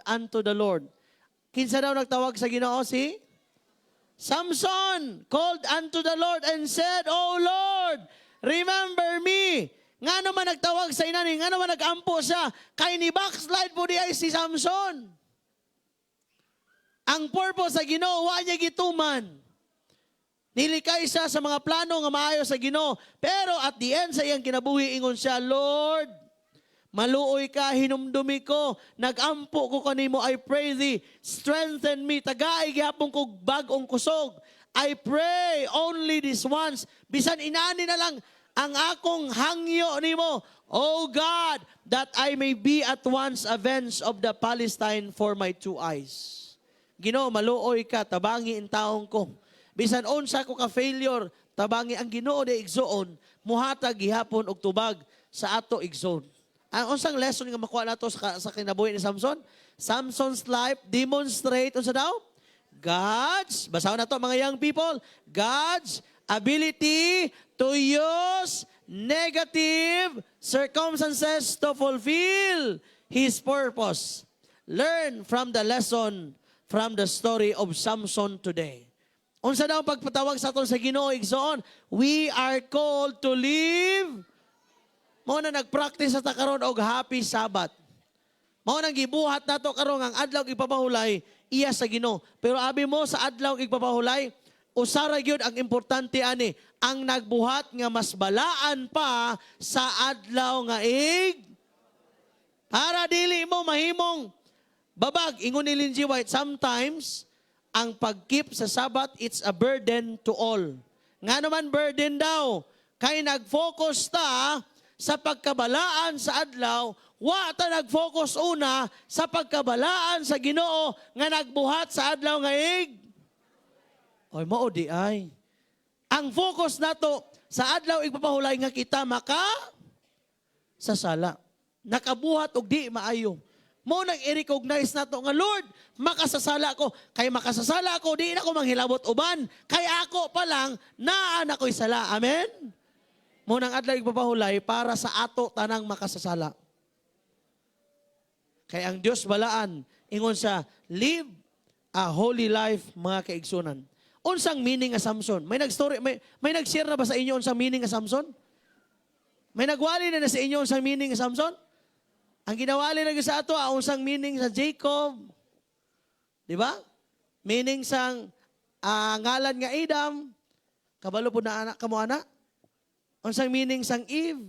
Unto the Lord. Kinsa daw nagtawag sa Ginoo? Si Samson called unto the Lord and said, "Oh Lord, remember me." Nga naman nagtawag sa inani, nga naman nagampo siya, kay ni backslide po diay si Samson. Ang purpose sa Ginoo wa niya gituman. Nilikay siya sa mga plano nga maayo sa Ginoo. Pero at the end sa iyang kinabuhi, ingon siya, "Lord, maluoy ka, hinumdumi ko, nagampo ko kanimo, I pray thee, strengthen me, tagay gihapon kog bag-ong kusog. I pray only this once." Bisan inani na lang ang akong hangyo nimo, O God, that I may be at once avenged of the Philistine for my two eyes. Ginoo, maluoy ka, tabangi intawon ko. Bisan unsa ko ka failure, tabangi ang Ginoo di, igsuon, muhatag gihapon og tubag sa ato, igsoon. Ang unsang lesson nga makuha nato sa kinabuhi ni Samson? Samson's life demonstrate unsa daw? God's, basahon nato, mga young people, God's ability to use negative circumstances to fulfill His purpose. Learn from the lesson from the story of Samson today. Unsa daw ang pagpatawag sa aton sa Ginoo, igsoon? We are called to live. Mao na nagpractice sa ta karon og Happy Sabbath. Mao nang gibuhat nato karon ang adlaw igpapahulay iya sa Ginoo. Pero abi mo sa adlaw igpapahulay, usara gyud ang importante ani, ang nagbuhat nga mas balaan pa sa adlaw nga ig para dili mo mahimong babag. Ingon ni Ellen G. White, sometimes ang pag-keep sa Sabbath, it's a burden to all. Nga naman burden daw? Kay nag-focus ta sa pagkabalaan sa adlaw, wa ta nag-focus una sa pagkabalaan sa Ginoo nga nagbuhat sa adlaw nga ig. Oy, mao di ay. Ang focus nato sa adlaw igpapahulay nga kita maka sa sala. Nakabuhat og di maayo. Mo nang i-recognize nato nga, "Lord, makasasala ko." Kay makasasala ko, di na ko manghilabot uban. Kay ako pa lang, naa na ko'y sala. Amen? Mo nang adlaw igpapahulay para sa ato tanang makasasala. Kay ang Dios balaan, ingon sa live a holy life, mga kaigsunan. Unsang meaning nga Samson? May nag-story, may nag-share na ba sa inyo unsang meaning nga Samson? May nagwali na na sa inyo unsang meaning nga Samson? Ang ginawali na gyud sa ato, ang unsang meaning sa Jacob. Di ba? Meaning sang ngalan nga Adam. Kabalo po na anak kamo ana? Unsang meaning sang Eve?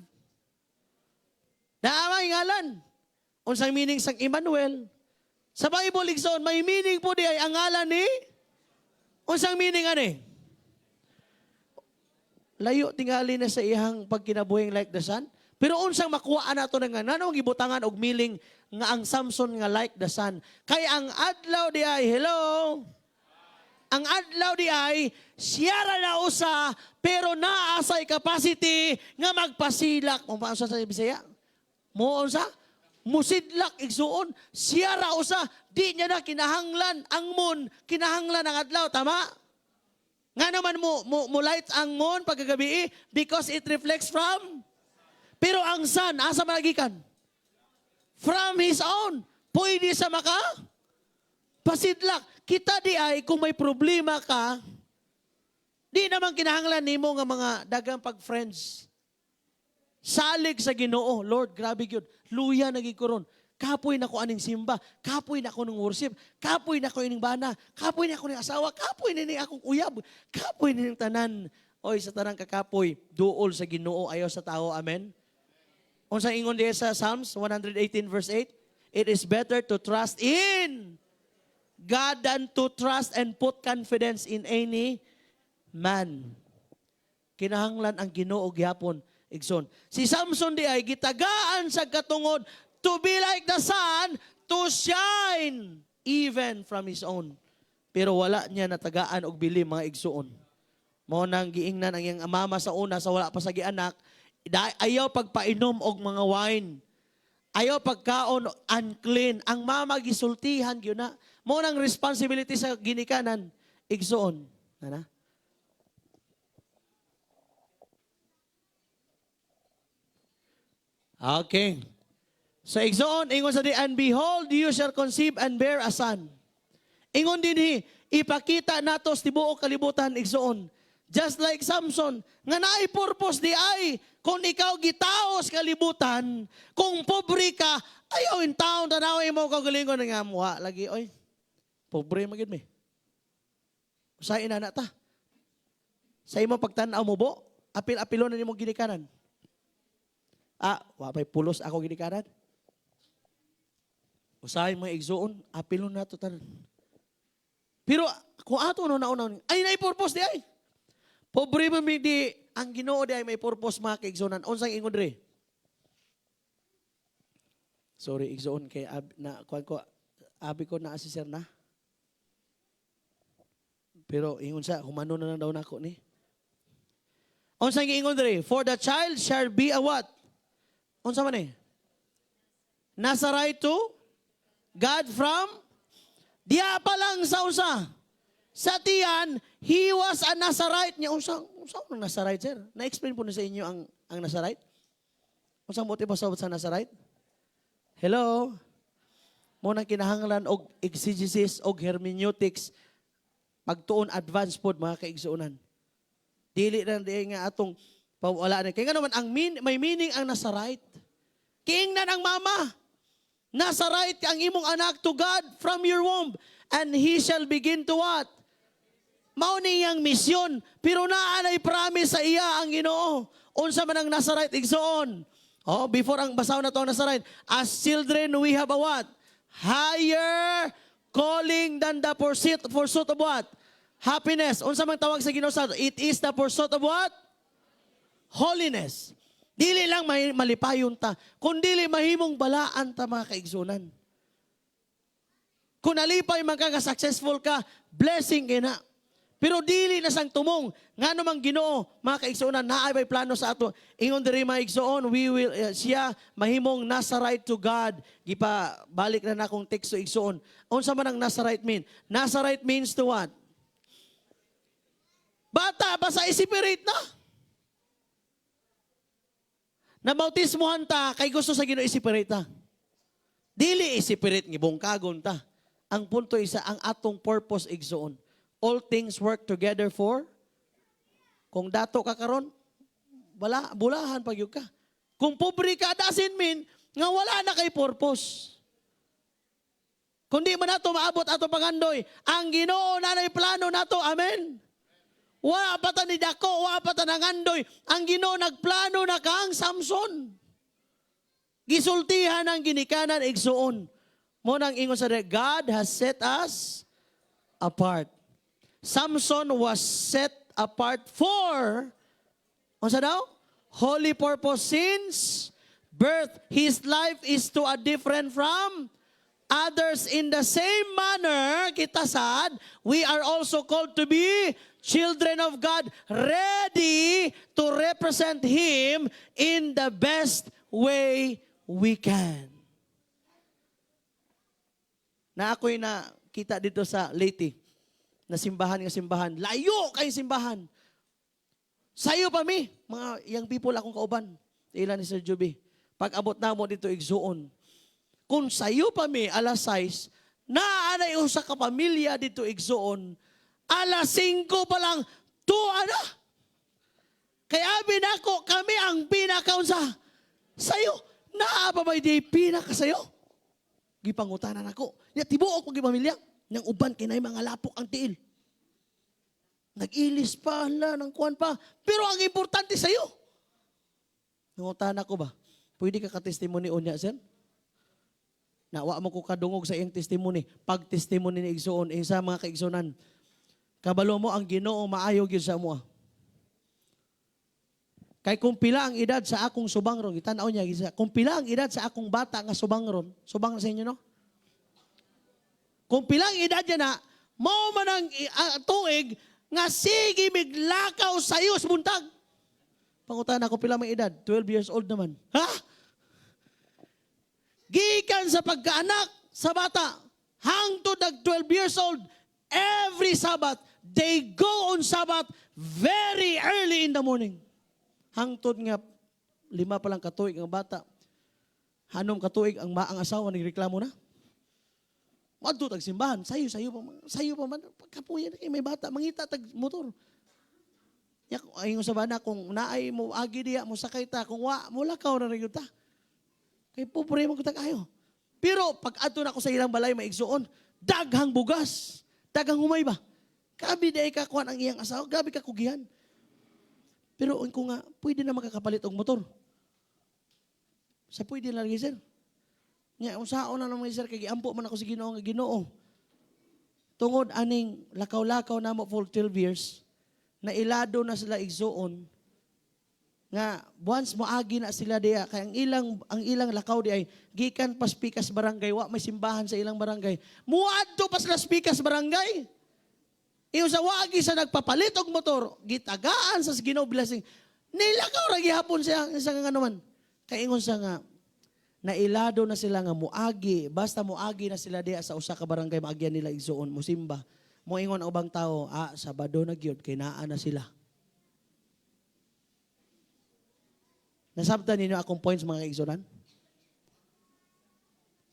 Naa may ngalan. Unsang meaning sang Emmanuel? Sa Bible, igsoon, may meaning po di ay ang ngalan ni. Unsang meaning ani? Layo tingali na sa iyang pagkinabuhing like the sun. Pero unsang makuha nato nga nganong gibutangan og meaning nga ang Samson nga like the sun? Kay ang adlaw di ay, hello. Ang adlaw di ay siya ra na usa pero naa say capacity nga magpasilak. Mo paano sa Bisaya? Mo unsa? Musidlak, igsuon. Siya ra usa, di niya na kinahanglan ang moon, kinahanglan ang adlaw, tama? Nga naman mo light ang moon pagkagabi? Because it reflects from. Pero ang sun, asa man gikan? From his own. Pwede sa maka? Pasidlak. Kita di ay, kung may problema ka, di naman kinahanglan nimo nga mga dagang pag-friends. Salig sa Ginoo. "Lord, grabe gyud. Luya na gyud ko ron. Kapoy na ko aning simba. Kapoy na ko ng worship. Kapoy na ko ining bana. Kapoy na ko ning asawa. Kapoy na ning akong uyab. Kapoy na ning tanan." Oy, sa tanang kakapoy, duol sa Ginoo, ayaw sa tao. Amen? Unsa ingon diya sa Psalms 118 verse 8? It is better to trust in God than to trust and put confidence in any man. Kinahanglan ang Ginoo gihapon, igsoon. Si Samson di ay gitagaan sa katungod to be like the sun, to shine even from his own. Pero wala niya natagaan og bili, mga igsuon. Mao nang giingnan ang iyang mama sa una sa wala pa sa gianak, ayaw pagpainom og mga wine. Ayaw pagkaon unclean. Ang mama gisultihan gyud na. Mao nang responsibility sa ginikanan, igsuon. Ana? Okay. Sa igsoon, ingon sa di, "And behold, you shall conceive and bear a son." Ingon dinhi, ipakita nato sa tibuok kalibutan, igsoon. Just like Samson, nga naay purpose diay, kung ikaw gitaos kalibutan, kung pobre ka, ayaw in town, tanaway mo kagalingon nga muha lagi, oy. Pobre man gyud mi. Usahay na ta. Sa imo pagtan-aw mo bo, apil-apilo na nimo ginikanan. Ah, wa may pulos ako ginikanan. Usahay mga igsuon, apilon nato tanan. Pero kung ato no nauna, ay naay purpose diay. Pobre man mi di ang Ginoo diay may purpose, mga kaigsuonan. Unsang ingon diri? Sorry, igsuon, kay ab, na kuan ko abi ko na si sir na. Pero ingon sa humano na lang daw nako ni. Unsang giingon diri? "For the child shall be a" what? Unsa man eh? "Nazarite to God from" diya pa lang sa usa. Sa tiyan, he was a Nazarite. Nya unsa ang Nazarite, sir? Na-explain po na sa inyo ang Nazarite? Unsang motibo sa Nazarite? Hello? Mo nang kinahanglan og exegesis og hermeneutics pagtuon advance pod, mga kaigsuonan. Dili na di nga atong pawala na. Kaya nga naman ang may meaning ang Nazarite. Kiingnan ang mama. "Nazarite ang imong anak to God from your womb. And he shall begin to" what? Mao niyang misyon. Pero naa nay promise sa iya ang Ginoo. Unsa man ang Nazarite, igsoon? Oh, before ang basaw na to ang Nazarite. "As children, we have a" what? "Higher calling than the pursuit of" what? "Happiness." Unsa man tawag sa Ginoo sa It is the pursuit of what? Holiness. Dili lang may malipayon ta, kun dili mahimong balaan ta, mga kaigsunan. Kung nalipay man ka nga successful ka, blessing kay na. Pero dili na sang tumong ngano mang Ginoo, mga kaigsuonan, naay may plano sa ato. Ingon diri, mga igsuon, we will siya mahimong Nazarite to God. Gipa balik na nakong teksto, igsuon. Unsa man ang Nazarite mean? Nazarite means to what? Bata pa sa i-separate na. Nabautismohan ta kay gusto sa Ginoo i-separate ta. Dili i-separate nga bungkagon ta. Ang punto isa ang atong purpose, igsuon. All things work together for kung dato ka karon, wala bulahan pag ka. Kung pobre ka, doesn't mean nga wala na kay purpose. Kung di man nato maabot ato pangandoy, ang Ginoo na nay plano nato. Amen. Wa pa ta ni dako, wa pa ta nangandoy. Ang Ginoo nagplano na kang Samson. Gisultihan ang ginikanan, igsuon. Mo nang ingon sa God has set us apart. Samson was set apart for unsa daw? Holy purpose since birth. His life is to a different from others. In the same manner, kita sad, we are also called to be children of God, ready to represent Him in the best way we can. Na ako'y nakita dito sa Leyte, na simbahan nga simbahan. Layo kay simbahan. Sayo pa mi, mga young people akong kauban. Ila ni Sir Juby. Pag abot na mo dito, igsuon. Kung sayo pa mi, alas 6, naanay usa ka pamilya dito, igsuon. Alas 5 pa lang, tuwa na. Kaya abi nako, kami ang pinakaunsa. Sayo, naa pa ba di pinaka sayo? Gipangutanan ako. Ya tibuok ko pamilya. Nang uban kinay mga lapok ang tiil. Nag-ilis pa, hala, nang kuwan pa. Pero ang importante sa'yo. Nangutana ko ba, "Pwede ka ka-testimony unya, sir?" Nawa mo ko kadungog sa iyang testimony. Pag testimony ni Igsoon, eh, sa mga kaigsunan, kabalo mo ang Ginoo maayo gyud sa mo. Kay kung pila ang edad sa akong subangron, itanaw niya, gisa, kung pila ang edad sa akong bata nga subangron, subang na sa inyo, no? Kung pila ang edad niya na, mao man ang tuig nga sige miglakaw sa iyo sa buntag. Pangutan ako, "Pila may edad?" "12 years old naman." Ha? Gikan sa pagkaanak sa bata, hangtod nag 12 years old, every Sabbath, they go on Sabbath very early in the morning. Hangtod nga 5 pa lang katuig ang bata. Hanom katuig ang asawa nagreklamo na. Madto tag simbahan, sayo sayo pa man, sayo pa man pagkapuya na kay may bata, mangita tag motor. Ya ingon sa bana, kung naay mo agi diya mo sakay ta, kung wa mo lakaw na rin ta. Kay pobre man tag ayo. Pero pag adto na ako sa ilang balay, mga igsuon, daghang bugas, daghang humay ba. Grabe di ka kuan ang iyang asawa, grabe ka kugihan. Pero ko nga, pwede na makakapalit og motor. Sa pwede na lagi, sir. Nya unsaon na naman, sir, kay giampo man ako sa Ginoo nga, "Ginoo. Tungod aning lakaw-lakaw namo for 12 years, na ilado na sila, igsuon, nga once moagi na sila diya kay ang ilang lakaw di ay gikan pa Pikas barangay, wa may simbahan sa ilang barangay, muadto pa sila Pikas barangay." Ingon sa wagi sa nagpapalit og motor, gitagaan sa Ginoo blessing. Nilakaw ra gihapon siya sa nga naman. Kay ingon sa nga nailado na sila nga muagi, basta muagi na sila diya sa usa ka barangay, maagyan nila, igsuon, musimba. Moingon ang ubang tao, "Ah, Sabado na gyud kay naa na sila." Nasabtan ninyo akong points, mga kaigsunan?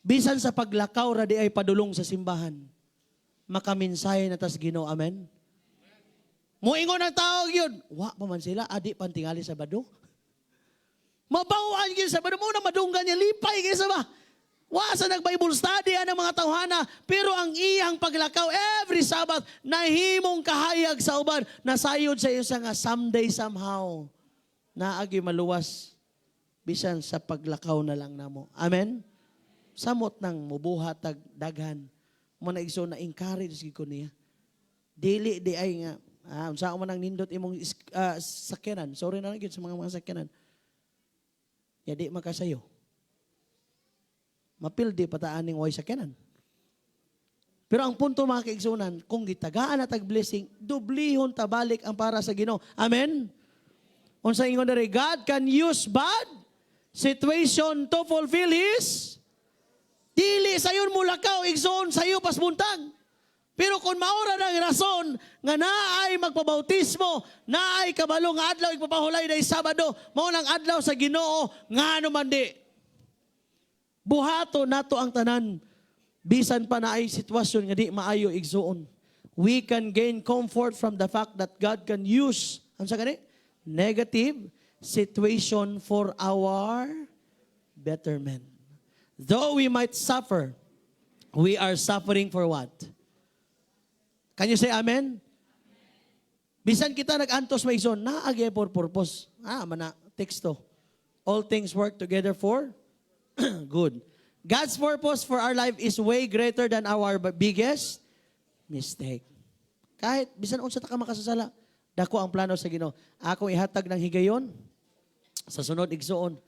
Bisan sa paglakaw ra di ay padulong sa simbahan, makaminsahe na tas Ginoo. Amen? Moingon ang tao yun, wa pa man sila, adi pan tingali Sabado. Mabawaan gyud Sabado mo na madunggan niya, lipay gyud sa ba. Wa sa nag-Bible study ang mga tawhana, pero ang iyang paglakaw every Sabbath, nahimong kahayag sa uban, nasayod sa iyo sa nga someday, somehow, naagi maluwas, bisan sa paglakaw na lang namo. Amen? Samot nang mubuhat tag daghan. Mo na, igsoon, na encourage gid ko niya. Dili di ay nga unsa man ang nindot imong sakyanan. Sorry na lang gyud sa mga sakyanan. Ya di makasayo. Mapildi pataan ning way sakyanan. Pero ang punto, mga kaigsunan, kung gitagaan na tag blessing, dublihon tabalik ang para sa Ginoo. Amen? Unsa ingon diri, God can use bad situation to fulfill His. Dili sayon mo lakaw, igsoon, sayo pas buntag. Pero kung maura ng rason nga naay magpabautismo, naay kabalo nga adlaw igpapahulay day Sabado, mao nang adlaw sa Ginoo, ngano man di. Buhato nato ang tanan bisan pa naay sitwasyon nga di maayo, igsuon. We can gain comfort from the fact that God can use ano sa gani? Negative situation for our betterment. Though we might suffer, we are suffering for what? Can you say amen? Bisan kita nag-antos, mga igsoon, naagay for purpose. Ah, mana, teksto. All things work together for good. God's purpose for our life is way greater than our biggest mistake. Kahit bisan unsa ta ka makasasala, dako ang plano sa Ginoo. Akong ihatag ng higayon sa sunod, igsuon.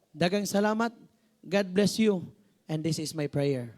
Daghang salamat. God bless you. And this is my prayer.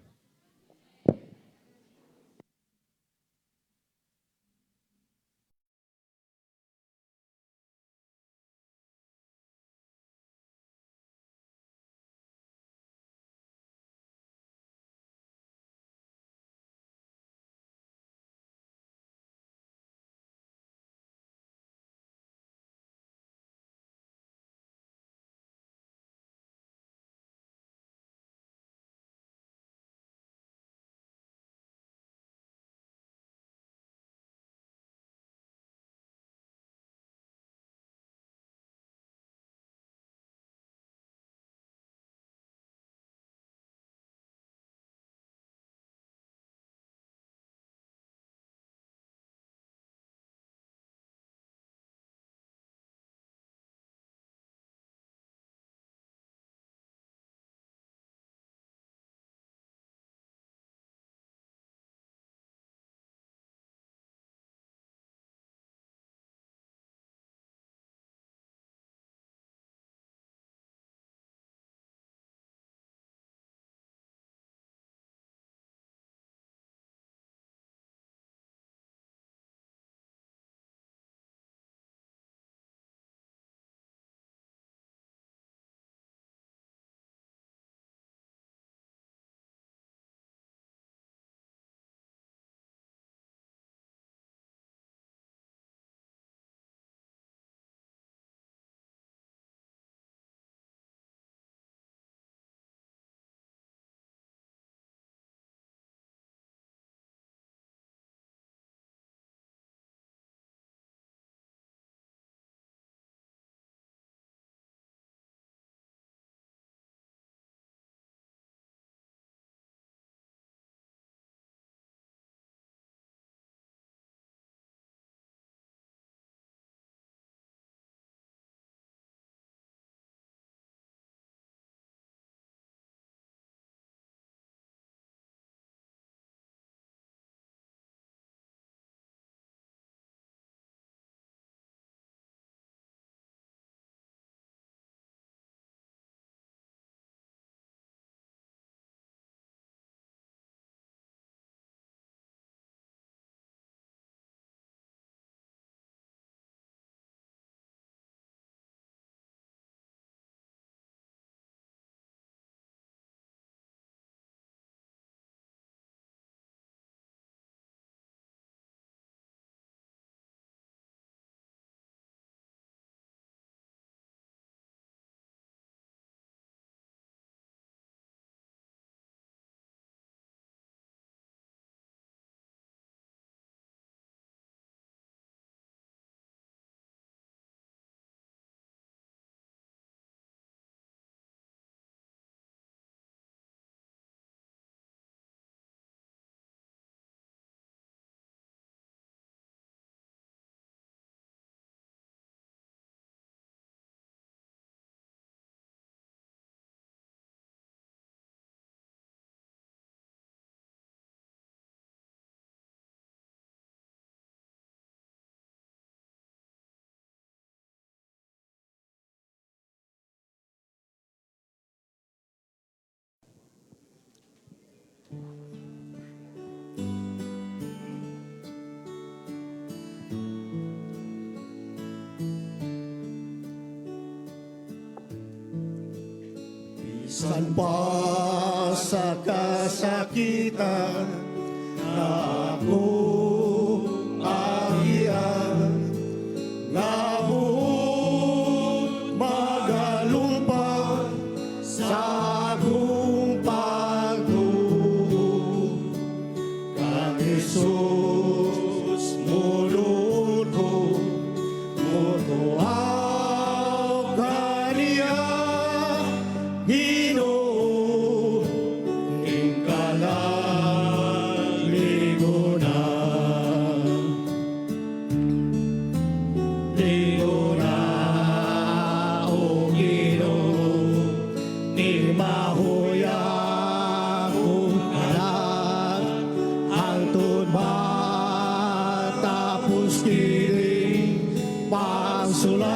Bisan pa sa kasakitan na ako agian, nga buot magalumpag sa akong pagtuo. Kang Jesus moduol ko, motuaw kaniya, Ginoo, hingkalag ligo na. Ligo na, o Ginoo, ni mahuya akong kalag, hangtod matapos kining pagsulay.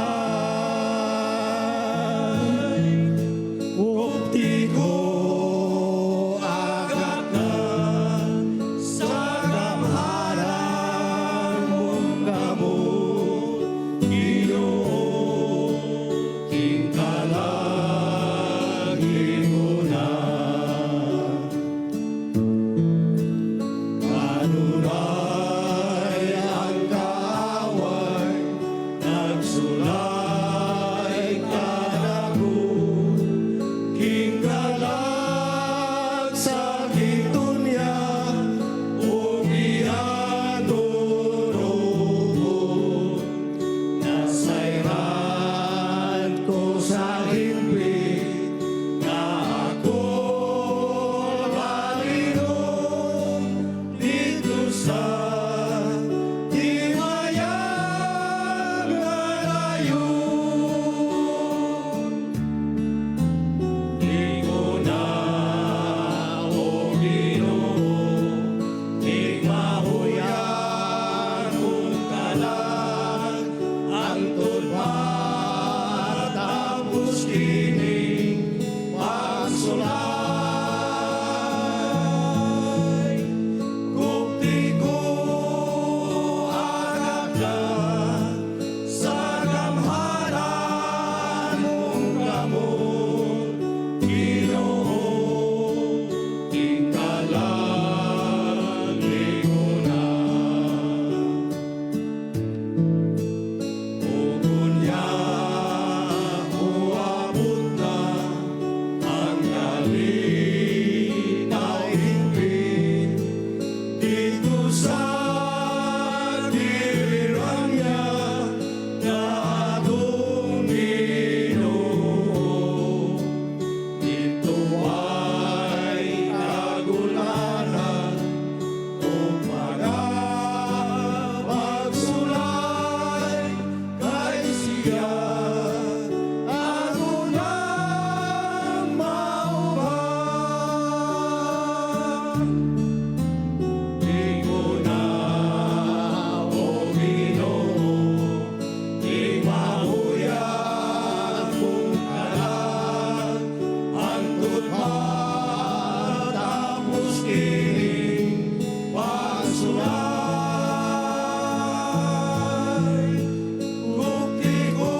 Gupti ko agak na sa gamhanan mong kamot, Ginoo, hingkalag ligo na. Kanunay ang kaaway nagsulay kanako, hinggalag sa gitunya ug iyang durugon. Nasayran ko sa hingpit nga ako balinon didto sa timayang nga nayon. Ligo na, o Ginoo, ni mahuya akong kalag, hangtod matapos kining pagsulay. Gupti ko agak na sa gamhanan mong kamot, Ginoo, hingkalag ligo na. Ug unya moabot na ang kalinaw hingpit didto sa gingharian nga atong Ginoo. Didto ay kagulanan ug mga pagsulay, kay siya ang unang mauban. Ligo na, o Ginoo, di mahuya akong kalag, hangtod matapos kining pagsulay. Gupti ko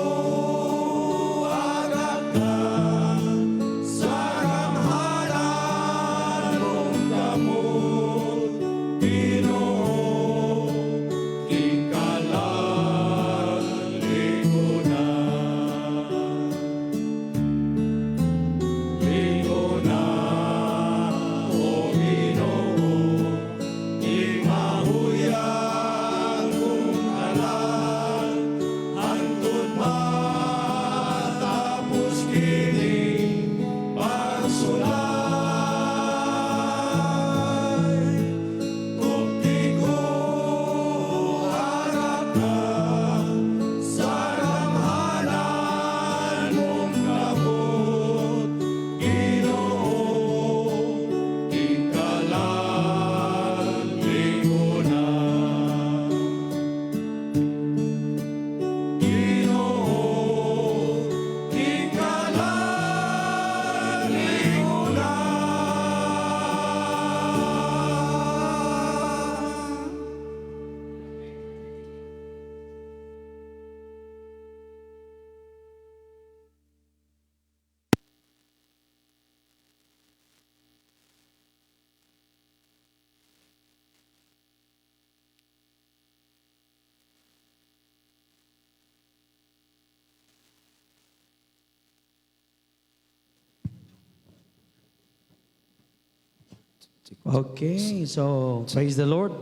Okay, so praise the Lord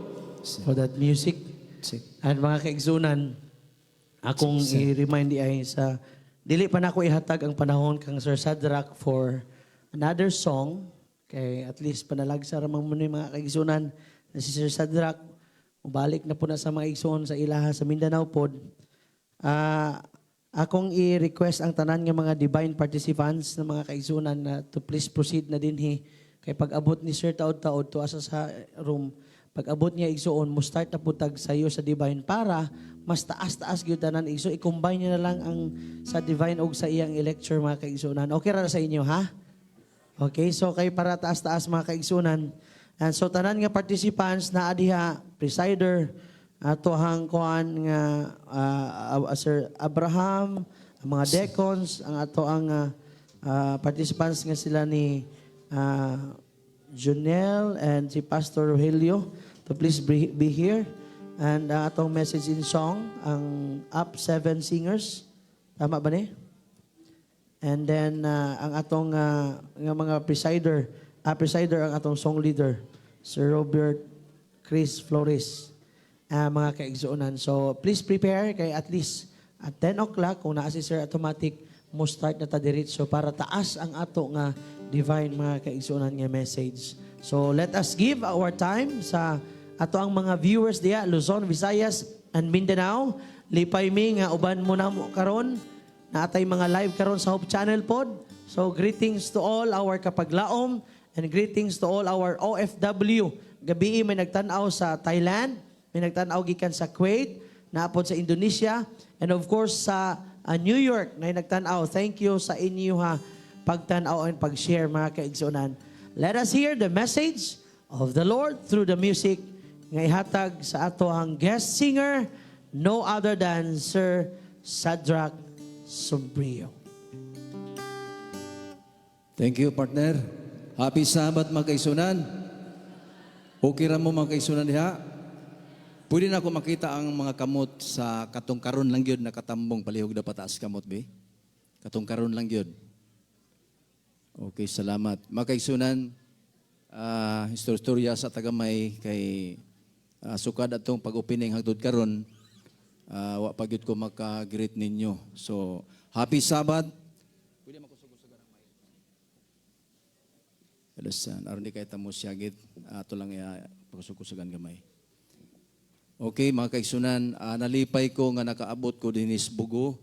for that music. And mga kaigsunan, akong i-remind ay sa dili pa nako ihatag ang panahon kang Sir Sadrach for another song, kay at least panalagsa ra man mo ni, mga kaigsunan, na si Sir Sadrach mubalik na po na sa mga igsoon sa ilaha sa Mindanao pod. Ah, akong i-request ang tanan nga mga divine participants na mga kaigsunan na to please proceed na dinhi kay pag-abot ni Sir taod-taod to asa sa room, pag-abot niya, igsuon, mo start na pud tag sayo sa divine para mas taas-taas gyud tanan, igso. I-combine niyo na lang ang sa divine og sa iyang lecture, mga kaigsunan. Okay ra na sa inyo, ha? Okay, so kay para taas-taas, mga kaigsunan. And so tanan nga participants na diha, presider, ato hang kuan nga Sir Abraham, ang mga deacons, ang ato ang participants nga sila ni Junel and si Pastor Rogelio to please be here. And ang atong message in song, ang Up Seven Singers. Tama ba ni? And then ang atong nga mga presider ang atong song leader, Sir Robert Chris Flores. Mga kaigsuonan. So please prepare kay at least at 10 o'clock kung naa si Sir, automatic mo start na ta diretso para taas ang ato nga divine, mga kaigsuonan, nga message. So let us give our time sa ato ang mga viewers diya, Luzon, Visayas and Mindanao. Lipay mi nga uban mo namo karon. Naatay mga live karon sa Hope Channel pod. So greetings to all our kapaglaom and greetings to all our OFW. Gabii may nagtan-aw sa Thailand, may nagtan-aw gikan sa Kuwait, naapod sa Indonesia, and of course sa New York na nagtan-aw. Thank you sa inyo ha pagtan-aw and pag-share, mga kaigsunan. Let us hear the message of the Lord through the music nga ihatag sa ato ang guest singer, no other than Sir Sadrach Sombrio. Thank you, partner. Happy Sabbath, mga kaigsunan. Okay ra mo, mga kaigsunan, diha? Pwede na ako makita ang mga kamot sa katong karon lang gyud nakatambong, palihog na pataas kamot be. Katong karon lang gyud. Okay, salamat. Mga kaigsunan, istorya sa tagamay kay sukad atong pag-opening hangtod karon, wa pa gyud ko maka-greet ninyo. So, happy Sabbath. Pwede makusog-usogan ang mic. Alusan, aron di kay tamo siyagit, ato lang pakusog-kusogan gamay. Okay, mga kaigsunan, nalipay ko nga nakaabot ko dinis Bogo.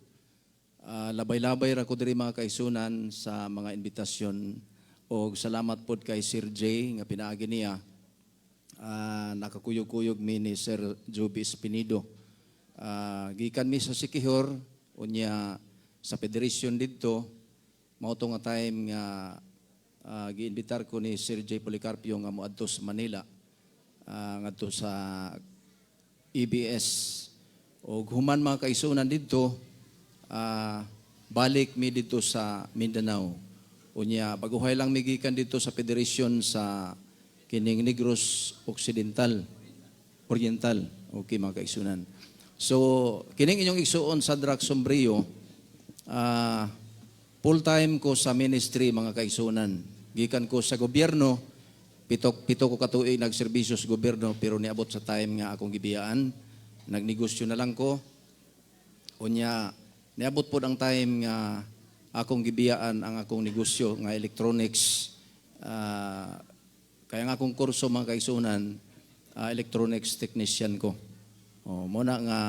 Labay-labay ra ko diri, mga kaigsunan, sa mga imbitasyon og salamat pod kay Sir Jay nga pinaagi niya. Nakakuyog-kuyog mi ni Sir Joby Espinido. Gikan mi sa Siquijor, unya sa federation didto, mao to nga time nga giimbitar ko ni Sir J. Policarpio nga moadto sa Manila, ngadto sa EBS. Og human, mga kaigsunan, didto, balik mi didto sa Mindanao. Unya baguhay lang mi gikan didto sa federation sa kining Negros Occidental, Oriental. Okay, mga kaigsunan. So kining inyong igsuon sa Sadrach Sombrio, full time ko sa ministry, mga kaigsunan. Gikan ko sa gobyerno, 7 ko katuig nagserbisyo sa gobyerno, pero niabot sa time nga akong gibiyaan. Nagnegosyo na lang ko. Unya niabot pod ang time nga akong gibiyaan ang akong negosyo nga electronics. Kaya nga akong kurso, mga kaigsunan, electronics technician ko. Oh, mo na nga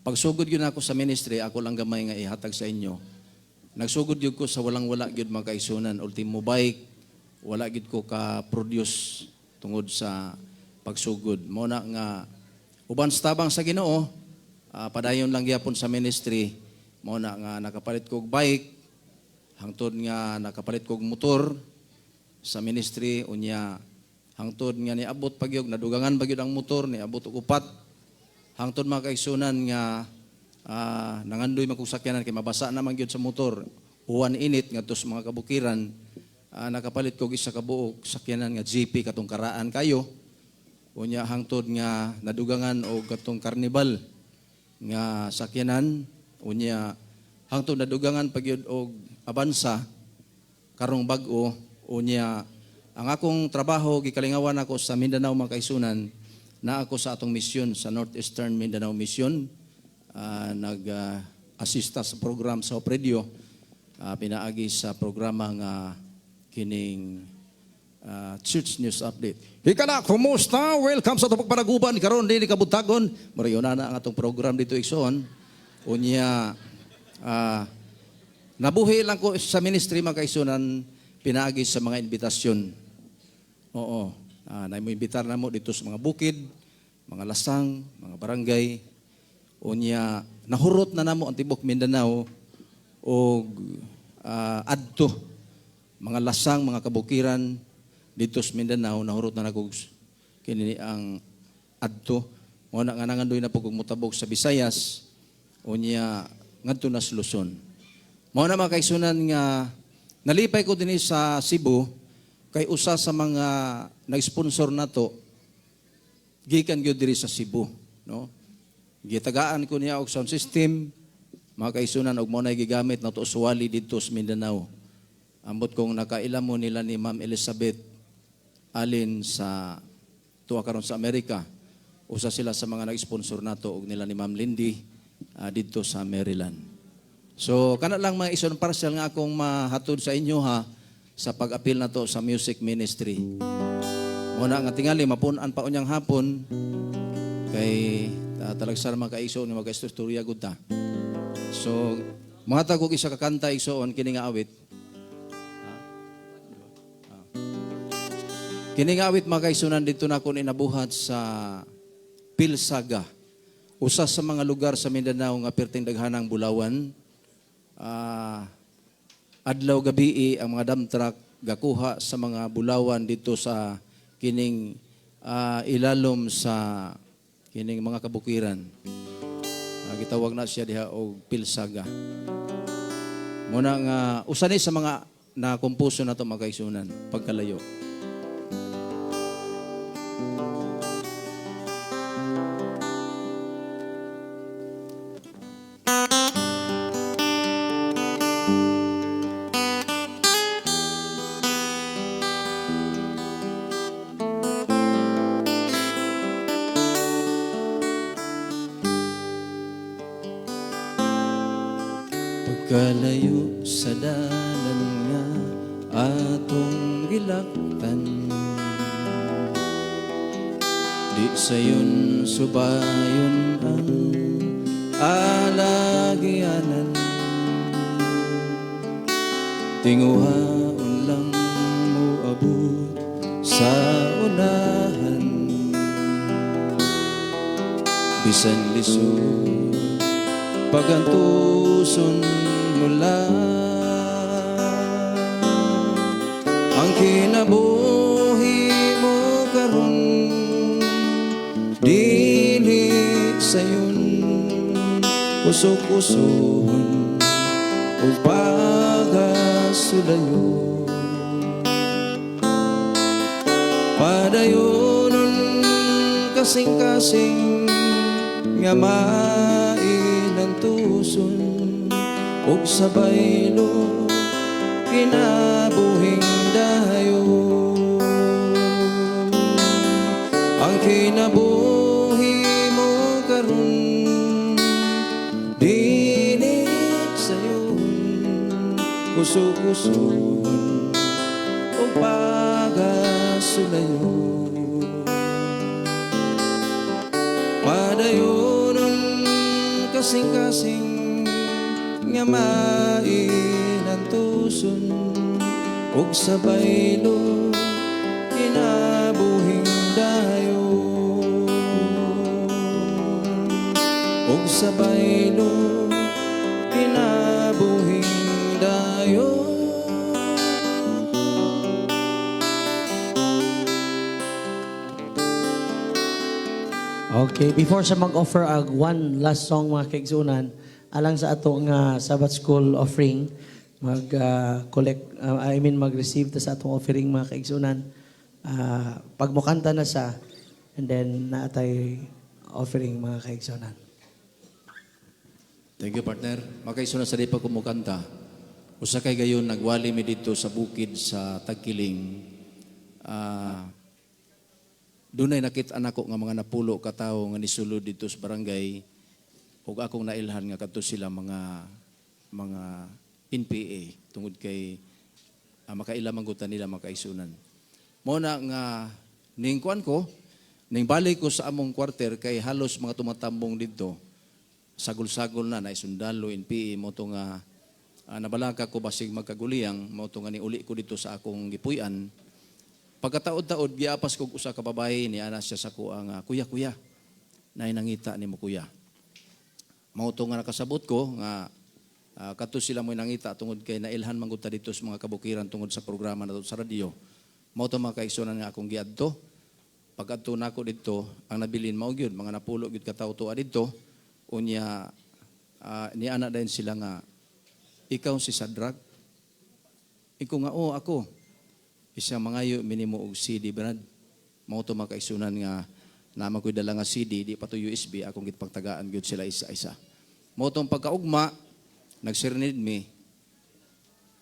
pagsugod gyud ako sa ministry, ako lang gamay nga ihatag sa inyo. Nagsugod gyud ko sa walang-wala gyud, mga kaigsunan, ultimo bike, wala gyud ko ka produce tungod sa pagsugod. Mo na nga uban sa tabang sa Ginoo, padayon lang gyapon sa ministry. Mo na nga nakapalit kog bike, hangtod nga nakapalit kog motor sa ministry, unya hangtod nga niabot pagyog nadugangan pagyud ang motor, niabot og upat, hangtod, mga kaigsunan, nga nangandoy man kog sakyanan kay mabasa naman gyud sa motor, uwan, init ngadto sa mga kabukiran. Nakapalit kog isa ka buok sakyanan nga GP, katong karaan kayo. Unya hangtod nga nadugangan og katong Carnival nga sakyanan. Unya hangtod nadugangan pa gyud og Avanza karong bag-o. Unya ang Ang akong trabaho gikalingawan ako sa Mindanao, mga kaigsunan, na ako sa atong misyon sa Northeastern Mindanao Mission, nag asista sa program sa Hope Radio, pinaagi sa programa nga kining Church News Update. Hika na, kumusta? Welcome sa atong pagpanaguban karon dinhi kabuntagon. Murayon na ang atong program dito, igsoon. Unya nabuhi lang ko sa ministry, mga kaigsunan, pinaagi sa mga imbitasyon. Oo. Na mo imbitar na mo dito sa mga bukid, mga lasang, mga barangay. Unya nahurot na namo ang tibok Mindanao og adto mga lasang, mga kabukiran dito sa Mindanao, nahurot na nako kini ang adto. Mao na nga nangandoy na po kog motabok sa Visayas, unya ngadto na sa Luzon. Mao na, mga kaigsunan, nga nalipay ko dinhi sa Cebu kay usa sa mga nag-sponsor nato gikan gyud diri sa Cebu, no? Gitagaan ko niya og sound system, mga kaigsunan, og mao na gigamit nato usually didto sa Mindanao. Ambot kong nakaila mo nila ni Ma'am Elizabeth Allen sa tuwa karon sa Amerika. Usa sila sa mga nag-sponsor nato og nila ni Ma'am Lindy didto sa Maryland. So kana lang, mga ison, partial nga akong mahatod sa inyo ha sa pag-apil nato sa music ministry. Mao na nga tingali mapun-an pa unyang hapon kay talagsa mga kaigsoon nga magaistorya gud ta. So mga og isa ka kanta, igsoon, kini nga awit. Kini nga awit, mga kaigsunan, dito na ako inabuhat sa Pilsaga. Usa sa mga lugar sa Mindanao nga perting daghanang bulawan. Adlaw gabi ang mga dump truck gakuha sa mga bulawan dito sa kining ilalom sa kining mga kabukiran. Gitawag na siya diha og Pilsaga. Muna nga usa ni sa mga nakomposo nato, mga kaigsunan, "Pagkalayo." Pagkalayo sa dalan nga atong gilaktan, di sayon subayon ang alagyanan. Tinguhaon lang moabot sa unahan. Bisan lisod pagantuson mo lang. Ang kinabuhi mo karon dili sayon kusog-kusogon ug pagasulayon. Padayonon kasing-kasing nga mainantuson ug sa baylo kinabuhing dayon. Ang kinabuhi mo karon dili sayon kusog-kusogon ug pagasulayon. Padayonon kasing-kasing nga mainantuson ug sa baylo kinabuhing dayon. Ug sa baylo kinabuhing dayon. Okay, before sa mag-offer ag one last song, mga kaigsunan, alang sa ato nga Sabbath School offering, mag collect, I mean mag-receive ta sa atong offering, mga kaigsunan. Pag mukanta na sa and then naatay offering, mga kaigsunan. Thank you, partner. Makaigsunan, sa di pa kumukanta, usa kay gayon nagwali mi dito sa bukid sa Tagkiling. Dunay nakita nako nga mga napulo ka tawo nga nisulod didto sa barangay ug akong nailhan nga kadto sila mga NPA tungod kay makaila man gud ta nila, mga kaigsuonan. Mao na nga ning kuan ko, ning balik ko sa among kwarter kay halos mga tumatambong didto sagol-sagol na, na sundalo, NPA. Mao to nga nabalaka ko basig magkaguliyang. Mao to nga niuli ko didto sa akong gipuy-an. Pagkataod-taod, giapas kog usa ka babae. Ni ana siya sa kuha nga, "Kuya, kuya, naay nangita nimo, kuya." Mao to nga nakasabot ko nga kadto sila mo'y nangita tungod kay nailhan man gud ta didto sa mga kabukiran tungod sa programa nato sa radyo. Mao to, mga kaigsuonan, nga akong giadto. Pag-adto nako didto, ang nabilin mao gyud mga napulo gyud ka tawo tuwa didto. Unya niana dayon sila nga, "Ikaw si Sadrach?" Iko nga, "Oo, ako." Isa, "Mangayo mi nimo og CD, brad." Mao to, mga kaigsuonan, nga naa man ko'y dala nga CD, di pa to USB, akong gipagtagaan gyud sila isa-isa. Mao tong pagkaugma, nag-serenade mi.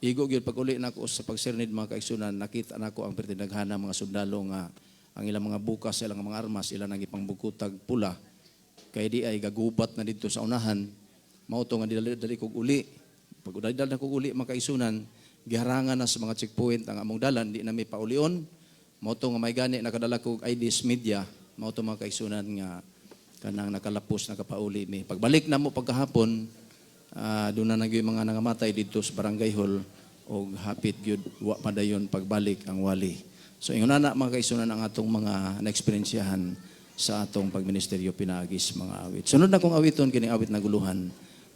Igo gyud pag uli nako sa pag-serenade, mga kaigsuonan, nakita nako ang pertinaghana mga sundalo nga ang ilang mga bukas sa ilang mga armas, ilang nang ipangbugkutag pula. Kay di ay gagubat na didto sa unahan. Mao to nga dali, dali kog uli. Pag dali na kog uli, mga kaigsuonan, giharangan na sa mga checkpoint ang among dalan, di na mi paulion. Mao to nga may gani nakadala kog IDs media, mao to, mga kaigsuonan, nga kanang nakalapos, nakapauli mi. Pagbalik na mo pagkahapon, doon na nagyoy mga nangamatay didto sa barangay hall og hapit gyud wa padayon pagbalik ang wali. So ingon na, mga kaigsuonan, ang atong mga naeksperyensyahan sa atong pagministeryo pinaagi sa mga awit. Sunod na kong awiton kini awit na guluhan,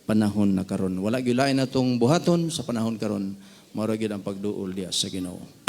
"Panahon na Karon." Wala gyud lain atong buhaton sa panahon karon, mao ra gyud ang pagduol diya sa Ginoo.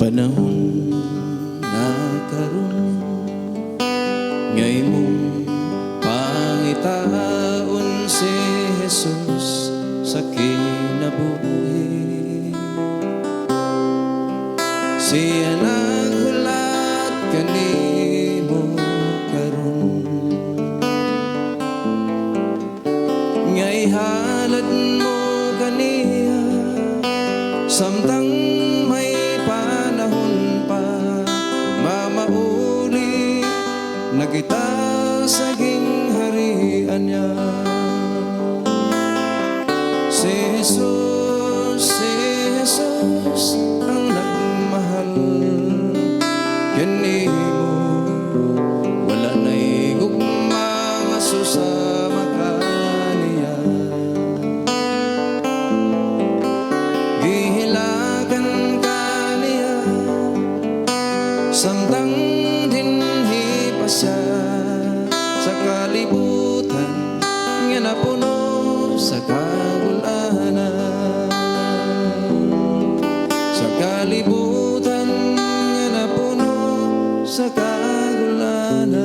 Panahon na karon nga imong pangitaon si Jesus sa kinabuhi. Siya naghulat kanimo karon nga ihalad mo kaniya samtang may panahon pa. Mamauli na kita sa gingharian niya. Si Jesus, si Jesus ang nagmahal kanimo. Wala na'y gugma nga susama kaniya. Gihilakan kaniya samtang dinhi pa siya sa kalibutan nga napuno sa kagulanan, sa kalibutan nga napuno sa kagulanan.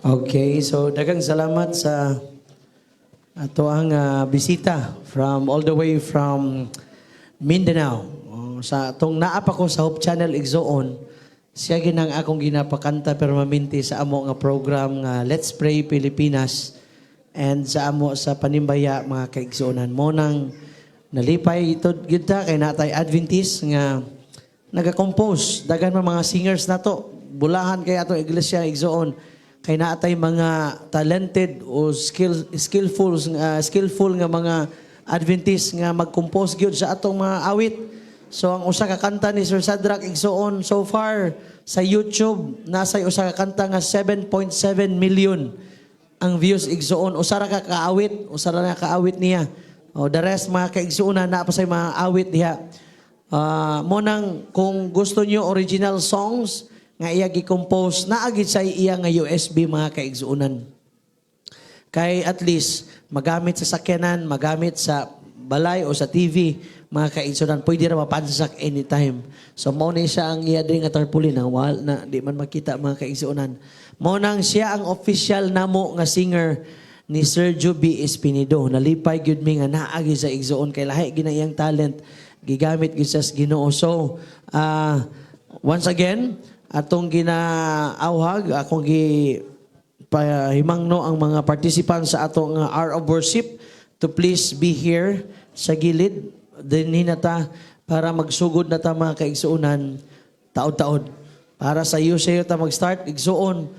Okay, so daghang salamat sa Ato ang bisita from all the way from Mindanao. Oh, sa atong naa pa ko sa Hope Channel, igsoon, siya ginang akong ginapakanta permanente sa amo nga program nga Let's Pray Pilipinas and sa amo sa panimbaya, mga kaigsuonan. Mo nang nalipay ito gyud ta kay natay Adventist nga nagacompose. Daghan man mga singers nato. Bulahan kay atong iglesia, igsoon, kay naatay mga talented o skillful nga mga Adventist nga mag-compose gyud sa atong mga awit. So ang usa ka kanta ni Sir Sadrach, igsoon, so far sa YouTube nasa usa ka kanta nga 7.7 million ang views, igsoon. Usa ra ka kaawit, usa ra ka kaawit niya. O the rest, mga kaigsuonan, naa pa say mga awit diha. Ah, mo nang kung gusto niyo original songs nga iya gi-compose, naa gid sa iya nga USB, mga kaigsuonan. Kay at least magamit sa sakyanan, magamit sa balay o sa TV, mga kaigsuonan, pwede ra mapansak anytime. So mao ni siya ang iya diri nga tarpaulin na wal na di man makita, mga kaigsuonan. Mao nang siya ang official namo nga singer ni Sir Juby Espinido. Nalipay gyud mi nga naa gyud sa igsoon kay lahi gyud na iyang talent, gigamit gyud sa Ginoo. So, once again, atong ginaawhag, akong gi pahimangno ang mga participants sa atong hour of worship to please be here sa gilid. Dinhi na ta para magsugod na ta, mga kaigsuonan, taod-taod. Para sa iyo sayo ta mag-start, igsuon,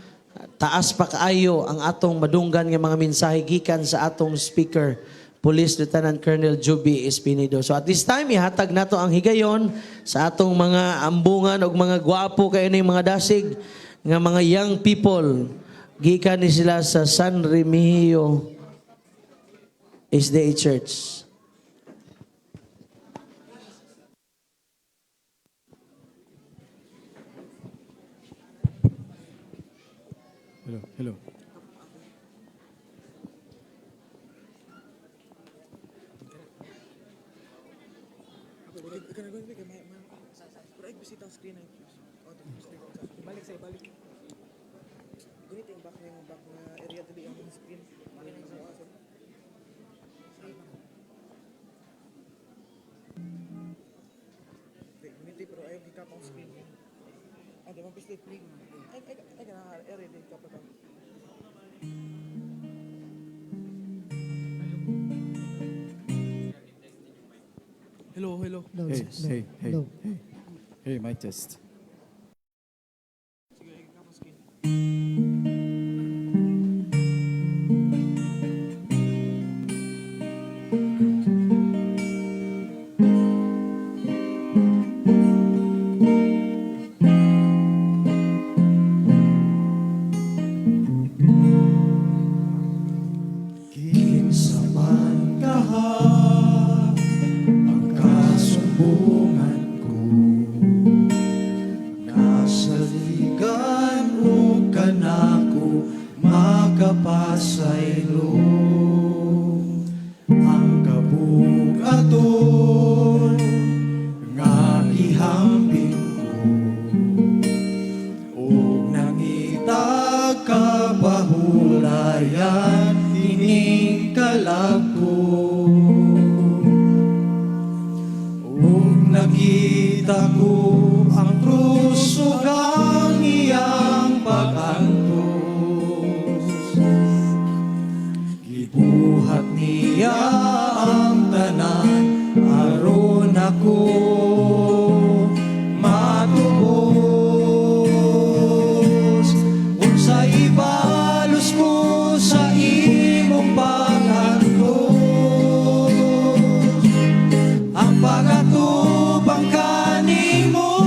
taas pa kaayo ang atong madunggan nga mga mensahe gikan sa atong speaker, Police Lieutenant Colonel Juby Espinido. So at this time, ihatag nato ang higayon sa atong mga ambungan og mga gwapo kayo ning mga dasig nga mga young people. Gikan ni sila sa San Remigio SDA Church. Hello, hello. Balik sa ibalik. Gunit yung back nga area dili ang screen. Gunit pero ayaw gikap ang screen. Ay, di mo pislit. Ay, ay, ay, ay, area di kap ka. Hello, hello. Hey, hey, hey, hey. Hey, mic test. Sige, gikap ang screen. Kinsa man kaha ang kasumbungan ko, nasaligan o kanako makapasaylo ang kabugaton nga gihambing ko ug nangita kapahulayan ining kalag ko ug nakita ko ang krus ug ang iyang pag-antos. Gibuhat niya ang tanan aron ako matubos. Unsay ibalos ko sa imong pag-antos? Ang pagatubang kanimo.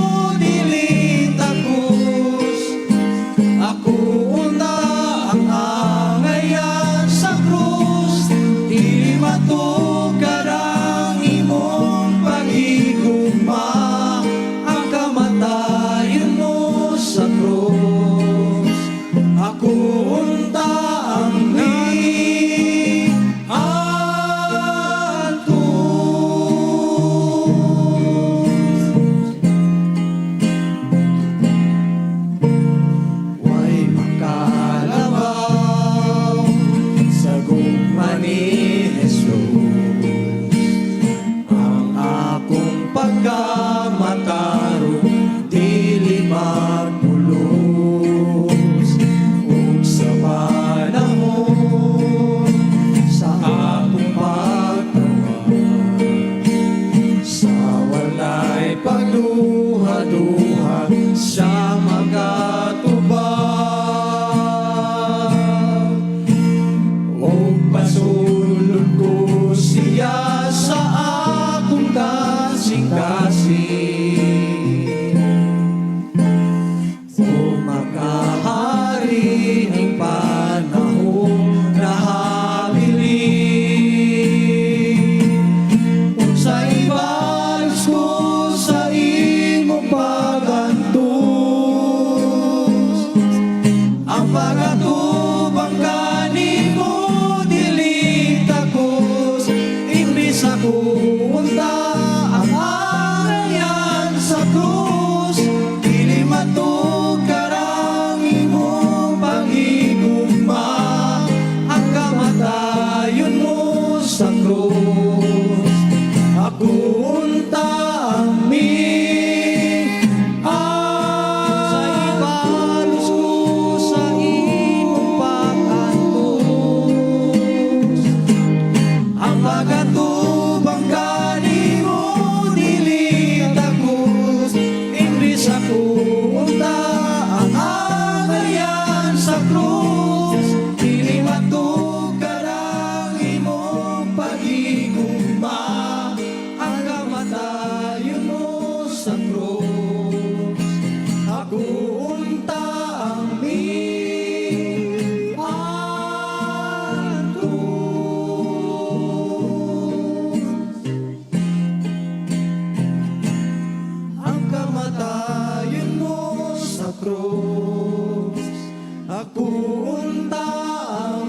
Ako unta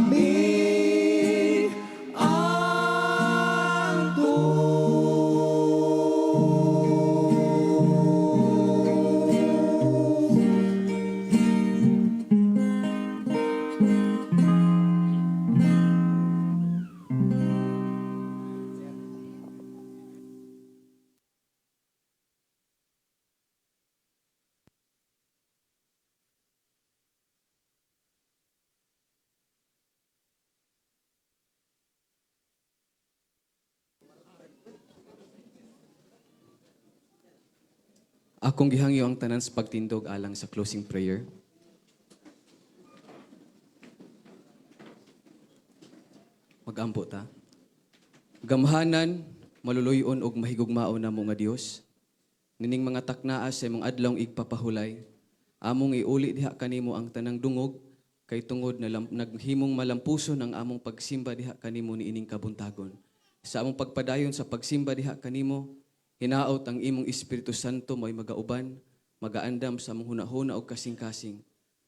mi anto. Akong gihangyo ang tanan sa pagtindog alang sa closing prayer. Magampo ta. Gamhanan, maluluyon og mahigugmao namo nga Dios. Nining mga taknaa sa imong adlawng igpapahulay, among iuli diha kanimo ang tanang dungog kay tungod na naghimong malampuson ang among pagsimba diha kanimo niining kabuntagon. Sa among pagpadayon sa pagsimba diha kanimo, hinaot ang imong Espiritu Santo mo'y magauban, magaandam sa among hunahuna og kasing-kasing.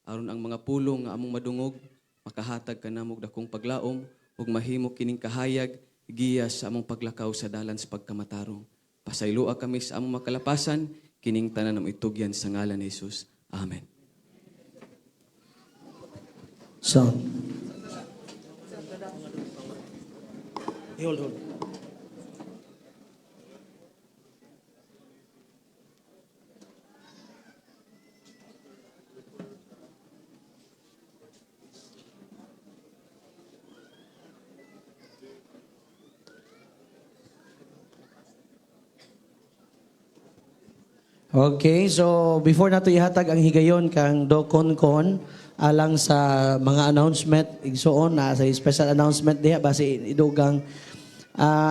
Aron ang mga pulong nga among madungog, makahatag kanamo og dakong paglaom ug mahimo kining kahayag giya sa among paglakaw sa dalan sa pagkamatarong. Pasayloa kami sa among makalapasan, kining tanan among itugyan sa ngalan ni Jesus. Amen. Sound. Hold, hold. Okay, so before nato ihatag ang higayon kang Doc Concon alang sa mga announcement igsuon na sa special announcement diha base idugang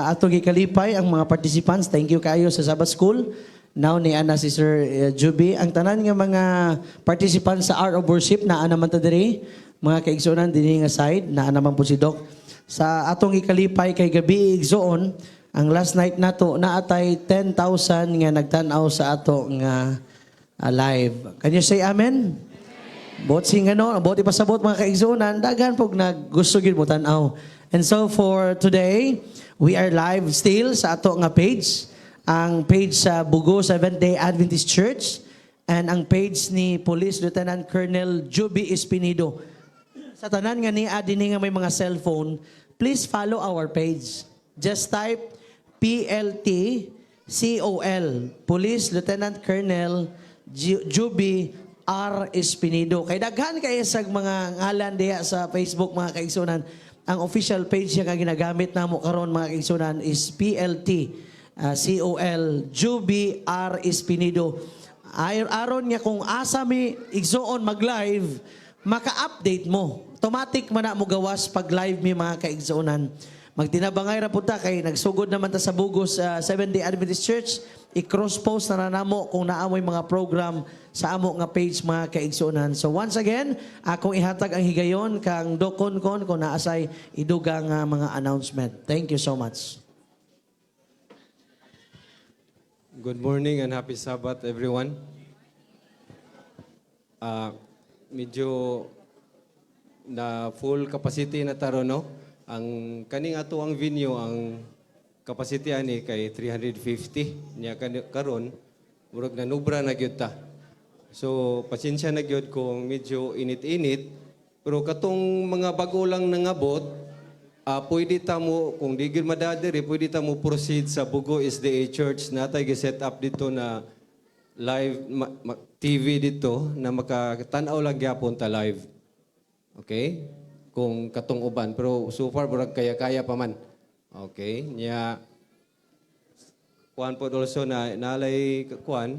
ato gikalipay ang mga participants. Thank you kaayo sa Sabbath School. Now ni ana si Sir Juby ang tanan nga mga participants sa Hour of Worship naa naman ta diri mga kaigsuonan dinhi nga side naa naman po si Doc sa atong ikalipay kay gabi igsuon ang last night nato naatay 10,000 nga nagtan-aw sa ato nga live. Can you say amen? Bot sing ano, bot ipasabot mga kaigsuonan, daghan pog naggusto gyud mo tan-aw. And so for today, we are live still sa ato nga page, ang page sa Bugo Seventh-day Adventist Church and ang page ni Police Lieutenant Colonel Juby Espinido. Sa tanan nga ni adini nga may mga cellphone, please follow our page. Just type PLT COL, Police Lieutenant Colonel Juby R. Espinido. Kay daghan kay sa mga ngalan diha sa Facebook, mga kaigsunan. Ang official page niya nga ginagamit namo karon, mga kaigsunan, is PLT COL Juby R. Espinido. Ay, aron nga kung asa mi igsuon mag-live, maka-update mo. Automatic man na mo gawas pag live mi, mga kaigsuonan. Magtinabangay ra pud ta kay nagsugod naman ta sa Bugos Seventh-day Adventist Church. I-cross post na namo kung naamoy mga program sa amo nga page, mga kaigsuonan. So once again, akong ihatag ang higayon kang Doc Concon kung naasay idugang nga mga announcement. Thank you so much. Good morning and happy Sabbath, everyone. Medyo na full capacity na taro, no? Ang kaning ato ang venue, ang capacity ani kay 350 niya karon murag nanubra na gyud ta. So pasensya na gyud kung medyo init-init, pero katong mga bago lang nangabot, pwede ta mo, kung di gyud madadiri, pwede ta mo proceed sa Bugo SDA Church na tay set up dito na live TV dito na makatan-aw lang gyapon ta live. Okay? Kung katong uban, pero so far murag kaya-kaya pa man. Okay? Nya kuan po also na nalay kuan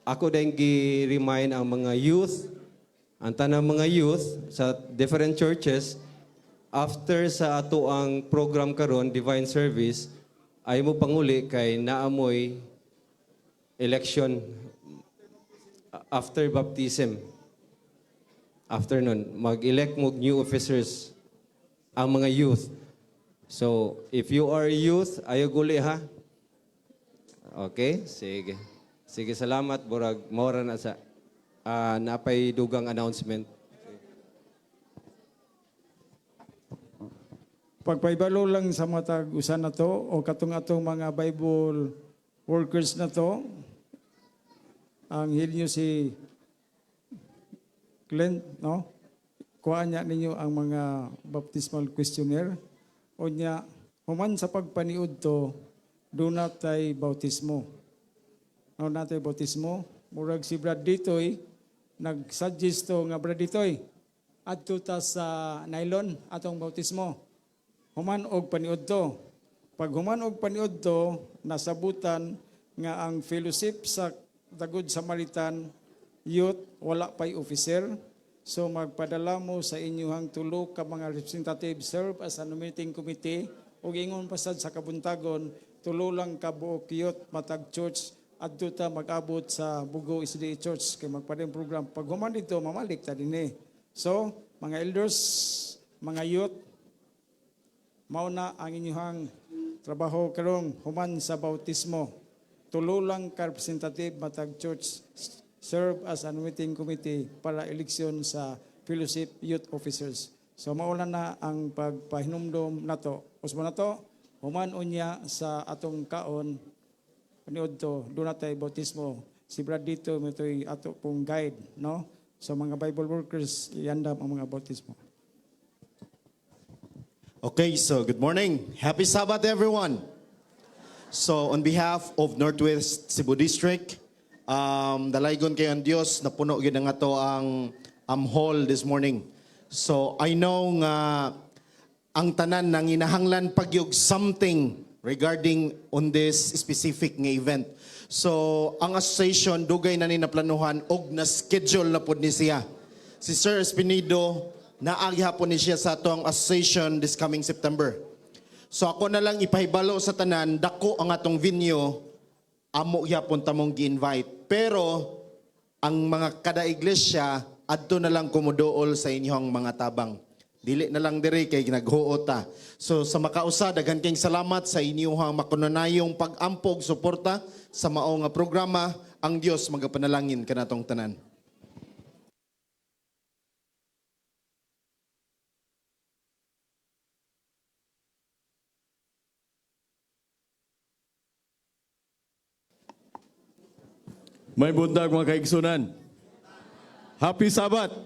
ako din gi-remind ang mga youth, ang tanang mga youth sa different churches, after sa ato ang program karon, divine service, ay mo panguli kay naamoy election after baptism. After nun, mag-elect mo new officers ang mga youth. So if you are youth, ayaw guli ha. Okay, sige. Sige, salamat. Burag, maura na sa napay dugang announcement. Pagpaibalo lang sa matag usa na to o katong atong mga Bible workers na to, ang hilyo si Clint, no? Kuha niya ninyo ang mga baptismal questionnaire. O niya, human sa pagpaniud to, doon natay bautismo. No, natay bautismo. Murag si Brad Ditoy, nag-suggest to nga, "Brad Ditoy, adto ta sa nylon atong bautismo. Human og paniud to." Pag human og paniud to, nasabutan nga ang fellowship sa The Good Samaritan Youth wala pa'y officer. So magpadala mo sa inyong tulo ka mga representative, serve as a nominating committee, ug ingon pasad sa kabuntagon, tulo lang ka buok youth matag church, adto ta mag-abot sa Bugo SDA Church kay magpadayon program. Pag human dito, mamalik ta dinhi. So, mga elders, mga youth, mao na ang inyong trabaho karong human sa bautismo. Tulo lang ka representative matag church, serve as a nominating committee para eleksyon sa fellowship youth officers. So mauna na ang pagpahinumdom nato. Usbo nato, human unya sa atong kaon, paniud to, doon natay bautismo. Si Brad dito, ito'y ato pong guide, no? So mga Bible workers, iandam ang mga bautismo. Okay, so good morning. Happy Sabbath, everyone. So on behalf of Northwest Cebu District, dalaygon kayo ang Dios, napuno gyud ang ato ang hall this morning. So I know nga ang tanan nang inahanglan pagyog something regarding on this specific nga event. So ang association dugay na ni naplanuhan og na schedule na pod ni siya. Si Sir Espinido, naa gihapon ni siya sa atong association this coming September. So ako na lang ipahibalo sa tanan, dako ang atong venue, amo gyapon tamong gi-invite. Pero ang mga kada iglesia adto na lang kumuduol sa inyong mga tabang. Dili na lang diri kay naghuot ta. So sa makausa, daghan kayong salamat sa inyong makunanayong pag-ampog suporta sa mao nga programa. Ang Dios magapanalangin kanatong tanan. Maayong buntag, mga kaigsunan. Happy Sabbath.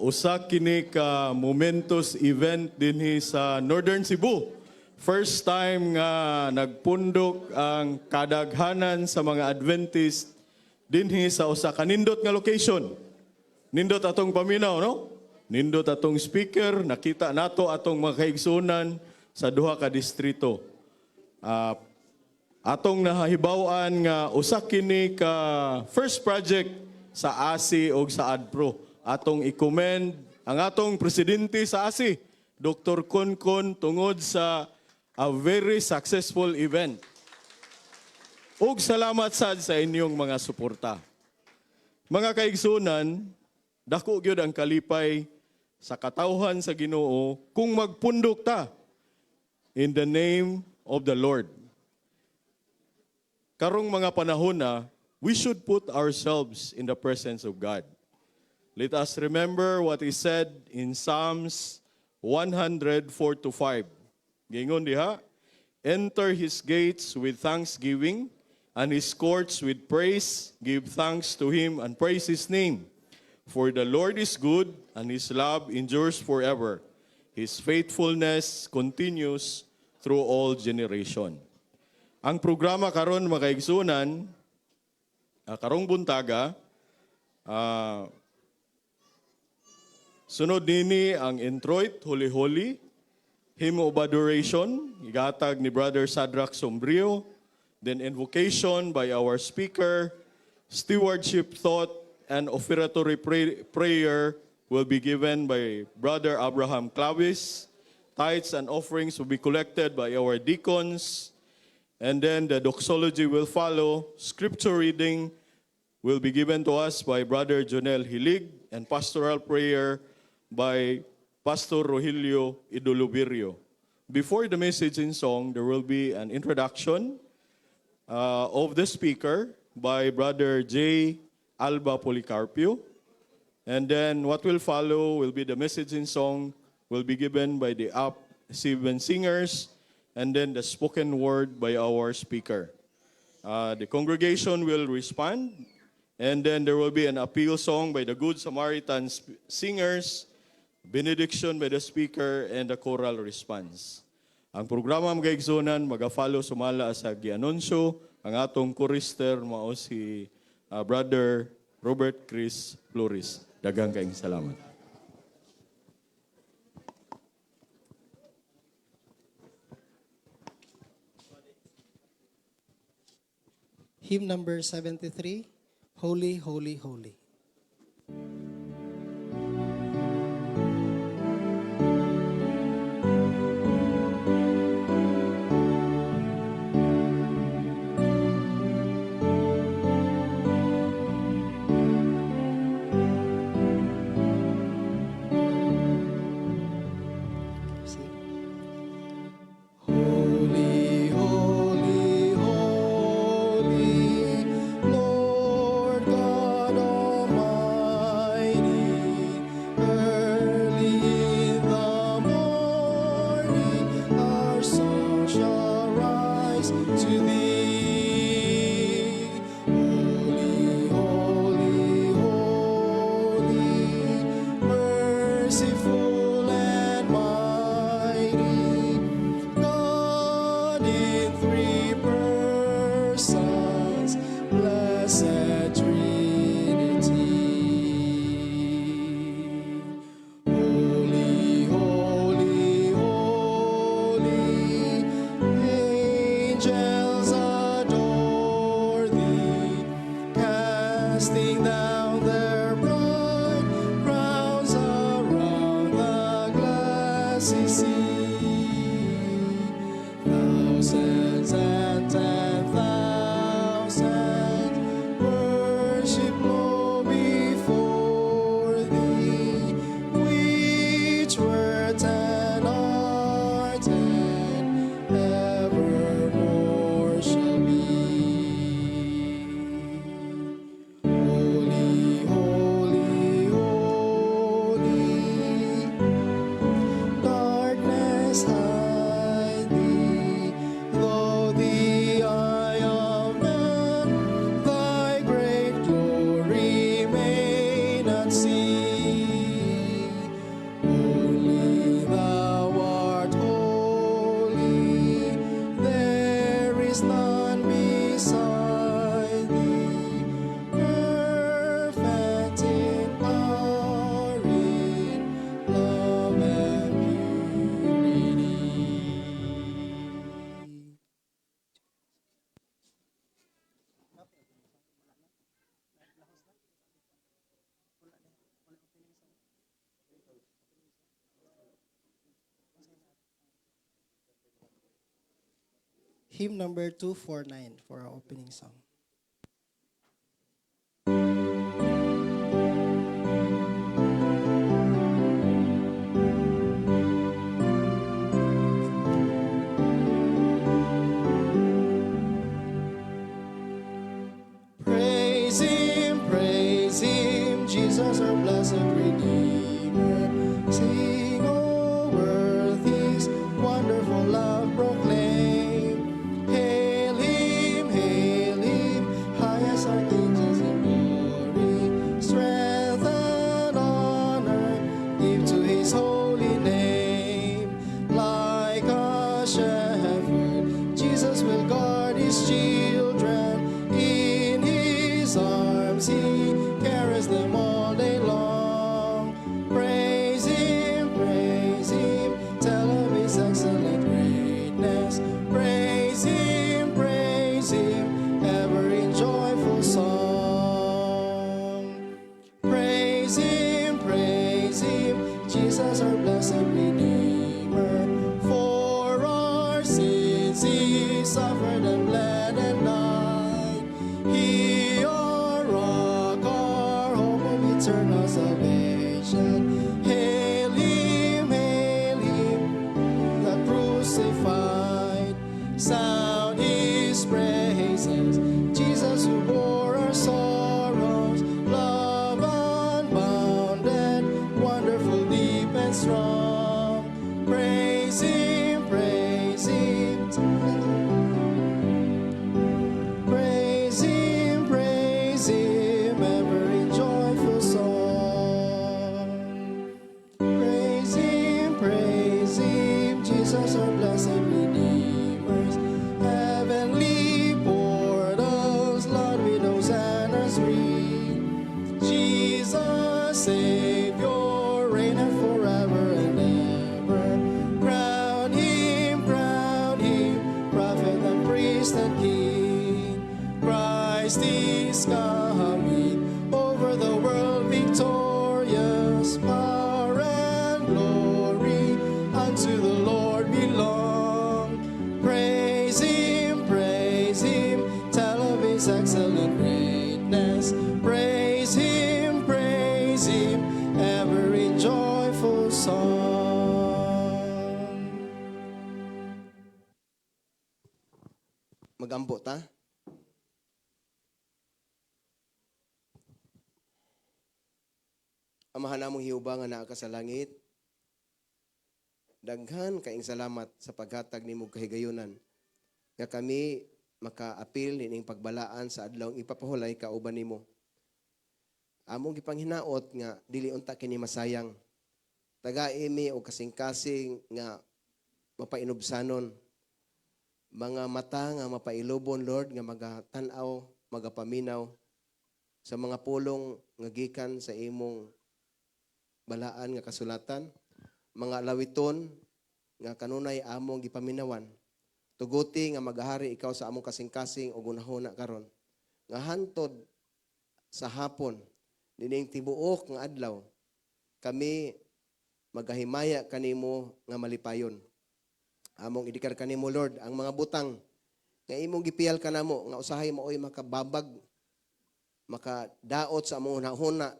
Usa kini ka momentous event dinhi sa Northern Cebu. First time nga nagpundok ang kadaghanan sa mga Adventist dinhi sa usa ka nindot nga location. Nindot atong paminaw, no? Nindot atong speaker, nakita nato atong mga kaigsunan sa duha ka distrito. Atong nahibaw-an nga usa kini ka first project sa ASI og sa ADPRO. Atong i-commend ang atong presidente sa ASI, Dr. Konkon, tungod sa a very successful event. Ug salamat sad sa inyong mga suporta. Mga kaigsunan, dako gyud ang kalipay sa katawhan sa Ginoo kung magpundok ta in the name of the Lord. Karong mga panahon na, we should put ourselves in the presence of God. Let us remember what is said in Psalms 104 to 5. Gingon diha, "Enter his gates with thanksgiving and his courts with praise. Give thanks to him and praise his name. For the Lord is good and his love endures forever. His faithfulness continues through all generation." Ang programa karon, mga kaigsunan, karong buntaga, sunod nini ang introit, huli-huli, hymn of adoration, igatag ni Brother Sadrach Sombrio, then invocation by our speaker, stewardship thought, and offertory prayer will be given by Brother Abraham Clavis. Tithes and offerings will be collected by our deacons. And then the doxology will follow. Scripture reading will be given to us by Brother Jonel Hilig and pastoral prayer by Pastor Rogelio Idolubirio. Before the message in song, there will be an introduction of the speaker by Brother J. Alba Policarpio. And then what will follow will be the message in song. will be given by the Up Seven Singers, and then the spoken word by our speaker. The congregation will respond, and then there will be an appeal song by the Good Samaritan Singers, benediction by the speaker, and the choral response. Ang programa, mga igsuonan, maga-follow sumala sa gianunsyo. Ang atong chorister mao si Brother Robert Chris Flores. Daghang kaayong salamat. Hymn number 73, Holy, Holy, Holy. Sing. Holy, holy, holy, Lord God Almighty, early in the morning our song shall rise to thee. Holy, holy, holy, merciful and mighty, God in three persons, blessed Trinity. Holy, holy, holy, angels adore thee, casting down their bright crowns around the glassy sea. Thousands and 10,000 worship low before thee, which wert and art and evermore shall be. Holy, holy, holy, darkness hide thee, though the eye of man thy great glory may not see. Only thou art holy, there is none beside thee, perfect in power, in love and purity. Hymn number 249 for our opening song. Praise Him, Jesus our blessed Redeemer. Sing, O earth, His wonderful love proclaim. Hail Him, highest archangels in glory. Strength and honor give to His holy name. Like a shepherd, Jesus will guard His children. In His arms He carries them all day long. Praise Him, tell of His excellent greatness. Praise Him, ever in joyful song. Praise Him, Jesus our blessed Redeemer. For our sins He suffered and bled and died. He our rock, our hope of eternal salvation. Hail Him, the crucified. Sound His praises, Jesus who bore our sorrows. Love unbounded, wonderful, deep and strong. Savior reigneth forever and ever. Crown him, prophet and priest and king. Christ is coming over the world victorious. Power and glory unto the Lord belong. Praise him, tell of his excellent greatness. Praise him, ever in joyful song. Magampo ta. Amahan namong Jehova nga naa ka sa langit. Daghan kaing salamat sa paghatag nimo kahigayunan nga kami makaapil nining pagbalaan sa adlawng ipapahulay kauban nimo. Among gipanghinaot nga dili unta kini masayang. Tagai mi og kasing-kasing nga mapainubsanon, mga mata nga mapailubon, Lord, nga magatan-aw, magapaminaw sa mga pulong nga gikan sa imong balaan nga kasulatan, mga lawiton nga kanunay among gipaminawan. Tuguti nga magahari ikaw sa among kasing-kasing ug hunahuna karon. Nga hantod sa hapon nining tibuok nga adlaw kami magahimaya kanimo nga malipayon. Among idikar kanimo, Lord, ang mga butang nga imong gipiyal kanamo nga usahay maoy makababag, makadaot sa among hunahuna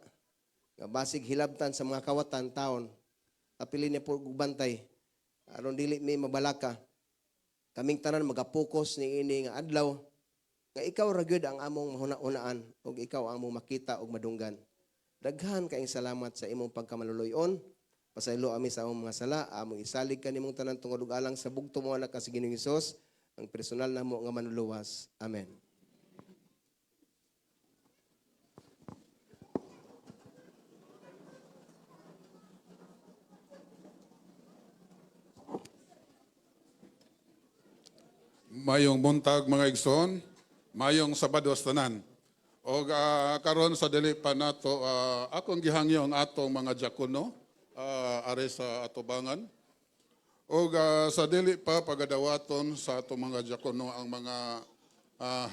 nga basig hilabtan sa mga kawatan taon. Apili niya po og bantay aron dili mi mabalaka. Kaming tanan magapokus ni ini nga adlaw nga ikaw ra gyud ang among mahuna-hunaan ug ikaw ang among makita ug madunggan. Daghan kaayong salamat sa imong pagkamaluluy-on. Pasaylo ami sa among mga sala, among isalig kanimong tanan tungod ug alang sa bugto mo anak sa Ginoong Hesus, ang personal namo nga manluluwas. Amen. Mayong buntag, mga igsoon, mayong Sabado sa tanan. Og karon sa dili pa nato akong gihangyo ang atong mga diakono ari sa atubangan. Og sa dili pa pagadawaton sa atong mga diakono ang mga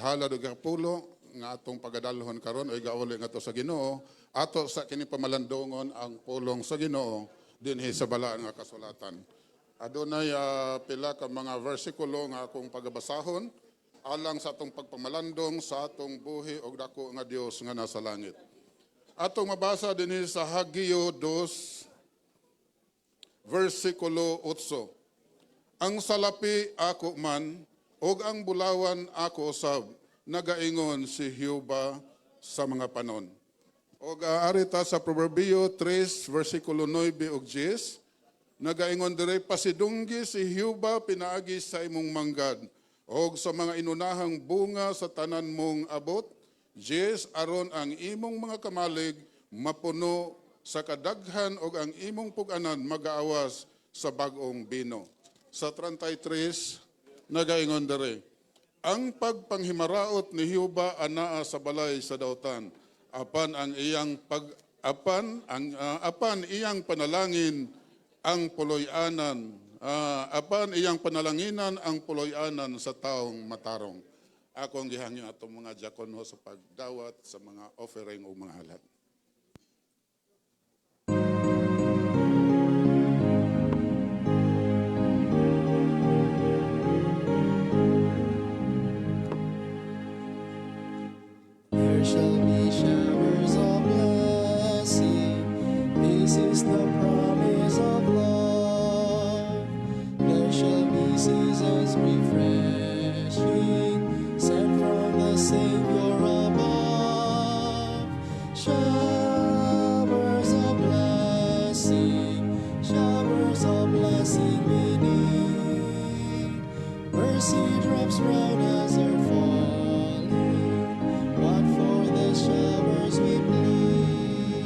halad ug kapulo nga atong pagadalhon karon ay gauli ngadto sa Ginoo, ato sa kini pamalandungon ang pulong sa Ginoo dinhi sa balaan nga kasulatan. Adunay pila ka mga versikulo nga akong pagabasahon alang sa atong pagpamalandong sa atong buhi og dako nga Dios nga nasa langit. Atong mabasa dinhi sa Hageo 2 versikulo 8. "Ang salapi ako man ug ang bulawan ako usab, nagaingon si Jehova sa mga panon." Og ari ta sa Proverbio 3 versikulo 9 ug 10. Nagaingon dire, "Pasidunggi si Jehova pinaagi sa imong manggad og sa mga inunahang bunga sa tanan mong abot. 10, aron ang imong mga kamalig mapuno sa kadaghan og ang imong pug-anan magaawas sa bag-ong bino." Sa 33, nagaingon dire, "Ang pagpanghimaraot ni Jehova anaa sa balay sa dautan, apan iyang panalangin ang puloy-anan, apan iyang panalanginan ang puloy-anan sa taong matarong." Ako ang gihangyo atong mga diakono sa pagdawat sa mga offering o mga halad. There shall be showers of blessing. This is the promise of love. There shall be seasons refreshing, sent from the Savior above. Showers of blessing, showers of blessing we need. Mercy drops round us are falling. What for the showers we plead.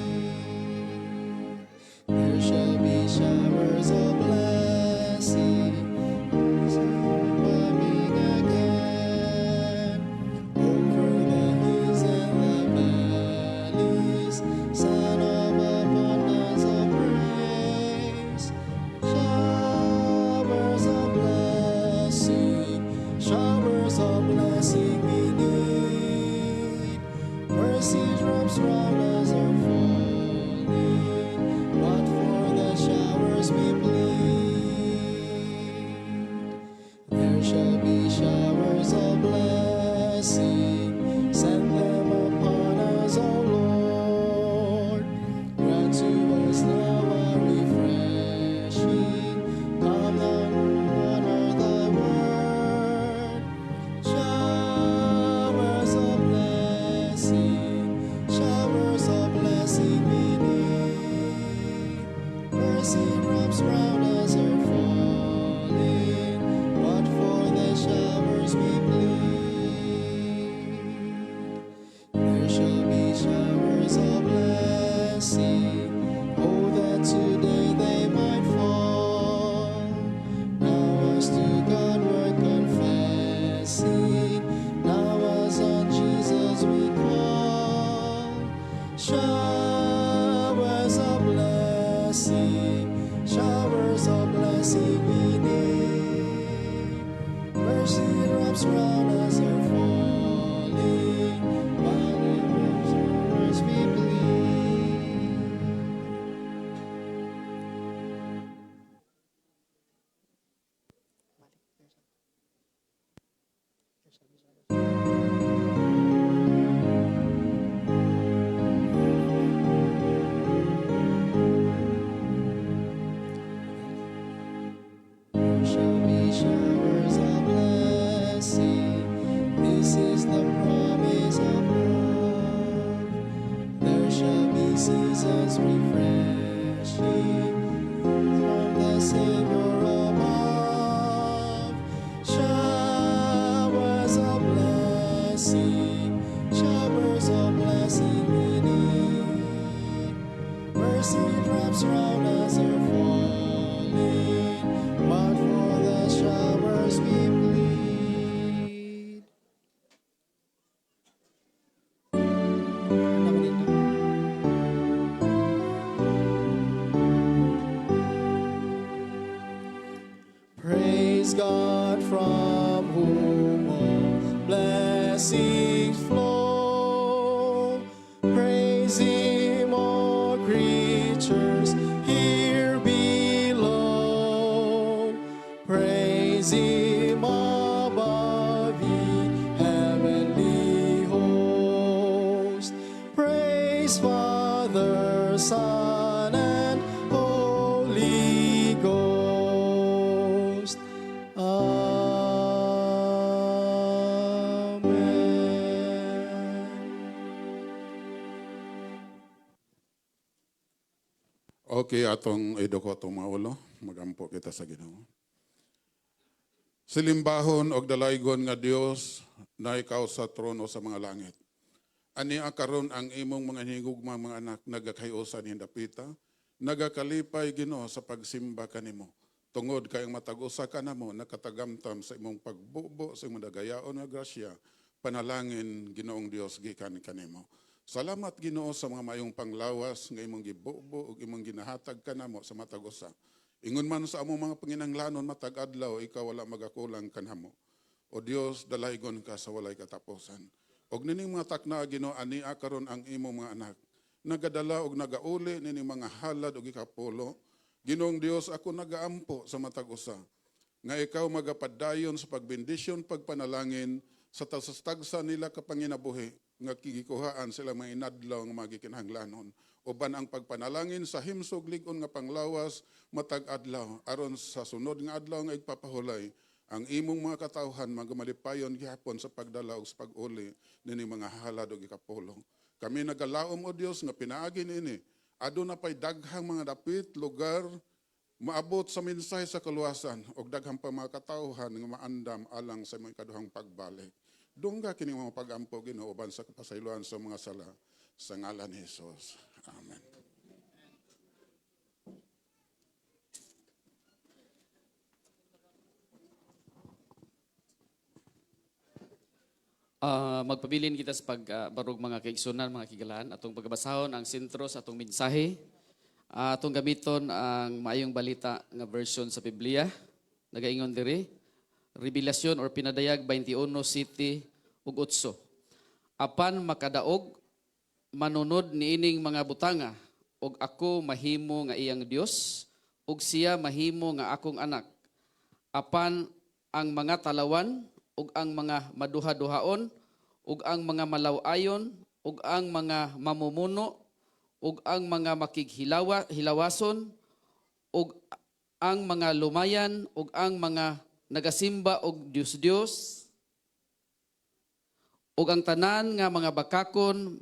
There shall be showers of blessing coming again over the hills and the valleys. Son of blessing, showers of blessing we need. Mercy drops round us are falling, but in the we plead. There shall be showers of blessing. This is the promise of love. There shall be seasons refreshing from the Savior above. Showers of blessing, showers of blessing we need. Mercy drops round us are falling, but for the showers we plead. Naman ito. Praise God from whom all blessings flow. Praise Him, all creatures here below. Praise Him above, ye heavenly host. Praise Father, Son, and Holy Ghost. Amen. Okay, atong iduko atong mga ulo. Magampo kita sa Ginoo. Silimbahon og dalaygon nga Dios na ikaw sa trono sa mga langit. Ania karon ang imong mga hinigugma, mga anak, nagakahiusan hindapita, nagakalipay, Ginoo, sa pagsimba kanimo. Tungod kay ang matag usa kanamo nakatagamtam sa imong pagbubo, sa imong dagayaon nga grasya, panalangin, Ginoong Dios, gikan kanimo. Salamat, Ginoo, sa mga mayong panglawas nga imong gibubo ug imong ginahatag kanamo sa matag usa. Ingon man sa among mga panginanglanon matag adlaw, ikaw wala magakulang kanamo. O Dios, dalaygon ka sa walay katapusan. Og nining mga takna, Ginoo, ania karon ang imong mga anak nagadala og nagauli nining mga halad og ikapulo. Ginoong Dios, ako nagaampo sa matag usa nga ikaw magapadayon sa pagbendisyon, pagpanalangin sa tagsa nila kapanginabuhi nga gikuhaan sila mga inadlaw nga mga gikinahanglanon uban ang pagpanalangin sa himsog lig-on nga panglawas matag adlaw, aron sa sunod nga adlaw nga igpapahulay, ang imong mga katawhan magamalipayon gihapon sa pagdala ug sa pag-uli nining mga halad ug ikapulo. Kami nagalaom, o Dios, nga pinaagi niini aduna pay daghang mga dapit lugar maabot sa mensahe sa kaluwasan og daghang pa mga katawhan nga maandam alang sa imong ikaduhang pagbalik. Dungga kini mga pagampo, Ginoo, uban sa kapasayloan sa mga sala, sa ngalan ni Jesus. Amen. Magpabilin kita sa pagbarog, mga kaigsunan, mga kigalaan, atong pagabasahon ang sentro sa atong mensahe. Atong gamiton ang Maayong Balita nga version sa Biblia. Nagaingon diri, Revelasyon or Pinadayag 21:7 ug 8. Apan makadaog manunod niining mga butanga, ug ako mahimo nga iyang Dios ug siya mahimo nga akong anak. Apan ang mga talawan ug ang mga maduha-duhaon ug ang mga malaw-ayon ug ang mga mamumuno ug ang mga makighilawa hilawason ug ang mga lumayan ug ang mga nagasimba og Dios-Dios ug ang tanan nga mga bakakon,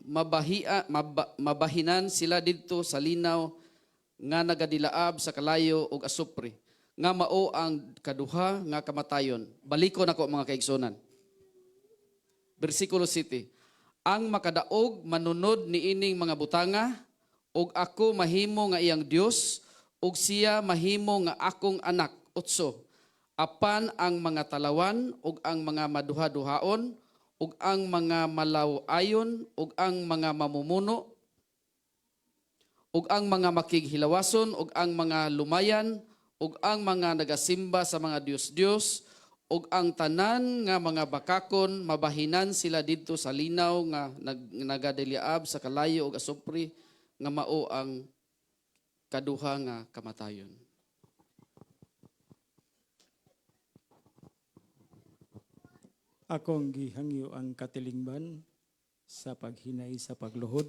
mabahinan sila didto sa linaw nga nagadilaab sa kalayo ug asupre, nga mao ang kaduha nga kamatayon. Balikon ako, mga kaigsunan. Bersikulo 7. Ang makadaog manunod niining mga butanga, ug ako mahimo nga iyang Dios ug siya mahimo nga akong anak. 8. Apan ang mga talawan ug ang mga maduha-duhaon ug ang mga malaw-ayon ug ang mga mamumuno ug ang mga makighilawason ug ang mga lumayan ug ang mga nagasimba sa mga dios-dios ug ang tanan nga mga bakakon mabahinan sila didto sa linaw nga nagadiliab sa kalayo ug asupre nga mao ang kaduha nga kamatayon. Akong gihangyo ang katilingban sa paghinay sa pagluhod.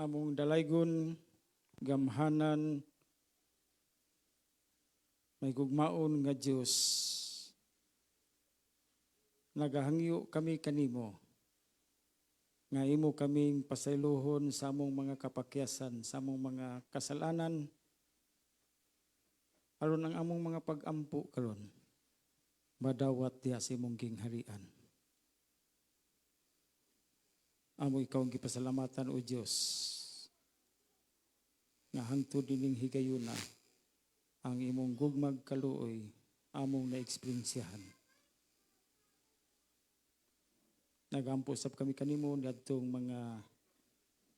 Among dalaygon, gamhanan, may gugmaon nga Dios. Nagahangyo kami kanimo nga imo kaming pasaylohon sa among mga kapakyasan, sa among mga kasalanan, aron ang among mga pag-ampo karon madawat diha sa imong gingharian. Amo ikaw ang gipasalamatan o Dios nga hangtod nining higayuna ang imong gugmag kaluoy among naeksperiensyahan. Nagampo sab kami kanimo niadtong mga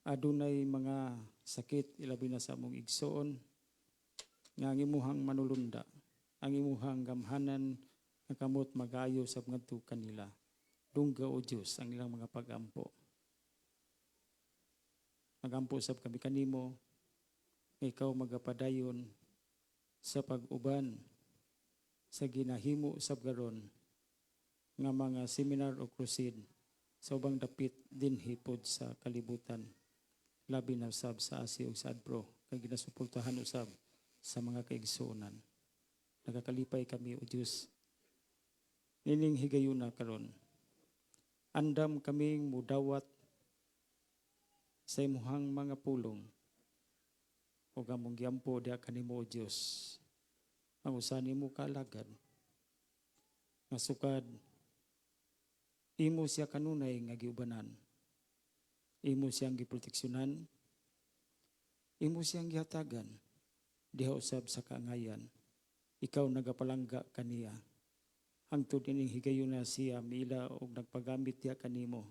adunay mga sakit ilabi na sa among igsoon nga ang imuhang manulunda, ang imuhang gamhanan nga kamot magayo sab ngadto kanila. Dungga o Dios ang ilang mga pagampo. Magampo sab kami kanimo nga ikaw magapadayon sa pag-uban sa ginahimo sab karon nga mga seminar o crusade sa ubang dapit dinhi pod sa kalibutan, labi na usab sa ASI ug sa ADPRO kay ginasuportahan usab sa mga kaigsuonan. Nagakalipay kami o Dios nining higayuna karon. Andam kaming mudawat sa imuhang mga pulong ug among giampo diha kanimo o Dios ang usa nimo kaalagad nga sukad imo siya kanunay nga giubanan, imo siyang giproteksyonan, imo siyang gihatagan diha usab sa kaangayan. Ikaw nagapalangga kaniya hangtod ining higayuna siya miila og nagpagamit diha kanimo.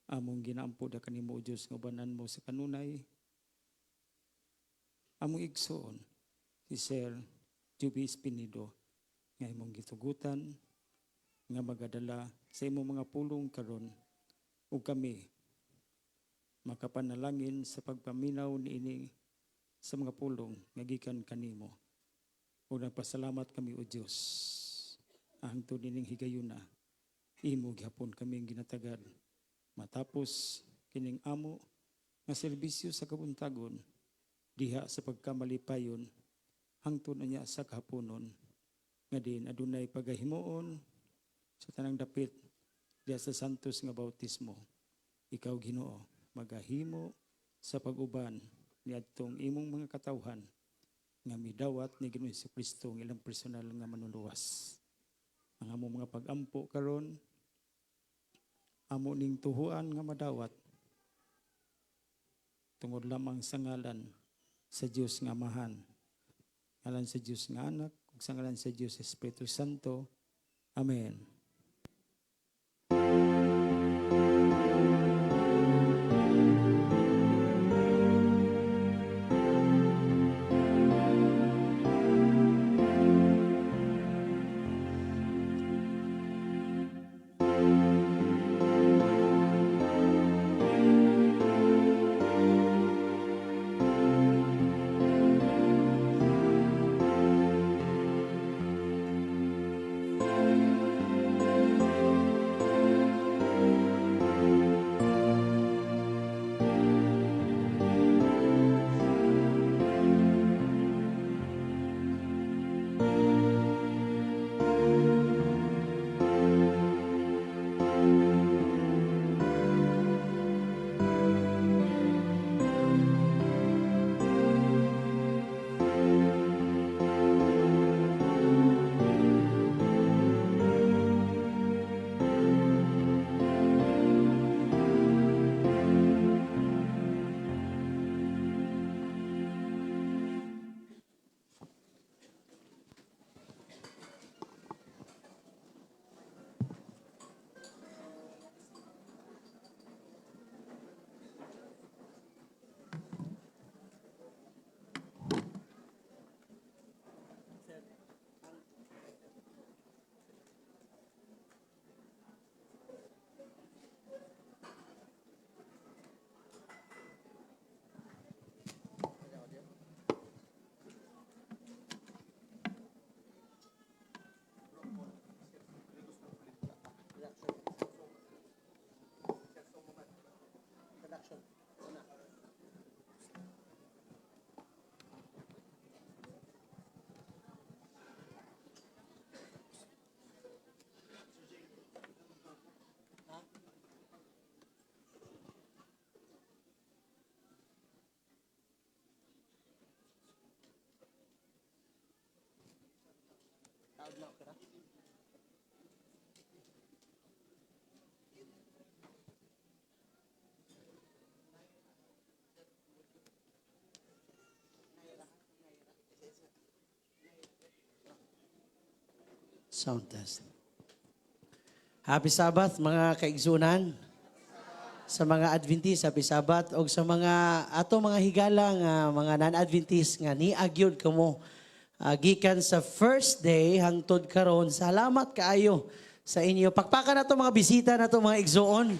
Among ginaampo diha kanimo o Dios nga ubanan mo sa kanunay among igsoon si Sir Juby Espinido nga imong gitugutan nga magadala sa imong mga pulong karon ug kami makapanalangin sa pagpaminaw niini sa mga pulong nga gikan kanimo. Ug nagpasalamat kami o Dios hangtod nining higayuna imo gihapon kaming ginatagad matapos kining amo nga serbisyo sa kabuntagon diha sa pagkamalipayon hangtod na niya sa kahaponon nga din adunay pagahimuon sa tanang dapit diha sa santos nga bautismo. Ikaw Ginoo magahimo sa pag-uban niadtong imong mga katawhan nga midawat ni Ginoong Hesukristo ang ilang personal nga manuluwas. Ang among mga pag-ampo karon amo ning tuhuan nga madawat tungod lamang sa ngalan sa Dios nga Amahan, ngalan sa Dios nga Anak, ug sa ngalan sa Dios Espiritu Santo. Amen. Sound test. Happy Sabbath, mga kaigsunan. Sa mga Adventist, happy Sabbath. O sa mga ato mga higala nga mga non-Adventist nga niagyod kamo gikan sa first day hangtod karon. Salamat kaayo sa inyo. Pakpakan nato mga bisita nato, mga igsoon.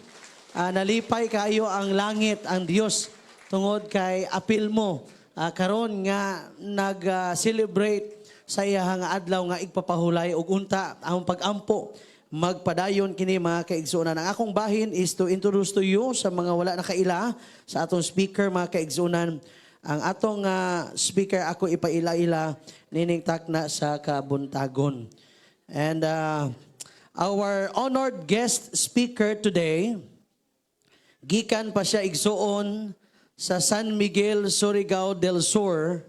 Nalipay kaayo ang langit, ang Dios, tungod kay apil mo karon nga nag-celebrate sa iyahang adlaw nga igpapahulay, ug unta ang pagampo magpadayon kini, mga kaigsuonan. Ang akong bahin is to introduce to you sa mga wala nakaila sa atong speaker, mga kaigsuonan. Ang atong speaker ako ipaila-ila nining takna sa kabuntagon. And our honored guest speaker today, gikan pa siya, igsuon, sa San Miguel, Surigao del Sur,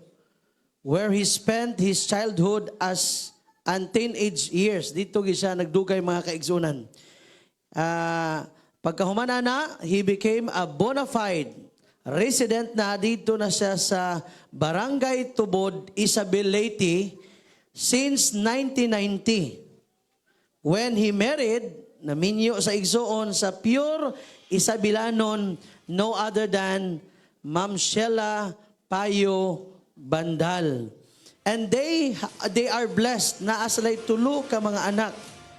where he spent his childhood as and teenage years. Dito gyud siya nagdugay, mga kaigsunan. Pagkahuman na, he became a bona fide resident na dito na siya sa Barangay Tubod, Isabel, Leyte since 1990. When he married, naminyo sa igsoon sa pure Isabilanon, no other than Ma'am Sheila Payo Bandal. And they are blessed na asalay tulo ka mga anak.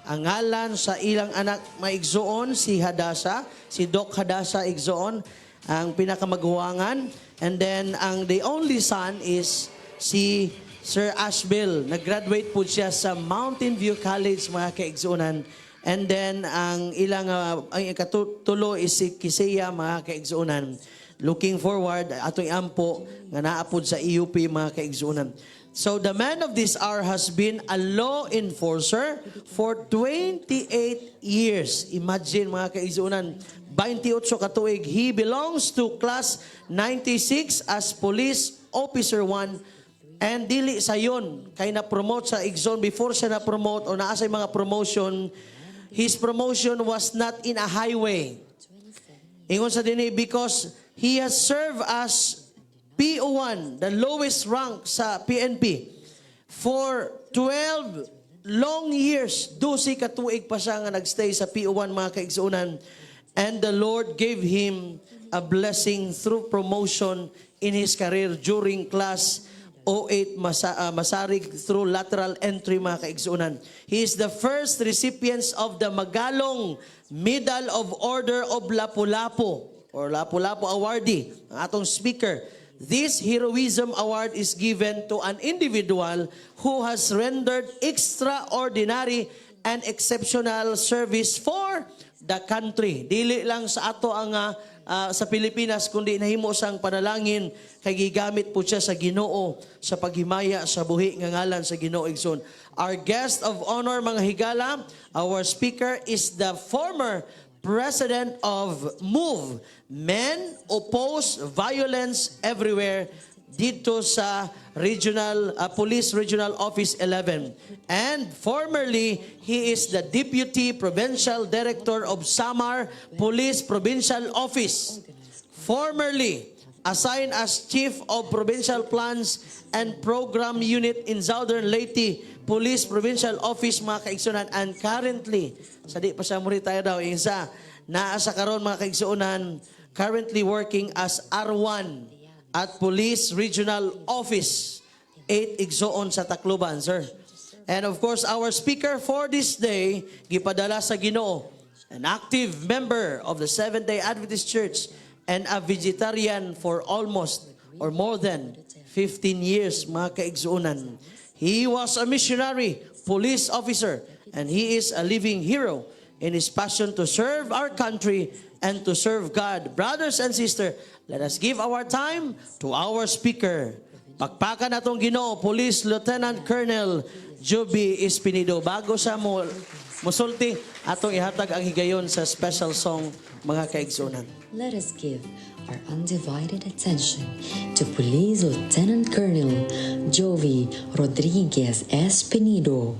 Ang ngalan sa ilang anak, maigsoon, si Hadasa, si Doc Hadasa, igsoon, ang pinakamaguwangan. And then ang the only son is si Sir Ashbill. Nag-graduate po siya sa Mountain View College, mga kaigsuonan. And then ang ilang ang ikatulo is si Kisea, mga kaigsuonan. Looking forward atong iampo nga naa pod sa EUP, mga kaigsuonan. So the man of this hour has been a law enforcer for 28 years. Imagine, mga kaigsuonan, 28 ka tuig. He belongs to class 96 as police officer 1. And dili sayon kay na-promote sa Igsoon, before siya na-promote o naa sa mga promotion, his promotion was not in a highway. Ingon sa dinhi, because he has served as PO1, the lowest rank sa PNP, for 12 long years. 12 ka tuig pa siya nga nagstay sa PO1, mga kaigsuonan. And the Lord gave him a blessing through promotion in his career during class 08 Masarig through lateral entry, mga kaigsuonan. He is the first recipient of the Magalong Medal of Order of Lapu-Lapu or Lapu-Lapu Awardee, ang atong speaker. This heroism award is given to an individual who has rendered extraordinary and exceptional service for the country. Dili lang sa ato ang sa Pilipinas, kundi nahimo sang panalangin kay gigamit po siya sa Ginoo sa paghimaya sa buhi nga ngalan sa Ginoo, igsoon. Our guest of honor, mga higala, our speaker is the former president of MOVE, Men Oppose Violence Everywhere, dito sa Regional Police Regional Office 11. And formerly, he is the Deputy Provincial Director of Samar Police Provincial Office. Formerly assigned as Chief of Provincial Plans and Program Unit in Southern Leyte Police Provincial Office, mga kaigsunan, and currently, sa di pa siya mo retire daw, isa, naa sa karon, mga kaigsunan, currently working as R1 at Police Regional Office 8, igsoon, sa Tacloban, sir. And of course, our speaker for this day, gipadala sa Ginoo, an active member of the Seventh-day Adventist Church and a vegetarian for almost or more than 15 years, mga kaigsuonan. He was a missionary, police officer, and he is a living hero in his passion to serve our country and to serve God. Brothers and sisters, let us give our time to our speaker. Pakpakan natong Ginoo, Police Lieutenant Colonel Joby Espinido. Bago sa mo musulti, atong ihatag ang higayon sa special song, mga kaigsunan. Let us give our undivided attention to Police Lieutenant Colonel Jovi Rodriguez Espinido.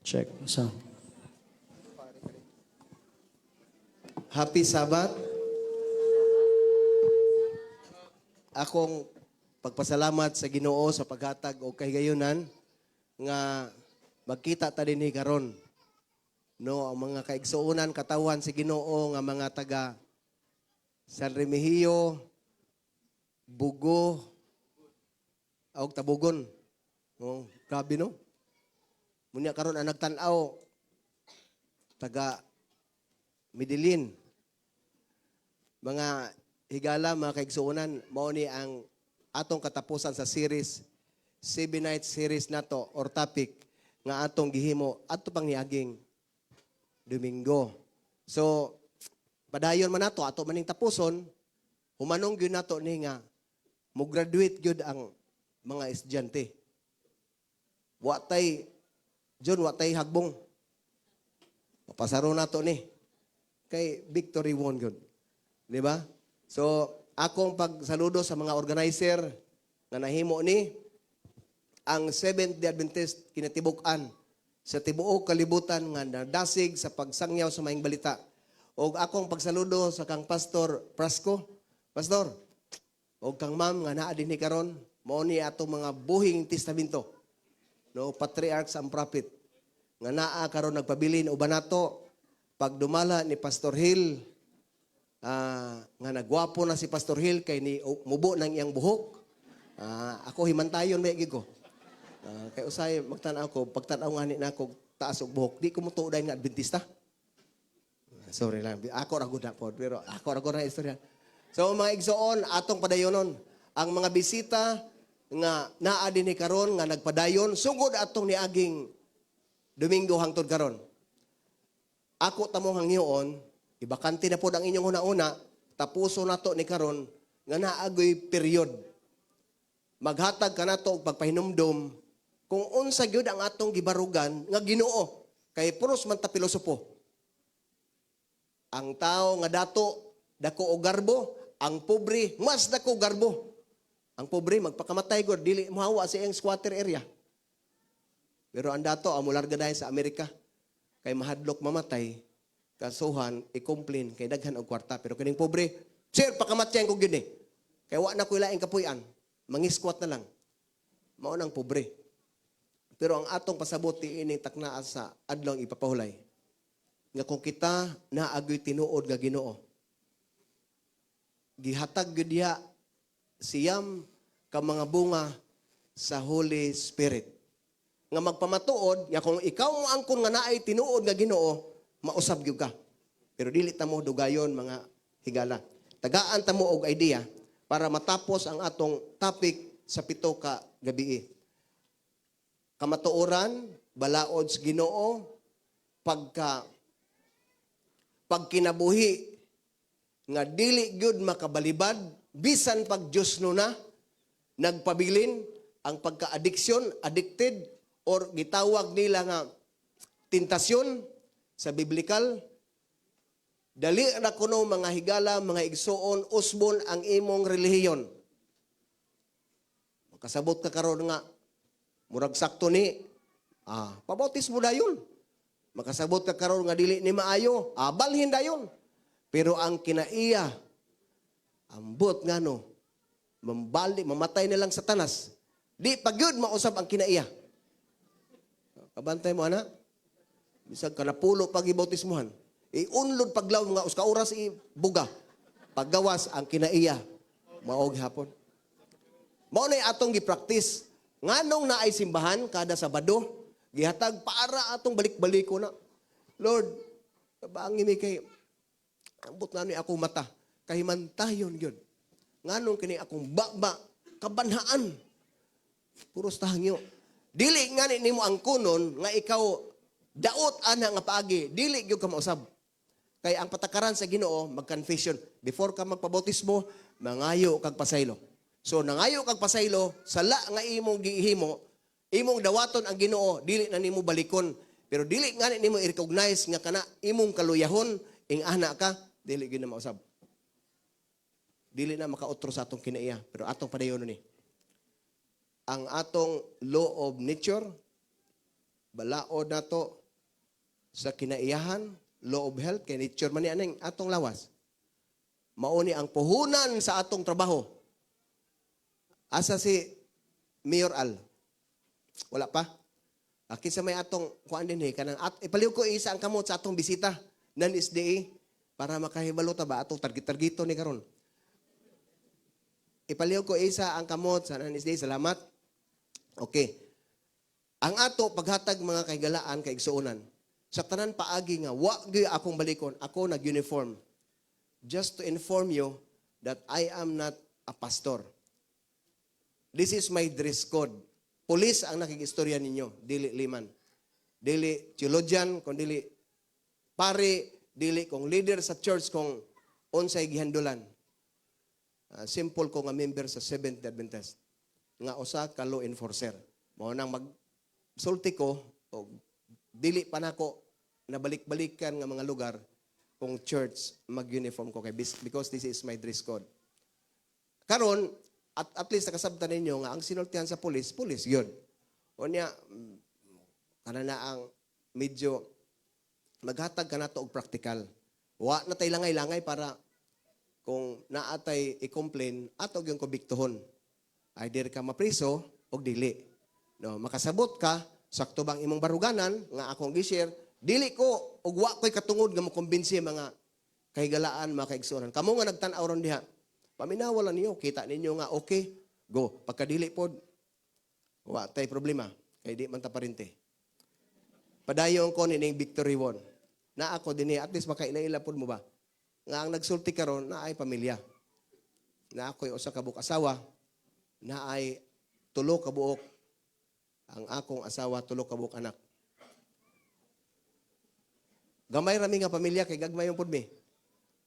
Check. Sound. Happy Sabbath. Akong pagpasalamat sa Ginoo sa paghatag og kahigayunan nga magkita ta dinhi karon. No, ang mga kaigsuonan, katawan sa Ginoo nga mga taga San Remigio, Bugo, og Tabugon. Oh, grabe, no? Munya karon ang nagtan-aw taga Medellin. Mga higala, mga kaigsuonan, mao ni ang atong katapusan sa series, Seven Night series nato or topic nga atong gihimo adto pang niaging Domingo. So, padayon man nato, ato maning tapuson, humanong gyud nato ni nga mo-graduate gyud ang mga estudyante. Wa tay John, wa tay hagbong. Pasaro nato ni. Kay victory won gyud. Di ba? So, akong pagsaludo sa mga organizer nga nahimo ni ang Seventh-day Adventist kinatibuk-an sa tibuok kalibutan nga nadasig sa pagsangyaw sa maayong balita. Og akong pagsaludo sa kang Pastor Prasco. Pastor, og kang ma'am nga naa dinhi karon, mao ni atong mga buhing testamento. No, patriarchs and prophet nga naa karon nagpabilin uban nato pagdumala ni Pastor Hill, nga nagwapo na si Pastor Hill kay ni mubo ng iyang buhok. Ako himantayon may gid ko. Kay usay magtan-aw ko, pagtan-aw ngani nako taas og buhok, di ko motuo nga Adventista. Sorry lang, ako ra gud na pod, pero ako ra gud na istorya. So mga igsoon, atong padayonon ang mga bisita nga naa dinhi karon nga nagpadayon sugod atong niaging Domingo hangtod karon. Ako tamong hangyoon, ibakante na pod ang inyong huna-una, tapuso nato ni karon nga naagoy period. Maghatag ka nato og pagpahinumdom kung unsa gyud ang atong gibarugan nga Ginoo, kay puros man ta pilosopo. Ang tao nga dato dako og garbo, ang pobre mas dako garbo. Ang pobre magpakamatay gud, dili mohawa sa iyang squatter area. Pero ang dato amo larga dahil sa Amerika kay mahadlok mamatay, kasuhan i-complain kay daghan og kwarta. Pero kining pobre, sir, pakamatyan ko gyud ni. Kay wa na koy laing kapuy-an, mangisquat na lang. Mao nang pobre. Pero ang atong pasabot ining taknaa sa adlong ipapahulay, nga kung kita naagoy tinuod nga Ginoo, gihatag gyud diha siyam ka mga bunga sa Holy Spirit nga magpamatuod nga kung ikaw mo angkon nga naay tinuod nga Ginoo, mausab gyud ka. Pero dili ta mo dugayon, mga higala. Tagaan ta mo og idea para matapos ang atong topic sa 7 ka gabii. Kamatuoran, balaod sa Ginoo, pagkinabuhi nga dili gyud makabalibad bisan pag Dios no na nagpabilin ang pagka-addiction, addicted or gitawag nila nga tentasyon sa biblical. Dali ra kuno, mga higala, mga igsuon, usbon ang imong relihiyon. Makasabot ka karon nga murag sakto ni, pabautismo dayon. Makasabot ka karon nga dili ni maayo, balhin dayon. Pero ang kinaiya, ambot ngano, mambali, mamatay na lang sa Satanas. Di pagyud mausab ang kinaiya. Kabantay mo, ana. Bisag kanapulo pag ibautismuhan. Iunlod paglaw nga usa ka oras ibuga. Paggawas ang kinaiya, mao gihapon. Mao na atong gi-practice. Nganong naay simbahan kada Sabado, gihatag para atong balik-baliko na. Lord, kabaangi mi kay ambot nga ni akong mata, kahimantayon gyud. Nganong kini akong baba, kabanhaan. Puros tahangyo. Dili ngani nimo ang kunon nga ikaw daot ana nga paagi, dili gyud ka mausab. Kay ang patakaran sa Ginoo, mag-confession. Before ka magpabautismo, mangayo kag pasaylo. So nangayo kag pasaylo, sala nga imong gihimo, imong dawaton ang Ginoo, dili na nimo balikon. Pero dili ngani nimo i-recognize nga kana imong kaluyahon, ing ana ka, dili gyud na mausab. Dili na makautro sa atong kinaiya, pero atong padayon ni. Ang atong law of nature, Balaod nato sa kinaiyahan, law of health, kay nature man ni aning atong lawas. Mao ni ang puhunan sa atong trabaho. Asa si Mayor Al? Wala pa? Kinsa may atong kuan din kanang at ipaliw ko isa ang kamot sa atong bisita nan SDA para makahibalo ta ba atong target-targeto ni karon. Ipaliw ko isa ang kamot sa nan SDA. Salamat. Okay. Ang ato paghatag mga kahigalaan kaigsuonan. Sa tanan paagi nga wa gyud akong balikon, ako nag-uniform. Just to inform you that I am not a pastor. This is my dress code. Police ang nakigistorya ninyo, dili liman. Dili theologian, kung dili pare, dili kong leader sa church kung unsay gihandulan. Simple ko nga member sa Seventh Adventist nga usa ka law enforcer. Mao nang magsulti ko og dili pa nako nabalik-balikan nga mga lugar kung church mag-uniform ko kay because this is my dress code. Karon at least nakasabtan ninyo nga ang sinultihan sa pulis, pulis yun. O niya, kana na ang medyo maghatag ka nato og practical. Wa na tay langay-langay para kung naatay i-complain, ato yung kubiktuhon. Either ka mapriso o dili. No, makasabot ka, sakto bang imong baruganan nga akong gi-share, dili ko og wa ko'y katungod nga mokumbinsi mga kahigalaan, mga kaigsuonan. Kamo nga nagtan-aw ron diha. Paminawa lang ninyo, kita ninyo nga okay, go. Pagkadili pod, wa tay problema kay di man ta parente. Padayon ko nining victory won. Na ako dinhi at least makaila-ila pod mo ba? Nga ang nagsulti karon na ay pamilya. Na ako'y usa ka buok asawa, na ay tulo ka buok ang akong asawa, tulo ka buok anak. Gamay rami nga pamilya kay gagmay pud mi.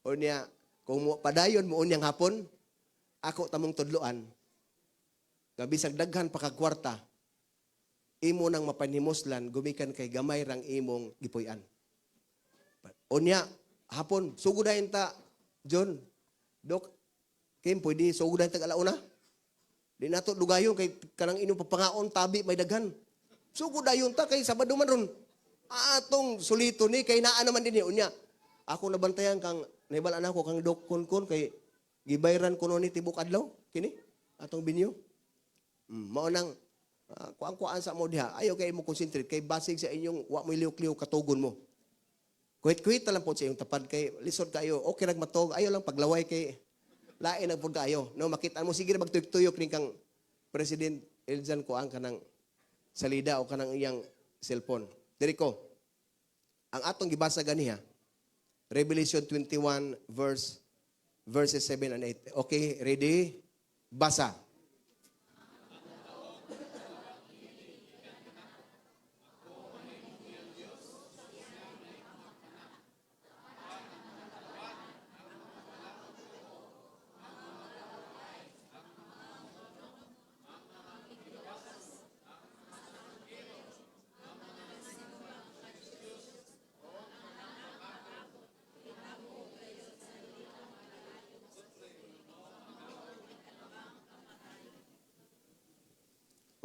O niya, kung mo, padayon mo unyang hapon, ako tamong tudloan. Nga bisag daghan pa kag kwarta, imo nang mapanhimuslan gumikan kay gamay rang imong gipuy-an. Unya, hapon, sugod dayon ta, John, Dok, Kim, pwede sugod dayon tag alauna? Di nato dugayon kay kanang inyong papangaon tabi may daghan. Sugod dayon ta kay Sabado man ron. Atong sulito ni kay naa naman dinhi unya. Ako nabantayan kang nahibal-an ako kang Dok Kun kay gibayran kuno ni tibok adlaw kini atong binyo. Mao nang kuang-kuan sa mo diha. Ayaw kay mo concentrate kay basig sa inyong wa mo liuk-liuk katugon mo. Kuwit-kuwit lang po sa iyong tapad kay lisod kayo. Okay rag matog, ayaw lang paglaway kay lain ang pud kaayo. No, makita mo sige ra magtuyok-tuyok ni kang President Eljan ko ang kanang salida o kanang iyang cellphone. Diri ko. Ang atong gibasa ganiha, Revelation 21 verses 7 and 8. Okay, ready? Basa.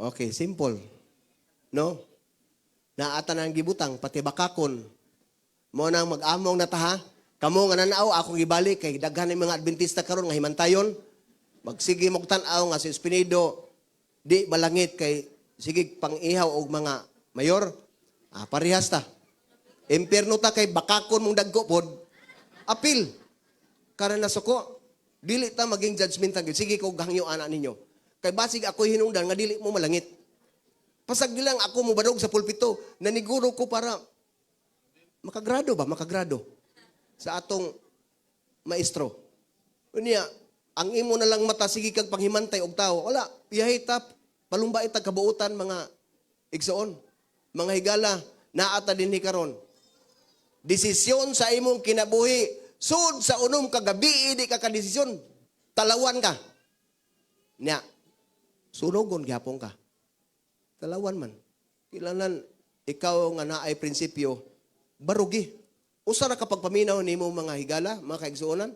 Okay, simple. No? Naata na ang gibutang, pati bakakon. Mo nang mag-among na taha. Kamo nga nanaaw, akong gibalik kay daghan ng mga Adventista karon nga himantayon. Magsige mog tan-aw nga si Espinido di malangit kay sige pang-ihaw og mga mayor. Parehas ta. Impierno ta kay bakakon mong dagko pod. Apil. Karan nasuko. Dili ta maging judgmental. Sige ko gahangyo ana ninyo. Kay basig ako'y hinungdan nga dili mo malangit. Pasag lang ako mo badog sa pulpito, naniguro ko para makagrado ba? Makagrado sa atong maestro. Unya, ang imo na lang mata sige kag panghimantay og tawo. Wala, piyahi ta, palumbait ta kabuotan mga igsoon. Mga higala, naata dinhi karon. Desisyon sa imong kinabuhi, sud sa unom ka gabi di ka kadesisyon, talawan ka. Nya, sunogon gihapon ka. Talawan man. Kilanan, ikaw nga naay prinsipyo, barugi. Usa ra kapag paminaw nimo mga higala, mga kaigsuonan.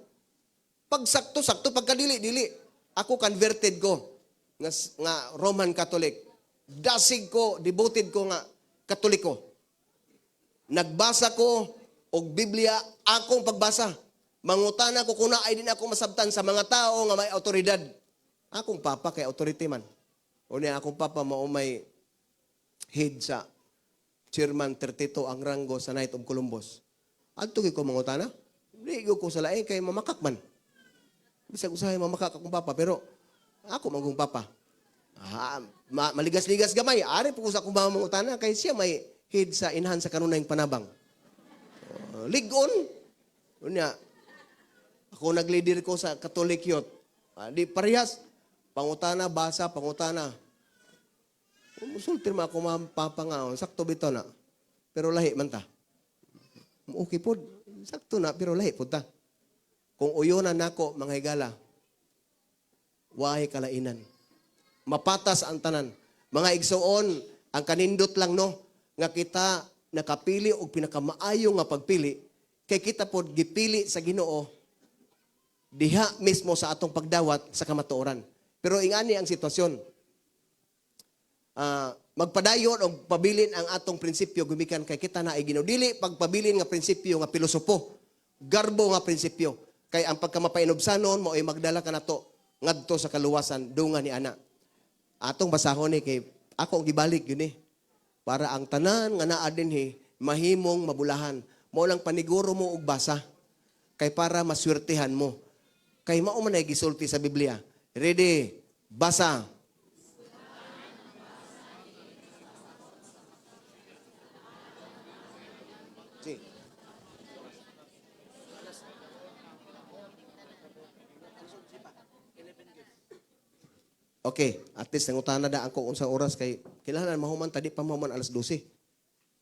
Pag sakto, sakto, pagkadili, dili. Ako converted ko nga Roman Catholic. Dasig ko, devoted ko nga Katoliko. Nagbasa ko og Biblia akong pagbasa. Mangutana ko kuna ay din ako masabtan sa mga tao nga may autoridad. Akong papa kay authority man. O niya akong papa mao may head sa chairman 32 ang ranggo sa Knight of Columbus. Adto gyud ko mangutana. Di gyud ko sa lain kay mamakak man. Bisag usahay mamakak akong papa pero ako man kong papa. Ah, maligas-ligas gamay. Ari po ko sa akong mama mangutana kay siya may head sa inahan sa kanunayng panabang. Ligon. Unya, ako nag-leader ko sa Catholic Youth. Ah, di parehas. Pangutana, basa, pangutana. Musulti man ako ma'am, papa nga, oh, sakto bitaw na. Pero lahi man ta. Okay pod, sakto na, pero lahi pod ta. Kung uyonan nako, mga higala, wahay kalainan. Mapatas ang tanan. Mga igsoon, ang kanindot lang no, nga kita nakapili og pinakamaayo nga pagpili, kay kita pod gipili sa Ginoo diha mismo sa atong pagdawat sa kamatuoran. Pero ingani ang sitwasyon. Magpadayon og pabilin ang atong prinsipyo gumikan kay kita na ay Ginoo. Dili pagpabilin nga prinsipyo nga pilosopo, garbo nga prinsipyo. Kay ang pagkamapainubsanon mo ay magdala ka nato ngadto sa kaluwasan dungan ni ana. Atong basahon ni kay ako ang gibalik yun eh. Para ang tanan nga naa dinhi mahimong mabulahan. Mao lang paniguro mo og basa kay para maswertehan mo. Kay mao man ay gisulti sa Biblia. Ready, basa. Si. Okay, at least nangutana da ako unsang oras kay kailangan mahuman tadi pa mahuman alas 12.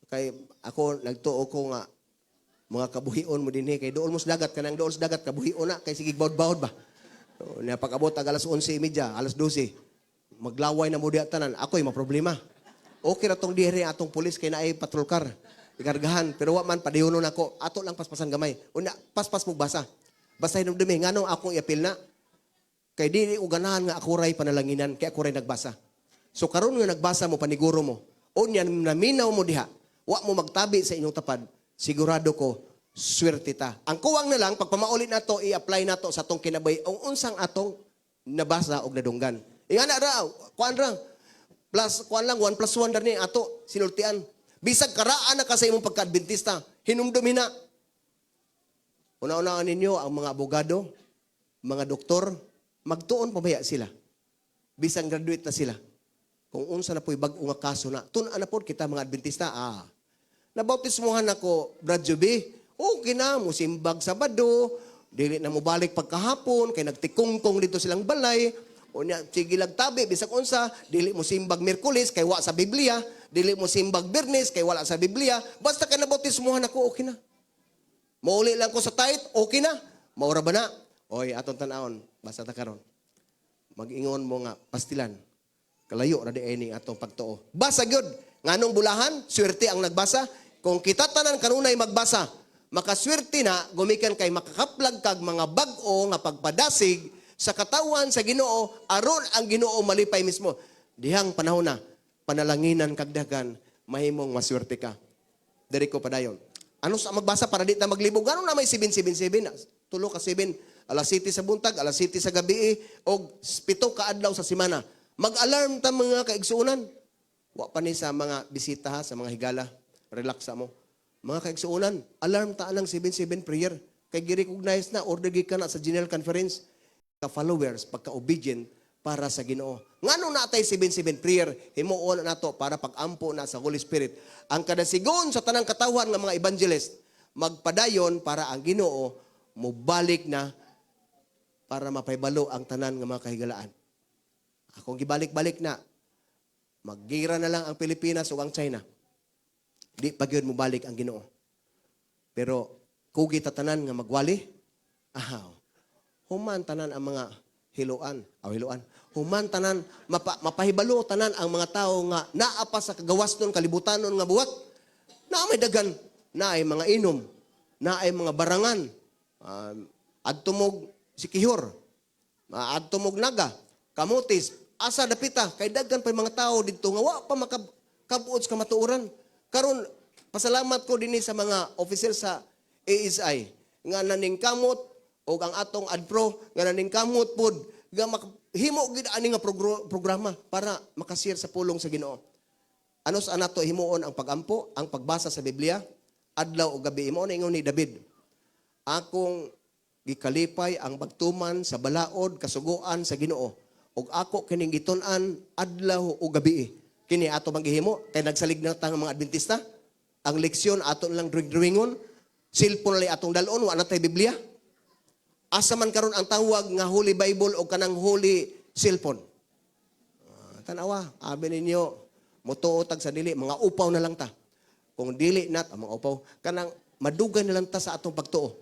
Kay ako nagtuo ko nga mga kabuhion mo dinhi kay dool mo sa dagat kanang dool sa dagat kabuhion na kay sige bawd-bawd ba. So, niya pag-abot ag alas 11:30, alas 12. Maglaway na mo diha tanan, ako'y maproblema. Okay ra tong diri atong pulis kay naay patrol car. Ikargahan pero wa man padayonon nako. Ato lang paspasan gamay. Una paspas mo basa. Basta hinumdumi nganong akong iapil na. Kay dili ko ganahan nga ako ray panalanginan, kay ako ray nagbasa. So karon nga nagbasa mo paniguro mo, unya naminaw mo diha, wa mo magtabi sa inyong tapad, sigurado ko swerte ta. Ang kuwang na lang pagpamaulit nato i-apply nato sa atong kinabay ang unsang atong nabasa og nadunggan. Ingana ra, kuan ra. Plus kuan lang 1 plus 1 ni ato sinultian. Bisag karaan na ka sa imong pagka-Adventista, hinumdumi na. Una-unaan ninyo ang mga abogado, mga doktor, magtuon pa baya sila. Bisan graduate na sila. Kung unsa na po'y bag-o nga kaso na, tun-an na po kita mga Adventista, Nabautismuhan ako, Brad Juby, okay na, musimbag Sabado, dili na mobalik pagkahapon, kay nagtikungkong dito silang balay, o niya, sige lang tabi, bisag unsa, dili mo simbag Miyerkules, kay wa sa Biblia, dili mo simbag Biyernes, kay wala sa Biblia, basta kay nabautismuhan ako, okay na. Mauli lang ko sa tithe, okay na. Maura ba na? Oy, atong tan-awon, basta ta karon. Mag-ingon mo nga, pastilan. Kalayo ra di ay ning atong pagtuo. Basa gyud. Nganong bulahan, swerte ang nagbasa. Kung kita tanan kanunay magbasa, makaswerte na gumikan kay makakaplag kag mga bag-o nga pagpadasig sa katawan sa Ginoo aron ang Ginoo malipay mismo. Dihang panahon na panalanginan kag dagan mahimong maswerte ka. Diri ko padayon. Ano sa magbasa para di ta maglibog? Ano na may 777? Tulo ka 7, alas 7 sa buntag, alas 7 sa gabi, og 7 ka adlaw sa semana. Mag-alarm ta mga kaigsuonan. Wa pa ni sa mga bisita ha, sa mga higala. Relax sa mo. Mga kaigsuonan, alarm ta anang 7-7 prayer. Kay gi-recognize na, order gikan na sa General Conference. Ka followers, pagka-obedient para sa Ginoo. Ngano na tay 7-7 prayer, himuon na nato para pag-ampo na sa Holy Spirit. Ang kadasigon sa tanang katawhan ng mga evangelist, magpadayon para ang Ginoo mobalik na para mapahibalo ang tanan nga mga kahigalaan. Akong gibalik-balik na, maggira na lang ang Pilipinas o ang China. Di pa gyud mobalik ang Ginoo. Pero kugi tatanan nga magwali, ahaw. Human tanan ang mga hiluan, aw hiluan. Human tanan mapahibalo tanan ang mga tao nga naa pa sa kagawas nun kalibutan nun nga buhat. Naa may dagan, naay mga inom, naay mga barangan. Adto mog Sikihor, adto mog Naga, Kamutis, asa dapita kay daghan pa mga tao didto nga wa pa makakabuot sa kamatuoran. Karon pasalamat ko dinhi sa mga officer sa ASI nga naningkamot og ang atong ADPRO nga naningkamot pod nga himo gid ani nga programa para makashare sa pulong sa Ginoo. Ano sa nato himuon ang pagampo, ang pagbasa sa Biblia, adlaw o gabi. Mao na ingon ni David. Akong gikalipay ang pagtuman sa balaod kasuguan sa Ginoo ug ako kining gitun-an adlaw o gabi. Kini ato bang gihimo kay nagsalig na ta nga mga Adventista. Ang leksyon ato lang drawing-drawingon, cellphone lang atong dalon, wa na tay Biblia. Asa man karon ang tawag nga Holy Bible o kanang Holy Cellphone? Tanawa, abi ninyo, mutuo tag sa dili, mga upaw na lang ta. Kung dili nat, ang mga upaw, kanang madugay na lang ta sa atong pagtuo.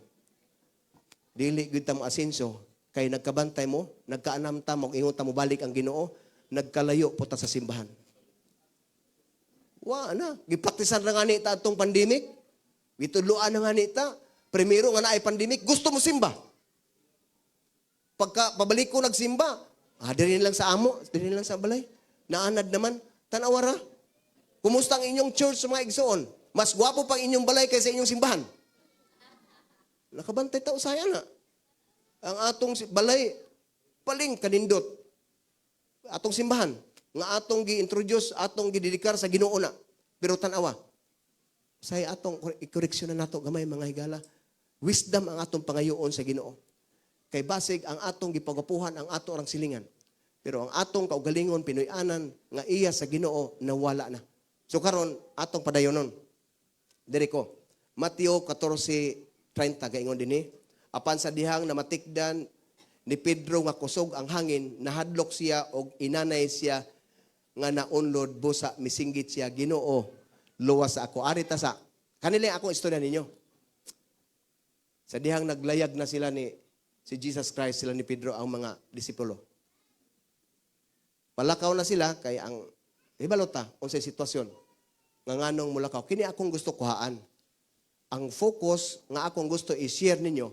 Dili gyud ta mo asenso, kay nagkabantay mo, nagkaanam ta mo, ingon ta mo balik ang Ginoo, nagkalayo po ta sa simbahan. Wa na, gipraktisan na nga ni ta atong pandemic. Gitudloan na nga ni ta. Primero nga naay pandemic, gusto mo simba. Pagka pabalik ko nagsimba, diri lang sa amo, diri lang sa balay. Naanad naman, tanawa ra. Kumusta ang inyong church sa mga igsoon? Mas gwapo pang inyong balay kaysa inyong simbahan. Nakabantay ta usaya na. Ang atong balay, paling kanindot. Atong simbahan, nga atong gi-introduce, atong gidedikar sa Ginoo na. Pero tanawa, say atong i-correction na nato gamay mga higala. Wisdom ang atong pangayoon sa Ginoo. Kay basig ang atong gipagapuhan ang ato orang silingan. Pero ang atong kaugalingon Pinoy-anan nga iya sa Ginoo nawala na. So karon atong padayonon. Diri ko. Mateo 14:30 gaingon dinhi. Apan sa dihang namatikdan ni Pedro nga kusog ang hangin, nahadlok siya og inanay siya nga naunlod busa misinggit siya, Ginoo, luwas sa ako. Ari ta sa kanila akong istorya ninyo. Sa dihang naglayag na sila ni si Jesus Christ, sila ni Pedro ang mga disipulo. Palakaw na sila kay ang hibalo ta unsay sitwasyon nga nganong mulakaw. Kini akong gusto kuhaan. Ang focus nga akong gusto i-share ninyo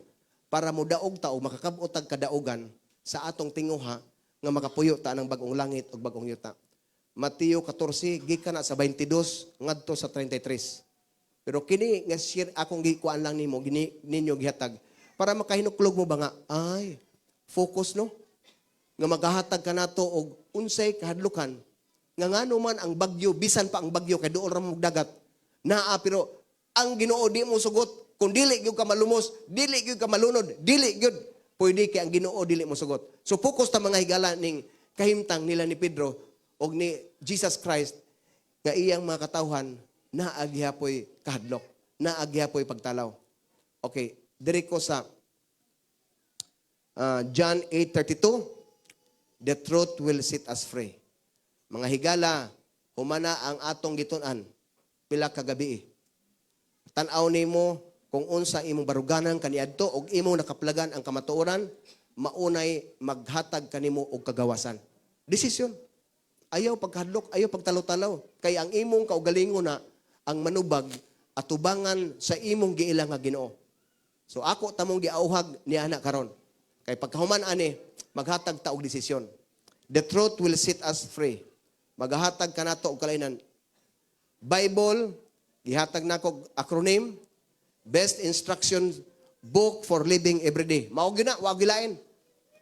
para modaog ta o makakab-ot tag kadaugan sa atong tinguha nga makapuyo ta ng bagong langit ug bagong yuta. Mateo 14 gikan na sa 22 ngadto sa 33. Pero kini nga share akong gikuan lang nimo gini ninyo gihatag para makahinuklog mo ba nga ay focus no nga magahatag ka nato og unsay kahadlukan nga ngano man ang bagyo bisan pa ang bagyo kay duol ra mo dagat naa pero ang Ginoo di mo sugot kung dili gyud ka malumos, dili gyud ka malunod, dili gyud pwede kay ang Ginoo dili mo sugot. So focus ta mga higala ning kahimtang nila ni Pedro og ni Jesus Christ nga iyang mga katawhan naa gihapoy kahadlok, naa gihapoy pagtalaw. Okay, diri ko sa John 8:32, the truth will set us free. Mga higala, humana ang atong gitun-an pila ka gabi. Tan-aw nimo kung unsa imong baruganan kaniadto og imong nakaplagan ang kamatuoran, maunay maghatag kanimo og kagawasan. Desisyon. Ayaw pagkahadlok, ayaw pagtalaw-talaw. Kay ang imong kaugalingon na ang manubag atubangan sa imong giila nga Ginoo. So ako tamong giauhag ni ana karon. Kay pagkahuman ani, maghatag ta og desisyon. The truth will set us free. Maghatag kanato og kalainan. Bible, gihatag nako acronym, Best Instruction Book for Living Every Day. Mao gyud na, wa gilain.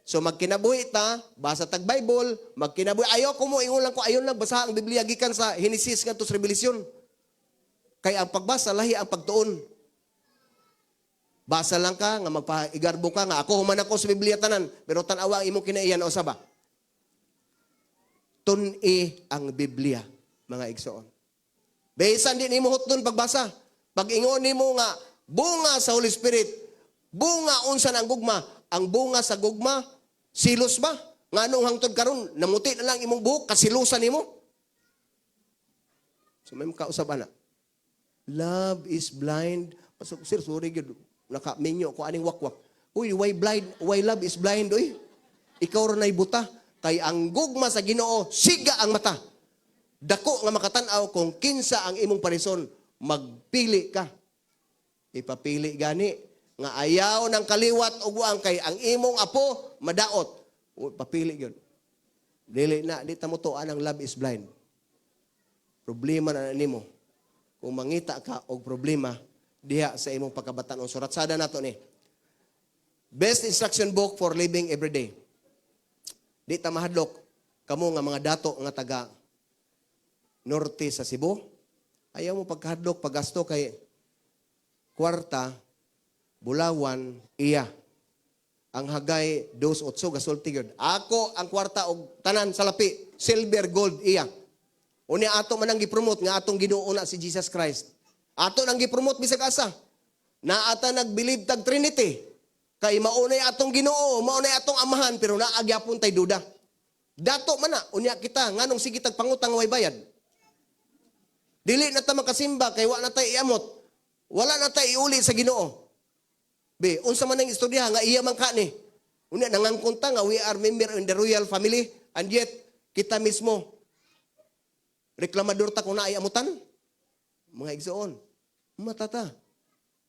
So magkinabuhi ta, basa tag Bible, magkinabuhi. Ayaw ko mo ingon lang ko, ayon lang basa ang Biblia gikan sa Genesis ngadto sa Revelation. Kay ang pagbasa lahi ang pagtuon. Basa lang ka nga magpaigarbo ka nga ako human ako sa Biblia tanan, pero tan-awa ang imong kinaiyan o saba. Tun-i ang Biblia, mga igsoon. Bisan di nimo hutdon pagbasa. Pag ingon nimo nga bunga sa Holy Spirit, bunga unsa na ang gugma? Ang bunga sa gugma, silos ba? Nganong hangtod karon namuti na lang imong buhok kasilusan nimo? So may makausap ana. Love is blind. So, sir, sorry gyud naka-menyo ko aning wakwak. Uy, why blind? Why love is blind uy? Ikaw ra nay buta kay ang gugma sa Ginoo siga ang mata. Dako nga makatan-aw kung kinsa ang imong parison, magpili ka. Ipapili gani nga ayaw ng kaliwat og buang kay ang imong apo madaot. Uy, papili gyud. Dili na di ta mo tuan ang love is blind. Problema na nimo. Kung mangita ka og problema diha sa imong pagkabatan-on. Suratsada nato ni. Best instruction book for living every day. Di ta mahadlok kamo nga mga dato nga taga norte sa Cebu. Ayaw mo pagkahadlok paggasto kay kwarta, bulawan, iya. Ang Hagay 2:8 gasulti gyud. Ako ang kwarta og tanan salapi, silver, gold, iya. Unya ato man ang gipromote nga atong Ginoo na si Jesus Christ. Ato nang gipromote bisag asa. Naa ta nag-believe tag Trinity. Kay maunay atong Ginoo, maunay atong Amahan, pero naa gyapon tay duda. Dato man na, unya kita nganong sige tag pangutang way bayad. Dili na ta makasimba kay wa na tay iamot. Wala na tay iuli sa Ginoo. Be, unsa man ang istorya nga iya man ka ni. Unya nangangkon ta nga we are member in the royal family, and yet kita mismo reklamador ta kung naay amutan. Mga igsoon, matata.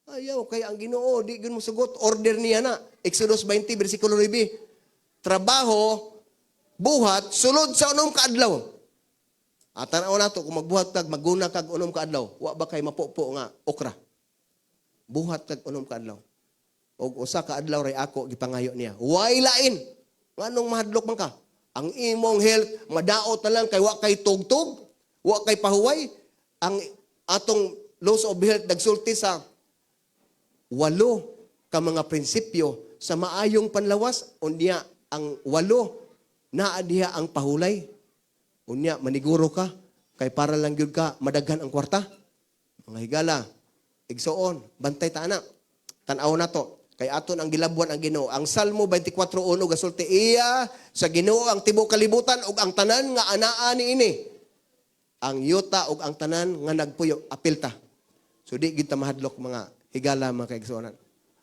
Ayaw kay ang Ginoo di gyud mo sugot, order niya na. Exodus 20 versikulo 9. Trabaho buhat sulod sa 6 ka adlaw. At tanaw nato kung magbuhat kag maguna kag 6 ka adlaw, wa ba kay mapupo nga okra? Buhat kag 6 ka adlaw. Og usa ka adlaw ray ako gipangayo niya. Way lain. Nganong mahadlok man ka? Ang imong health madaot na lang kay wa kay tugtog, wa kay pahuway. Ang atong laws of health nagsulti sa 8 ka mga prinsipyo sa maayong panlawas. Unya ang 8 naa diha ang pahulay. Unya maniguro ka kay para lang gyud ka madaghan ang kwarta. Mga higala, igsoon, bantay ta ana. Tan-aw na to. Kay aton ang gilabwan ang Ginoo. Ang Salmo 24:1 gasulti, iya sa Ginoo ang tibuok kalibutan ug ang tanan nga anaa niini. Ang yuta ug ang tanan nga nagpuyo, apil ta. So di gid ta mahadlok, mga higala, mga kaigsuonan.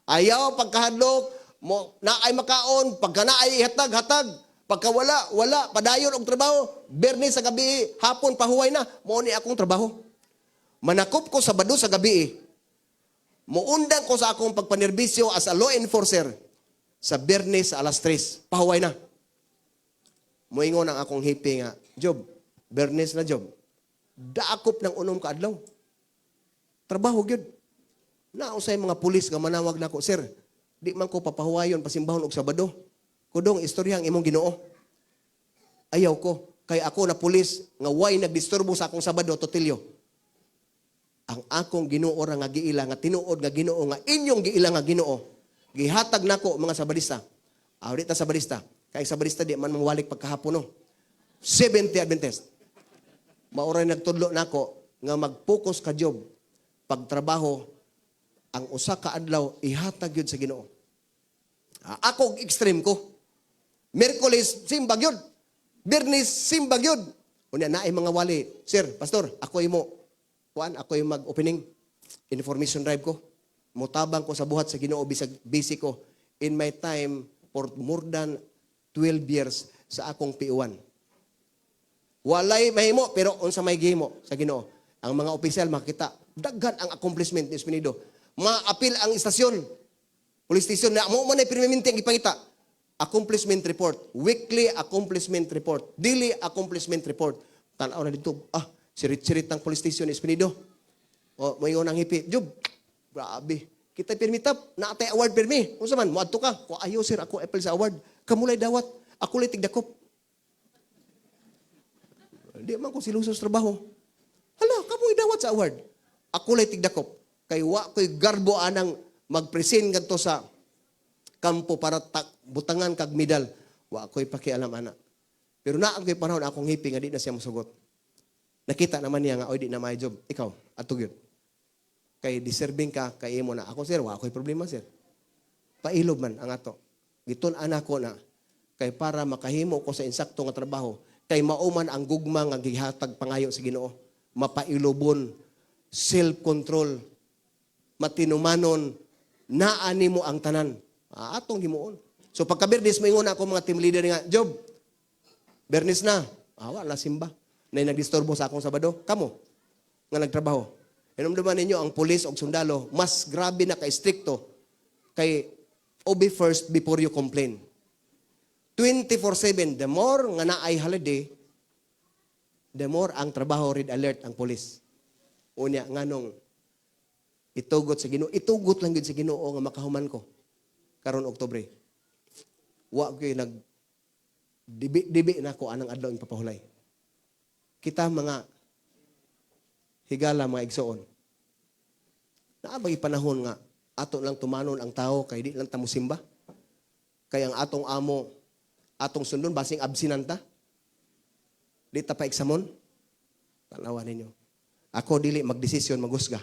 Ayaw pagkahadlok mo naay makaon, pagka naay ihatag, hatag. Pagka wala, wala, padayon og trabaho, Bernes sa gabi, hapon pahuway na, mao ni akong trabaho. Manakop ko Sabado sa gabi. Muundang ko sa akong pagpanerbisyo as a law enforcer sa Bernes sa alas 3. Pahuway na. Muingon ang akong hippie nga, "Job, Bernes na, Job." Daakop ng 6 ka adlaw. Trabaho gyud. Nausay mga pulis nga manawag nako, "Sir, di man ko papahuwayon pasimbahon og Sabado. Kudong istorya ang imong Ginoo. Ayaw ko kay ako na pulis nga way nagdisturbo sa akong Sabado, totilyo. Ang akong Ginoo ra nga giila nga tinuod nga Ginoo nga inyong giila nga Ginoo. Gihatag nako mga Sabadista." Ah, di ta Sabadista. Kay Sabadista di man mawalik pagkahapon, no. Seventh Adventist. Mao ray nagtudlo nako nga mag-focus ka, job, pagtrabaho, ang usa ka adlaw ihatag gyud sa Ginoo. Ah, ako extreme ko. Miyerkules simba gyud. Biyernes simba gyud. Unya naay mga wali, "Sir, pastor, ako imo kuan, ako yung mag-opening information drive ko. Mutabang ko sa buhat sa Ginoo bisag busy ko." In my time for more than 12 years sa akong PO1. Walay mahimo pero unsa may gihimo sa Ginoo. Ang mga opisyal makita daghan ang accomplishment ni Espinido. Maapil ang istasyon. Police station na mo man ay permanente ang gipangita. Accomplishment report, weekly accomplishment report, daily accomplishment report. Tan-aw na dito, ah, sirit-sirit ng police station ni Espinido. O, moingon ang hepe, "Job, grabe. Kita pirmitap, naatay award pirmi. Unsa man, moadto ka." "Ko ayo, sir, ako appeal sa award." "Kamulay dawat, ako lay tigdakop. Di man ko siluso sa trabaho." "Hala, kamoy dawat sa award." "Ako lay tigdakop. Kay wa ko'y garbo anang mag-present kadto sa kampo para butangan kag medal. Wa ko'y pakialam ana." Pero naa ko'y panahon akong hepe nga di na siya mosugot. Nakita naman niya nga, "Oy, di na may job. Ikaw, ato gyud. Kay deserving ka, kay imo na." "Ako, sir, wa ko'y problema, sir." Pailob man ang ato. Gitun-an ako na kay para makahimo ko sa insakto nga trabaho, kay mauman ang gugma nga gihatag pangayo sa Ginoo. Mapailobon, self-control, matinumanon, naa nimo ang tanan. Ah, atong himuon. So pagka Bernes, moingon ako mga team leader nga, "Job, Bernes na." "Awa, na simba. Na nagdisturbo sa akong Sabado. Kamo, nga nagtrabaho. Hinumduman ninyo, ang pulis o sundalo, mas grabe na ka-strikto kay obey first before you complain. 24/7, the more nga naay holiday, the more ang trabaho, red alert ang pulis. Unya nganong itugot sa Ginoo, itugot lang gyud sa Ginoo nga makahuman ko karon Oktubre. Wa gyud nag dibi-dibi na ko anang adlaw ipapahulay. Kita mga higala, mga igsoon. Naa ba'y panahon nga ato lang tumanon ang tao kay di lang ta mosimba? Kay ang atong amo atong sundon basing absinanta. Di ta pa eksamon. Tanawa ninyo. Ako dili magdesisyon maghusga.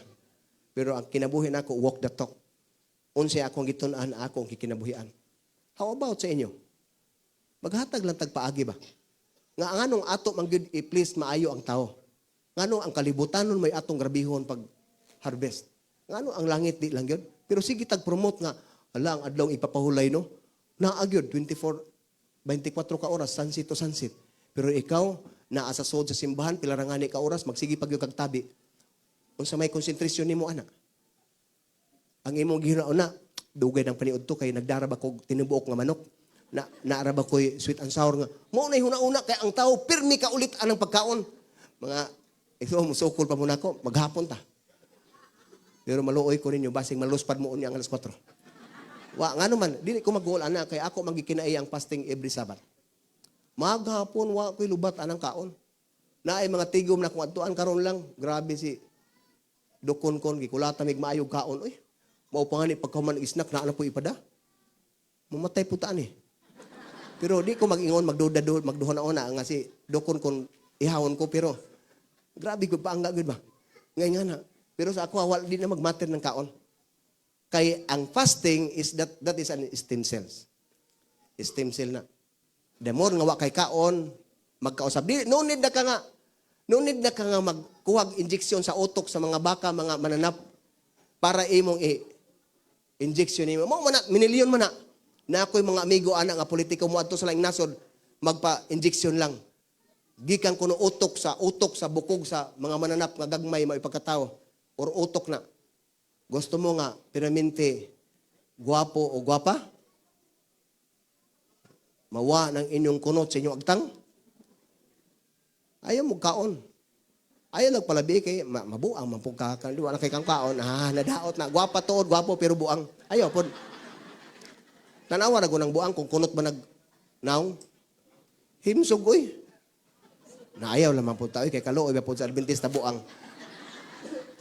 Pero ang kinabuhi nako, walk the talk. Unsay akong gitun-an, ako ang kikinabuhian. How about sa inyo? Maghatag lang tag paagi ba? Nga nganong ato man gyud i-please maayo ang tao? Nganong ang kalibutan nun may atong grabihon pag harvest? Ngano ang langit di lang gyud? Pero sige tag promote nga ala ang adlaw ipapahulay, no? Naa gyud 24 24 ka oras, sunset to sunset. Pero ikaw naa sa sod sa simbahan pila ra ngani ka oras, magsige pag kag tabi. Unsa may konsentrasyon nimo ana? Ang imong gihuna dugay ng paniud to kay nagdara ba kog tinubuok nga manok? Na naara ba ko'y sweet and sour nga. Mao nay huna-una kay ang tao pirmi ka ulit anang pagkaon. Mga ito musukol pa muna ako, maghapon ta. Pero maluoy ko ninyo basing maluspad mo unya ang alas 4. Wa ngano man dili ko mag ana kay ako magikinai ang fasting every Sabbath. Maghapon wa ko'y lubat anang kaon. Naay mga tigom na kung adtuan karon lang, grabe si dukon kon gikulata mig maayog kaon oy. Mao pa nga ni pagkahuman og snack naa na po ipada. Mamatay po taan eh. Pero di ko mag-ingon magduda magduha na ona nga si dukon kon ihawon ko, pero grabe gud paangga gud ba. Ngay nga na. Pero sa ako wala di na magmatter ng kaon. Kay ang fasting is that that is an stem cells. Stem cell na. The more nga wa kay kaon, magkausab. Di, no need na ka nga. No need na ka nga magkuhag injection sa utok sa mga baka, mga mananap para imong i injection nimo. Mao man na, minilyon man na. Na ako'y mga amigo ana nga politiko moadto sa laing nasod magpa-injection lang. Gikan kuno utok sa bukog sa mga mananap nga gagmay mao ipagkatao or utok na. Gusto mo nga permanente guwapo o gwapa? Mawa ng inyong kunot sa inyong agtang? Ayaw mo kaon. Ayaw nagpalabi kay mabuang man pud ka di wala kay kang kaon. Ah, nadaot na gwapa tuod, gwapo pero buang. Ayaw pod. Tanawa ra ng buang kung kunot ba nag naong. Himsog oy. Naayaw lamang po tayo kay kaluoy ba pod sa Adventista buang.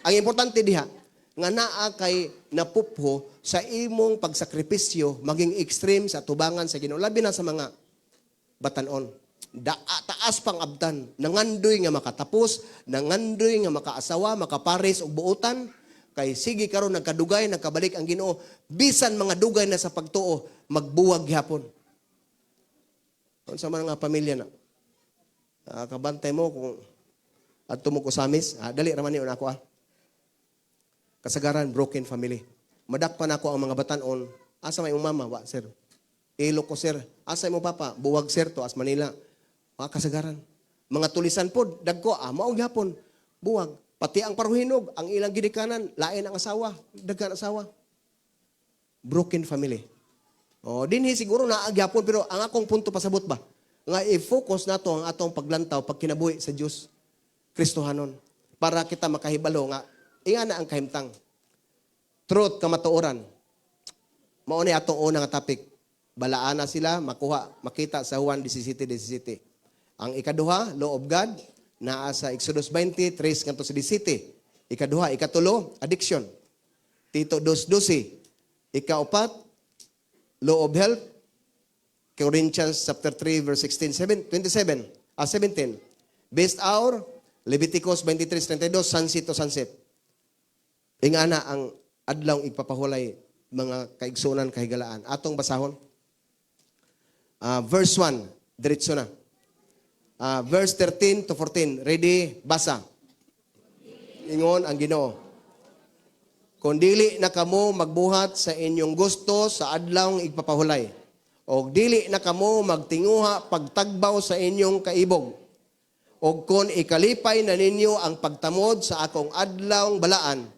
Ang importante diha nga naa kay napupho sa imong pagsakripisyo maging extreme sa tubangan sa Ginoo, labi na sa mga batanon. Da, taas pang abdan, nangandoy nga makatapos, nangandoy nga makaasawa, makapares og buotan, kay sige karon nagkadugay, nagkabalik ang Ginoo, bisan mga dugay na sa pagtuo, magbuwag gihapon. Unsa man nga pamilya na? Kabantay mo kung adto mo kusamis, dali ra man ni ako ah. Kasagaran broken family. Madakpan ako ang mga batanon. Asa may imong mama? Wa, sir. Ilo ko, sir. Asa imong papa? Buwag, sir, to as Manila. Mga kasagaran. Mga tulisan po, dagko, mao gyapon. Buwag. Pati ang paruhinog, ang ilang gidikanan, lain ang asawa, daghan asawa. Broken family. Oh, dinhi siguro naa gyapon, pero ang akong punto pasabot ba? Nga i-focus nato ang atong paglantaw, pagkinabuhi sa Dios Kristohanon para kita makahibalo nga ingana ang kahimtang. Truth, kamatuoran. Mao ni atong una nga topic. Balaan na sila makuha, makita sa Juan 17:17. Ang ikaduha, law of God, naa sa Exodus 20, 3 ngadto sa 17. Ikaduha, ikatulo, addiction. Tito 2:12. Ikaupat, law of health, Corinthians chapter 3 verse 16, 7, 27, 17. Best hour, Leviticus 23:32, sunset to sunset. Ingana ang adlaw igpapahulay, mga kaigsunan kahigalaan. Atong basahon. Verse 1, diretso na. Verse 13 to 14, ready, basa. Ingon ang Ginoo. Kung dili na kamo magbuhat sa inyong gusto sa adlaw igpapahulay, og dili na kamo magtinguha pagtagbaw sa inyong kaibog, og kung ikalipay na ninyo ang pagtamod sa akong adlaw balaan,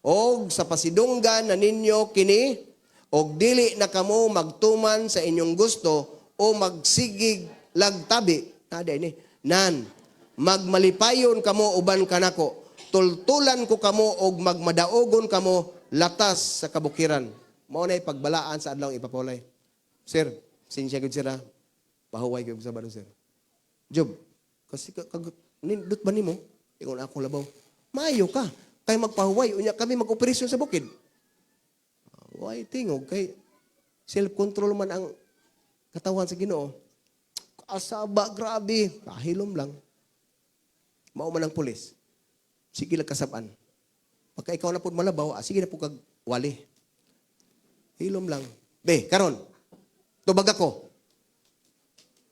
og sa pasidunggan na ninyo kini, og dili na kamo magtuman sa inyong gusto o magsigig lagtabi, nada ini, nan, magmalipayon kamo uban kanako, Tultulan ko kamo og magmadaogon kamo latas sa kabukiran. Mao na pagbalaan sa adlaw ipapulay. Sir, sinsya gud sir ha. Pahuway gyud sa Sabado, sir. Job, kasi kag nindot ba nimo? Ingon ako labaw. Maayo ka. Kay magpahuway, unya kami mag-operasyon sa bukid. Way tingog kay self-control man ang katawan sa Ginoo. Asaba, grabe. Kahilom lang. Mao man ang pulis. Sige lang kasaban. Pagka ikaw na po malabaw, sige na po kag wali. Hilom lang. Be, karon. Tubag ako.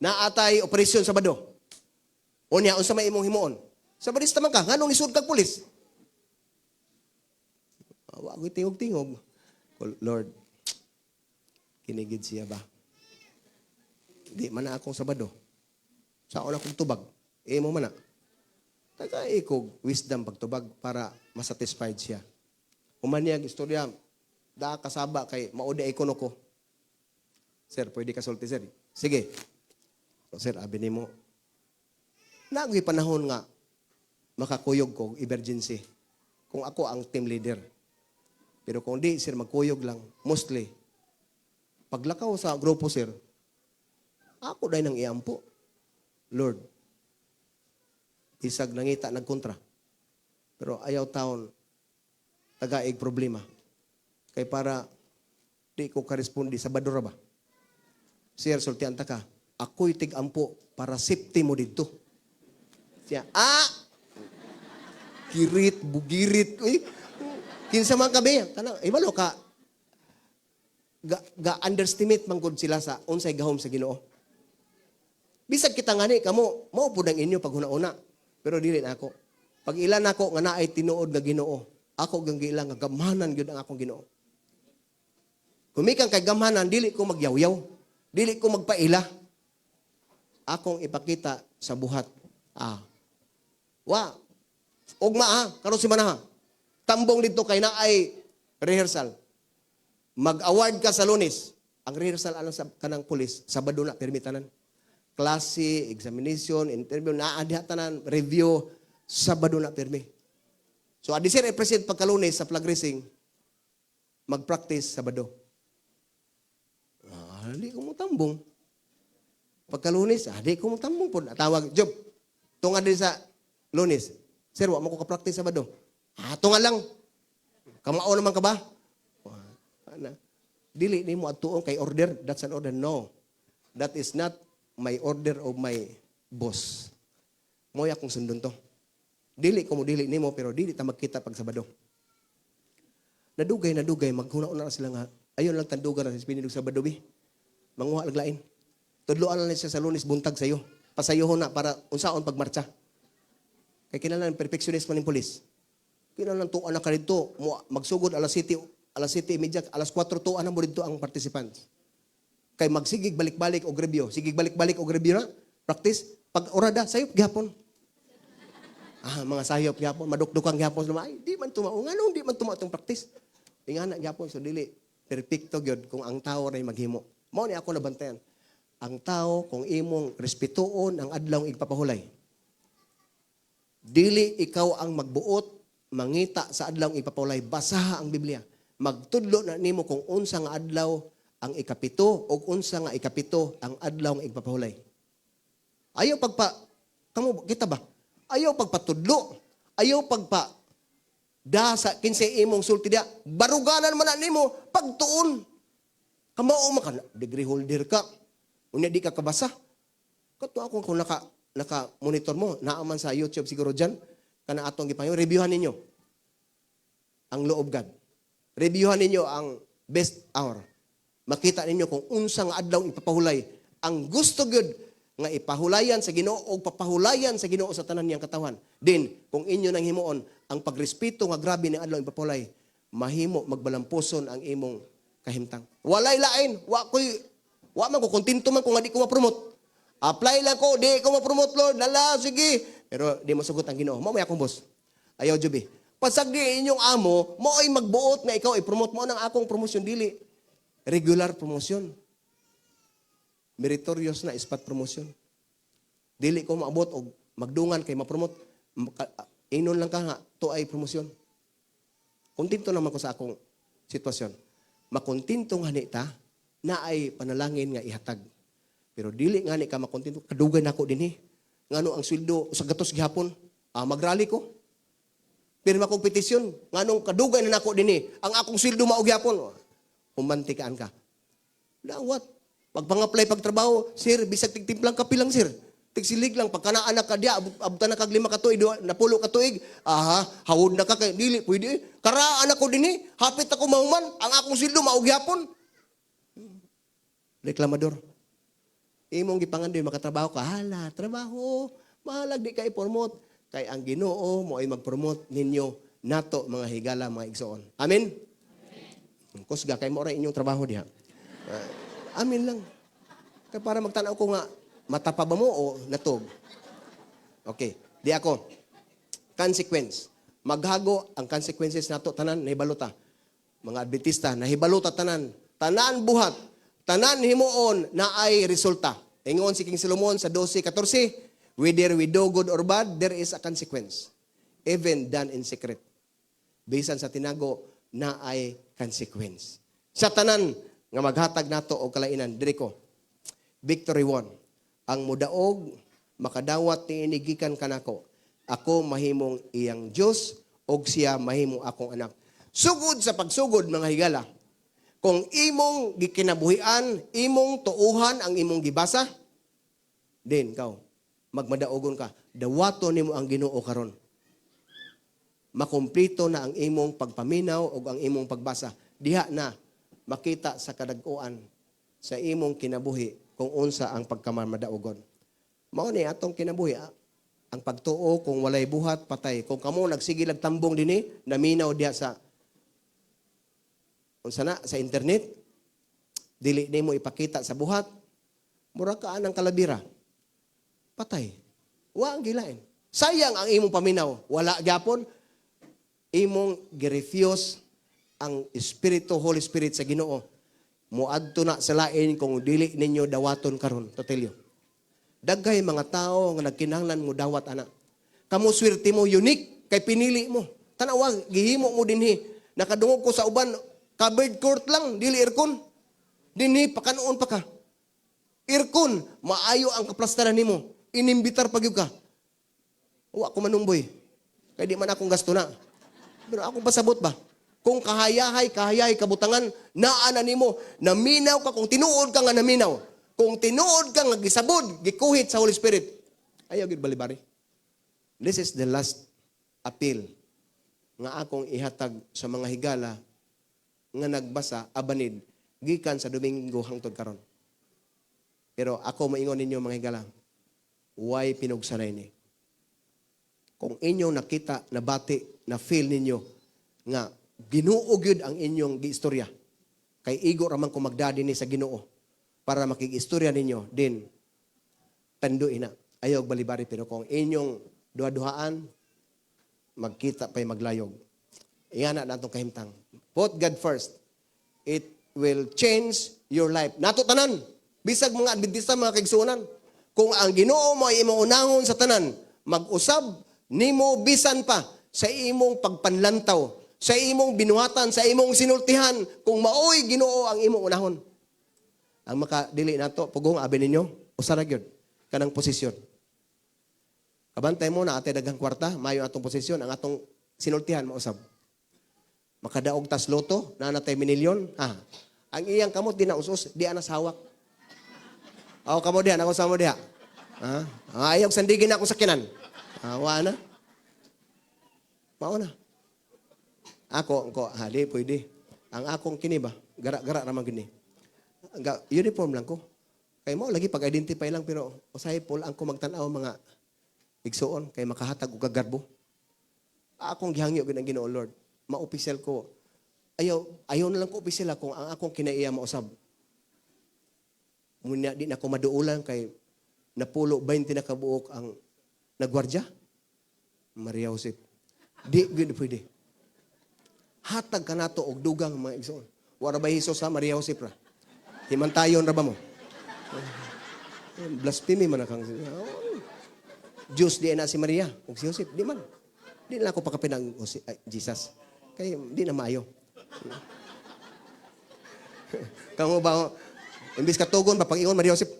Naatay operasyon sa Sabado. Unya, unsa may imong himuon? Sabadista man ka, nganong nisud kag pulis? Wa ko'y tingog-tingog. Lord, kinigid siya ba? Di man na akong Sabado. Sa na akong tubag. Imo man na. Taga ikog wisdom pagtubag para masatisfied siya. Human niya istorya, da kasaba kay maudi ay kuno ko. Sir, pwede ka sulti, sir. Sige. So, sir, abi nimo. Nagoy panahon nga makakuyog ko emergency. Kung ako ang team leader. Pero kung di, sir, magkuyog lang. Mostly. Paglakaw sa grupo, sir, ako dahil nang iampo. Lord, isag nangita nagkontra. Pero ayaw taon, tagaig problema. Kay para di ko karespondi sa badura ba? Sir, sultian ta ka, ako'y tig-ampo para safety mo dito. Siya, ah! Kirit, bugirit, uy. Kinsa man kabi, kanang ibalo ka ga underestimate man gud sila sa unsay gahom sa Ginoo. Bisag kita ngani kamo, mao pud ang inyo paghuna-una. Pero dili na ako. Pag ilan nako nga naay tinuod nga Ginoo, ako gang giila nga gamhanan gyud ang akong Ginoo. Kumikan kay gamhanan, dili ko magyawyaw. Dili ko magpaila. Akong ipakita sa buhat. Ah. Wa. Ugma ha, karon si ha. Tambong dito kay naay rehearsal. Mag-award ka sa Lunes. Ang rehearsal alang sa kanang pulis, Sabado na permitanan. Klase, examination, interview, naa diha tanan, review, Sabado na pirmi. So adi sir, i-present pagka-Lunes sa flag racing, mag-practice Sabado. Ah, di ko mo tambong. Pagka-Lunes, di ko mo tambong po. Tawag, Job, tunga din sa Lunes. Sir, wa mo ko ka-practice Sabado. Ah, tunga lang. Kamao naman ka ba? Ana. Dili nimo adtuon kay order, that's an order. No. That is not my order of my boss. Mo'y akong sundon to. Dili ko mo dili nimo pero dili ta magkita pag Sabado. Nadugay nadugay maghuna-una na sila nga ayon lang tandugan na sa pinilog Sabado bi. Manguha laglain. Tudloan lang siya sa Lunes buntag sayo. Pasayohon na para unsaon pagmarcha. Kay kinahanglan perfectionist man ning pulis. Kinahanglan tuan na ka didto, mo magsugod alas 7, alas 7:30, alas 4 tuan na mo didto ang participants. Kay magsigig balik-balik og review, sigig balik-balik og review na, practice, pag orada sayop gihapon. Ah, mga sayop gihapon, madukdukan gihapon ay di man tumao, nganong di man tumao itong practice. Ingana gihapon so dili perfecto gyud kung ang tao ray maghimo. Mao ni ako nabantayan. Ang tao kung imong respetuon ang adlaw igpapahulay. Dili ikaw ang magbuot, mangita sa adlaw igpapahulay, basaha ang Biblia. Magtudlo na nimo kung unsa nga adlaw ang 7 o unsa nga 7 ang adlaw nga igpapahulay. Ayaw pagpa kamo kita ba? Ayaw pagpatudlo. Ayaw pagpa da sa kinsay imong sulti diya. Baruganan man na nimo pagtuon. Kamao man ka degree holder ka. Unya di ka kabasa. Kato ako kung naka monitor mo, naa man sa YouTube siguro diyan kana atong gipangayo, reviewhan ninyo ang loob God. Reviewhan ninyo ang best hour. Makita ninyo kung unsa nga adlaw ipapahulay. Ang gusto gyud nga ipahulayan sa Ginoo o papahulayan sa Ginoo sa tanan niyang katawan. Din kung inyo nang himuon ang pagrespeto nga grabe ni adlaw ipapahulay, mahimo magbalampuson ang imong kahimtang. Walay lain, wa koy wa man ko kontento man kung nga di ko ma-promote. Apply lang ko, di ko ma-promote Lord, lala sige. Pero di mo sugot ang Ginoo. Mao may akong boss. Ayaw jubi. Pasagdi inyong amo, mo ay magbuot nga ikaw i-promote mo nang akong promosyon dili. Regular promotion. Meritorious na spot promotion. Dili ko maabot og magdungan kay ma-promote. Inon lang ka nga, To ay promosyon. Kontento naman ko sa akong sitwasyon. Makontento nga ni ta, na ay panalangin nga ihatag. Pero dili nga ni ka makontento, kadugay nako dinhi. Ngano ang sweldo sa gatos gihapon, magrally ko. Pirma kong petisyon, nganong kadugay na nako dinhi, ang akong sweldo mao gihapon. Humantikaan ka. Dawat. Pag pang-apply pagtrabaho, sir, bisag tigtimplang kape lang, sir. Tigsilig lang, pagka anak ka diya, abutan na kag 5 ka tuig, 2, 10 ka tuig, aha, hawod na ka, kay, dili, pwede. Karaan ako dinhi, hapit ako mahuman, ang akong sweldo mao gihapon. Reklamador. Imong gipangandoy makatrabaho ka, hala, trabaho, mahalag di ka i-promote. Kay ang Ginoo mo ay mag-promote ninyo nato mga higala, mga igsoon. Amen? Amen. Kusga, kay mo ra inyong trabaho diha. Amen lang. Kay para magtan-aw ko nga, mata pa ba mo o natog? Okay, di ako. Consequence. Maghago ang consequences nato tanan, nahibalo ta. Mga Adventista, nahibalo ta tanan. Tanan buhat, tanan himuon na ay resulta. Ingon si King Solomon sa 12:14, whether we do good or bad, there is a consequence. Even done in secret. Bisan sa tinago, na ay consequence. Sa tanan nga maghatag nato og kalainan, diri ko. Victory won. Ang mudaog, makadawat ni inigikan kanako. Ako mahimong iyang Dios og siya mahimong akong anak. Sugod sa pagsugod mga higala, kung imong gikinabuhian, imong tuuhan ang imong gibasa, din kaw, magmadaogon ka. Dawato nimo ang Ginoo karon. Makumplito na ang imong pagpaminaw o ang imong pagbasa. Diha na makita sa kadag-uan sa imong kinabuhi kung unsa ang pagkamamadaogon. Mao ni atong kinabuhi, ang pagtuo kung walay buhat patay. Kung kamo nagsige lag tambong dinhi, naminaw diha sa unsa na sa internet, dili nimo ipakita sa buhat, mura ka anang kalabira. Patay. Wa ang gilain. Sayang ang imong paminaw. Wala gyapon imong girefuse ang Espiritu, Holy Spirit sa Ginoo. Muadto na sa lain kung dili ninyo dawaton karon, Totelio. Daghay mga tao nga nagkinahanglan mo dawat ana. Kamo swerte mo unique kay pinili mo. Tan-awa gihimo mo dinhi. Nakadungog ko sa uban covered court lang, dili aircon. Dinhi pakanoon pa ka. Aircon, maayo ang kaplastaran nimo. Inimbitar pa gyud ka. Wa ko manumboy. Kay di man akong gasto na. Pero akong pasabot ba? Kung kahayahay, kahayahay kabutangan, naa na nimo, naminaw ka, kung tinuod ka nga naminaw, kung tinuod ka nga gisabod, gikuhit sa Holy Spirit, ayaw gyud balibari. This is the last appeal nga akong ihatag sa mga higala nga nagbasa abanid gikan sa Domingo hangtod karon. Pero ako moingon ninyo mga higala, why pinugsanay ni? Kung inyong nakita, nabati, na feel ninyo nga Ginoo gyud ang inyong giistorya. Kay igo ra man ko magdadi ni sa Ginoo para makig-istorya ninyo din tanduin na. Ayaw balibari, pero kung inyong duha-duhaan magkita pa'y maglayog. Ingana na atong kahimtang. Put God first. It will change your life. Nato tanan. Bisag mga Adventista, mga kaigsuonan. Kung ang Ginoo mo ay imong unahon sa tanan, mag-usab nimo bisan pa sa imong pagpanlantaw, sa imong binuhatan, sa imong sinultihan, kung maoy Ginoo ang imong unahon. Ang makadili nato, pugong abi ninyo, usa ra gyud kanang posisyon. Kabantay mo na ate daghang kwarta, mayo atong posisyon, ang atong sinultihan mausab. Makadaog tas loto, naa natay minilyon, ha. Ang iyang kamot di na usos, di ana sa hawak. Aw kamo diha, nako sa mo diha. Ha? Ayaw sandigin na akong sakinan. Wa na. Mao na. Ako, ko, ha, di, pwede. Ang akong kini ba, gara-gara raman gini. Uniform lang ko. Kay mo lagi pag-identify lang, pero usahay pol ang ko magtan-aw mga igsuon kay makahatag og kagarbo. Akong gihangyo gid ang Ginoo Lord. Ma-official ko. Ayaw, ayaw na lang ko official kung ang akong kinaiya mausab. Muna di na ko maduulan kay napulo 20 na kabuok ang nagwardya. Maria Josep. Di gid pwede. Hatag ka nato og dugang mga igsoon. Wara ba Hesus ha Maria Josep ra? Himantayon ra ba mo? Blasphemy man kang. Oh. Diyos di na si Maria ug si Josep di man. Di na ako pakapin ang ay, Jesus. Kay di na maayo. Kamo ba, imbis katugon pa, pag-ingon Maria Josep.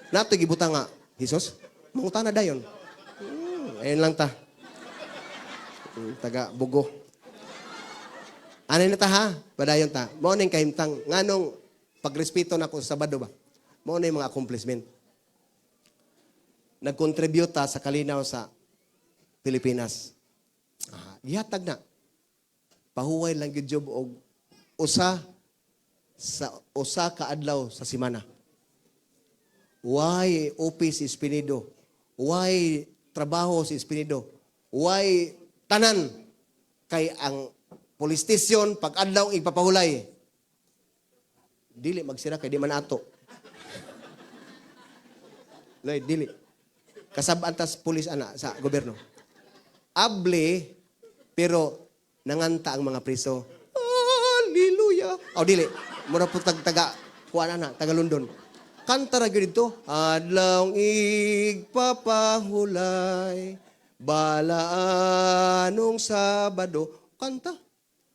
Nato gibutang nga, Jesus, mangutana dayon. Ayun lang ta. Taga Bugo. Ano na ta ha? Padayon ta. Mao ning kahimtang nganong pagrespeto nako sa Sabado ba? Mao na yung mga accomplishment. Nag-contribute ta sa kalinaw sa Pilipinas. Ah, gihatag na. Pahuway lang gyud job og usa sa usa ka adlaw sa semana. Why office si Espinido? Why trabaho si Espinido? Why tanan? Kay ang police station pag adlaw ipapahulay. Dili magsira kay di man ato. Loy, dili. Kasab-an tas pulis ana sa gobyerno. Able pero nanganta ang mga priso. Hallelujah. Oh, dili. Mura po tag taga kuan ana, taga London. Kanta ra gyud dito. Adlawng igpapahulay, balaanong Sabado. Kanta.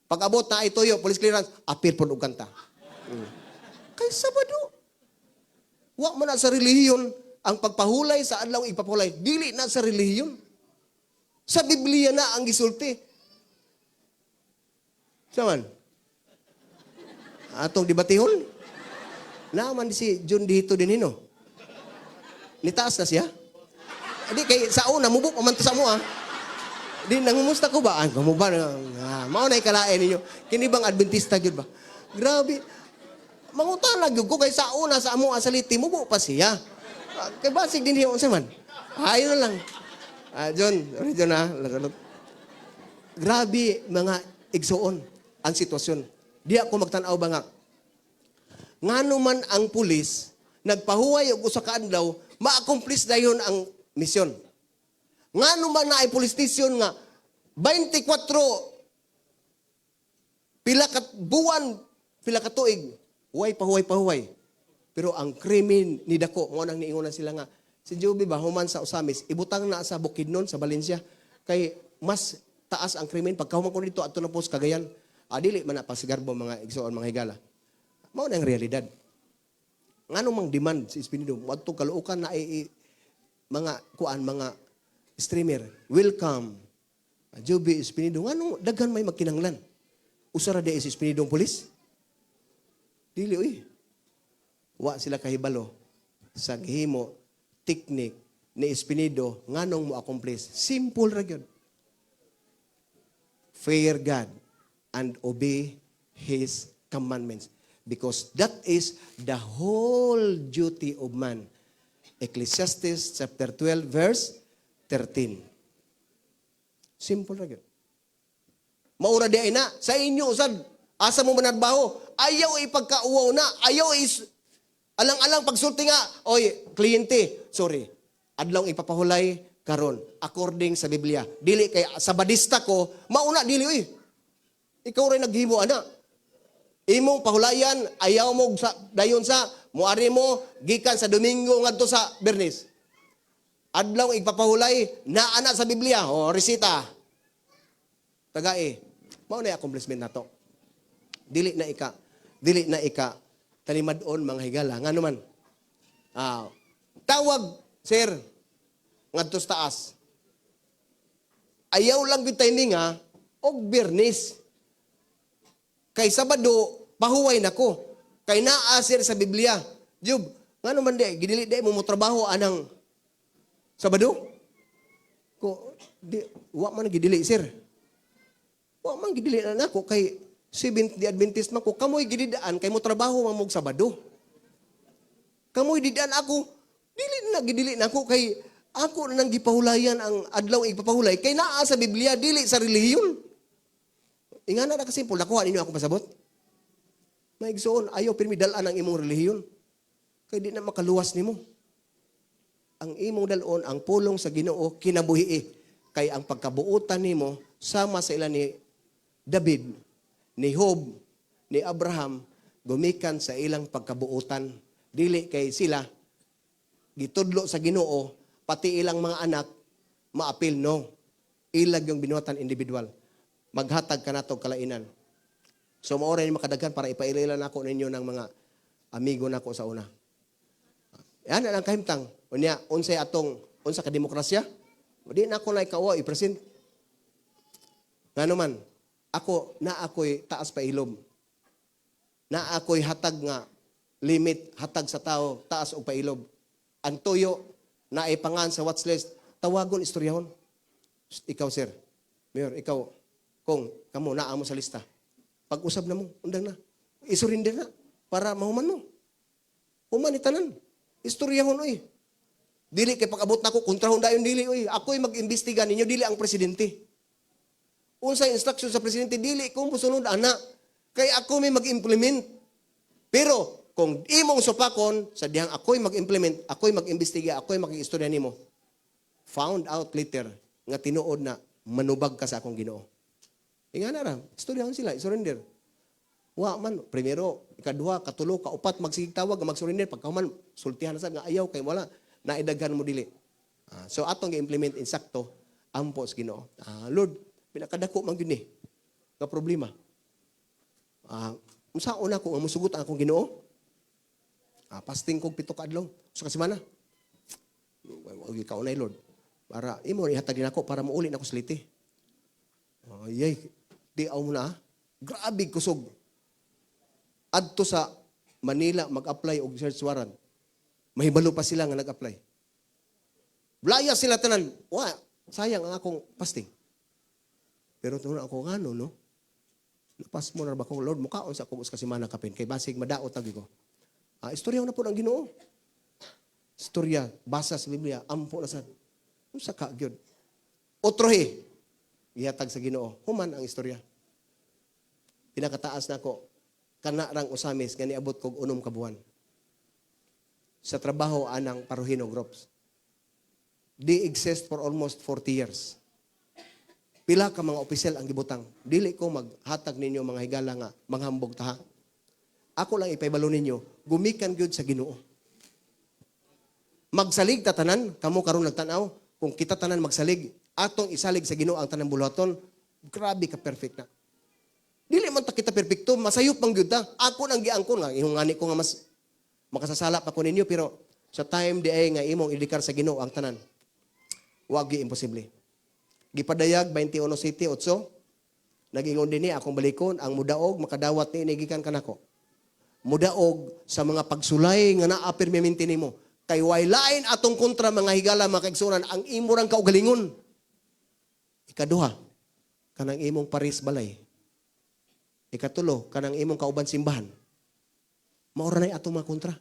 Pag abot na ituyo, police clearance, apil pod og kanta. Kay Sabado. Wa man na sa relihiyon ang pagpahulay sa adlaw igpapahulay. Dili na sa relihiyon. Sa Biblia na ang gisulti. Saman? Atong debatihon? Naaman si John dito din hino. Nitaas na siya. Di kay sa una mubo pa man to sa mo ah. Di nangumusta ko ba? Ay, kamo ba? Ah, mao na ikalain ninyo. Kini bang Adventista gyud ba? Grabe. Mangutana gyud ko kay sa una sa amo sa liti mubo pa siya. Ah, kay basig din hiyo unsa man. Ayo na lang. Ah, John, sorry John ah. Salute. Grabe mga igsuon ang sitwasyon. Di ako magtan-aw ba nga ngano man ang pulis nagpahuway og usa ka adlaw, ma-accomplish dayon ang misyon. Ngano man na ay police station nga 24 pila ka buwan, pila ka tuig, huway pahuway pahuway. Pero ang krimen ni dako, mo nang niingon na sila nga si Joby ba human sa Osamis, ibutang na sa Bukidnon sa Valencia kay mas taas ang krimen pagkahuman ko dito adto na po sa Cagayan. Ah, dili man na pasigarbo mga igsoon mga higala. Mao na ang realidad. Ngano mang demand si Espinido, moadto Caloocan na mga kuan mga streamer. Welcome. Joby Espinido, ngano daghan may magkinahanglan. Usa ra di si Espinido ang pulis? Dili uy. Wa sila kahibalo sa gihimo teknik ni Espinido nganong mo accomplish. Simple ra gyud. Fear God and obey His commandments. Because that is the whole duty of man. Ecclesiastes chapter 12 verse 13. Simple ra gyud. Maura di ay na sa inyo usad asa mo manarbaho, ayaw ipagkauwaw na, ayaw is alang-alang pagsulti nga, oy, kliyente, sorry. Adlaw ipapahulay karon according sa Biblia. Dili kay sabadista ko, mauna dili oy. Ikaw rin naghimo ana. Imong pahulayan ayaw mo sa dayon sa muari mo gikan sa Domingo ngadto sa Bernes. Adlaw igpapahulay naa na sa Biblia, o resita. Tagae. Mao na accomplishment nato. Dili na ika talimad-on mga higala ngano man. Ah, tawag sir ngadto sa taas. Ayaw lang gyud timing ha og Biyernes. Kay Sabado pahuway nako. Kay naa sir sa Biblia. Jub, ngano man di gidili di mo motrabaho anang Sabado? Ko di wa man gidili sir. Wa man gidili na nako kay Seventh Day Adventist man ko kamoy gididaan kay mo trabaho man mog Sabado. Kamoy didaan ako dili na gidili na ako kay ako na nang gipahulayan ang adlaw igpapahulay kay naa sa Biblia dili sa relihiyon. Ingana na kasimple nakuha ninyo ako pasabot. Maigsoon ayaw pirmi dal-an ang imong relihiyon. Kay di na makaluwas nimo. Ang imong dal-on ang pulong sa Ginoo kinabuhi kay ang pagkabuotan nimo sama sa ila ni David, ni Job, ni Abraham gumikan sa ilang pagkabuotan. Dili kay sila gitudlo sa Ginoo pati ilang mga anak Maapil, no. Ilag yung binuhatan individual. Maghatag ka nato kalainan. So maura ni makadaghan para ipailila nako ninyo ng mga amigo nako sa una. Yan ang kahimtang. Unya, unsay atong unsa ka demokrasya? Di na ako na ikaw i-present. Ngano man, ako na ako'y taas pa ilob. Na ako'y hatag nga limit, hatag sa tao, taas og pailob. Ang tuyo na ipangan sa watch list, tawagon istoryahon. Shh, ikaw sir, mayor, ikaw, kung kamo naa mo sa lista. Pag-usab na mo, undang na. Isurrender na para mahuman mo. Human ni tanan. Istoryahon oy. Dili kay pag-abot nako kontrahon dayon dili oy. Ako'y mag-imbestiga ninyo dili ang presidente. Unsay instruction sa presidente dili ko mosunod ana. Kay ako may mag-implement. Pero kung imong supakon sa dihang ako'y mag-implement, ako'y mag-imbestiga, ako'y mag-istorya nimo. Found out later nga tinuod na manubag ka sa akong Ginoo. Inga na ra, istoryahon sila, i-surrender. Wa man, primero, ikaduha, katulo, kaupat, magsigig tawag, mag-surrender, pagkahuman, sultihan na sad nga ayaw kay wala, naidaghan mo dili. So atong gi-implement insakto, ampo sa Ginoo. Lord, pinakadako man gyud ni nga problema. Unsa una ko nga musugot ang akong Ginoo? Fasting kog 7 ka adlaw sa ka semana. Wa kaunay Lord. Para imo ihatag din ako para muuli na ako sa Leyte. Ay, di aw mo na. Grabe kusog. Adto sa Manila mag-apply og search warrant. Mahibalo pa sila nga nag-apply. Blaya sila tanan. Wa, sayang ang akong fasting. Pero tuno ako ngano no. Napas mo na ba ko Lord mukaon sa akong usa ka semana kapin kay basig madaot lagi ko. Istorya na po ang Ginoo. Istorya, basa sa Biblia, ampo na sad. Unsa ka gyud? Otrohe, gihatag sa Ginoo. Human ang istorya. Pinakataas nako kana rang Ozamiz nga niabot kog 6 ka buwan. Sa trabaho anang Parojinog Groups. They exist for almost 40 years. Pila ka mga opisyal ang gibutang. Dili ko maghatag ninyo mga higala nga manghambog taha. Ako lang ipaibalo ninyo, gumikan gyud sa Ginoo. Magsalig ta tanan, kamo karon nagtan-aw, kung kita tanan magsalig, atong isalig sa Ginoo ang tanang buluhaton, grabe ka perfect na. Dili man ta kita perfecto, masayop man gyud ta. Ako nang giangkon nga ihungani ko nga mas makasasala pa ko ninyo pero sa time di ay nga imong ideklar sa Ginoo ang tanan. Wa gyud imposible. Gipadayag 21:7-8, nagingon dinhi akong balikon ang mudaog makadawat ni gikan kanako. Mudaog sa mga pagsulay nga naa pirmimente nimo. Kay way lain atong kontra mga higala mga kaigsuonan ang imo rang kaugalingon. Ikaduha, kanang imong paris balay. Ikatulo, kanang imong kauban simbahan. Maura na atong mga kontra.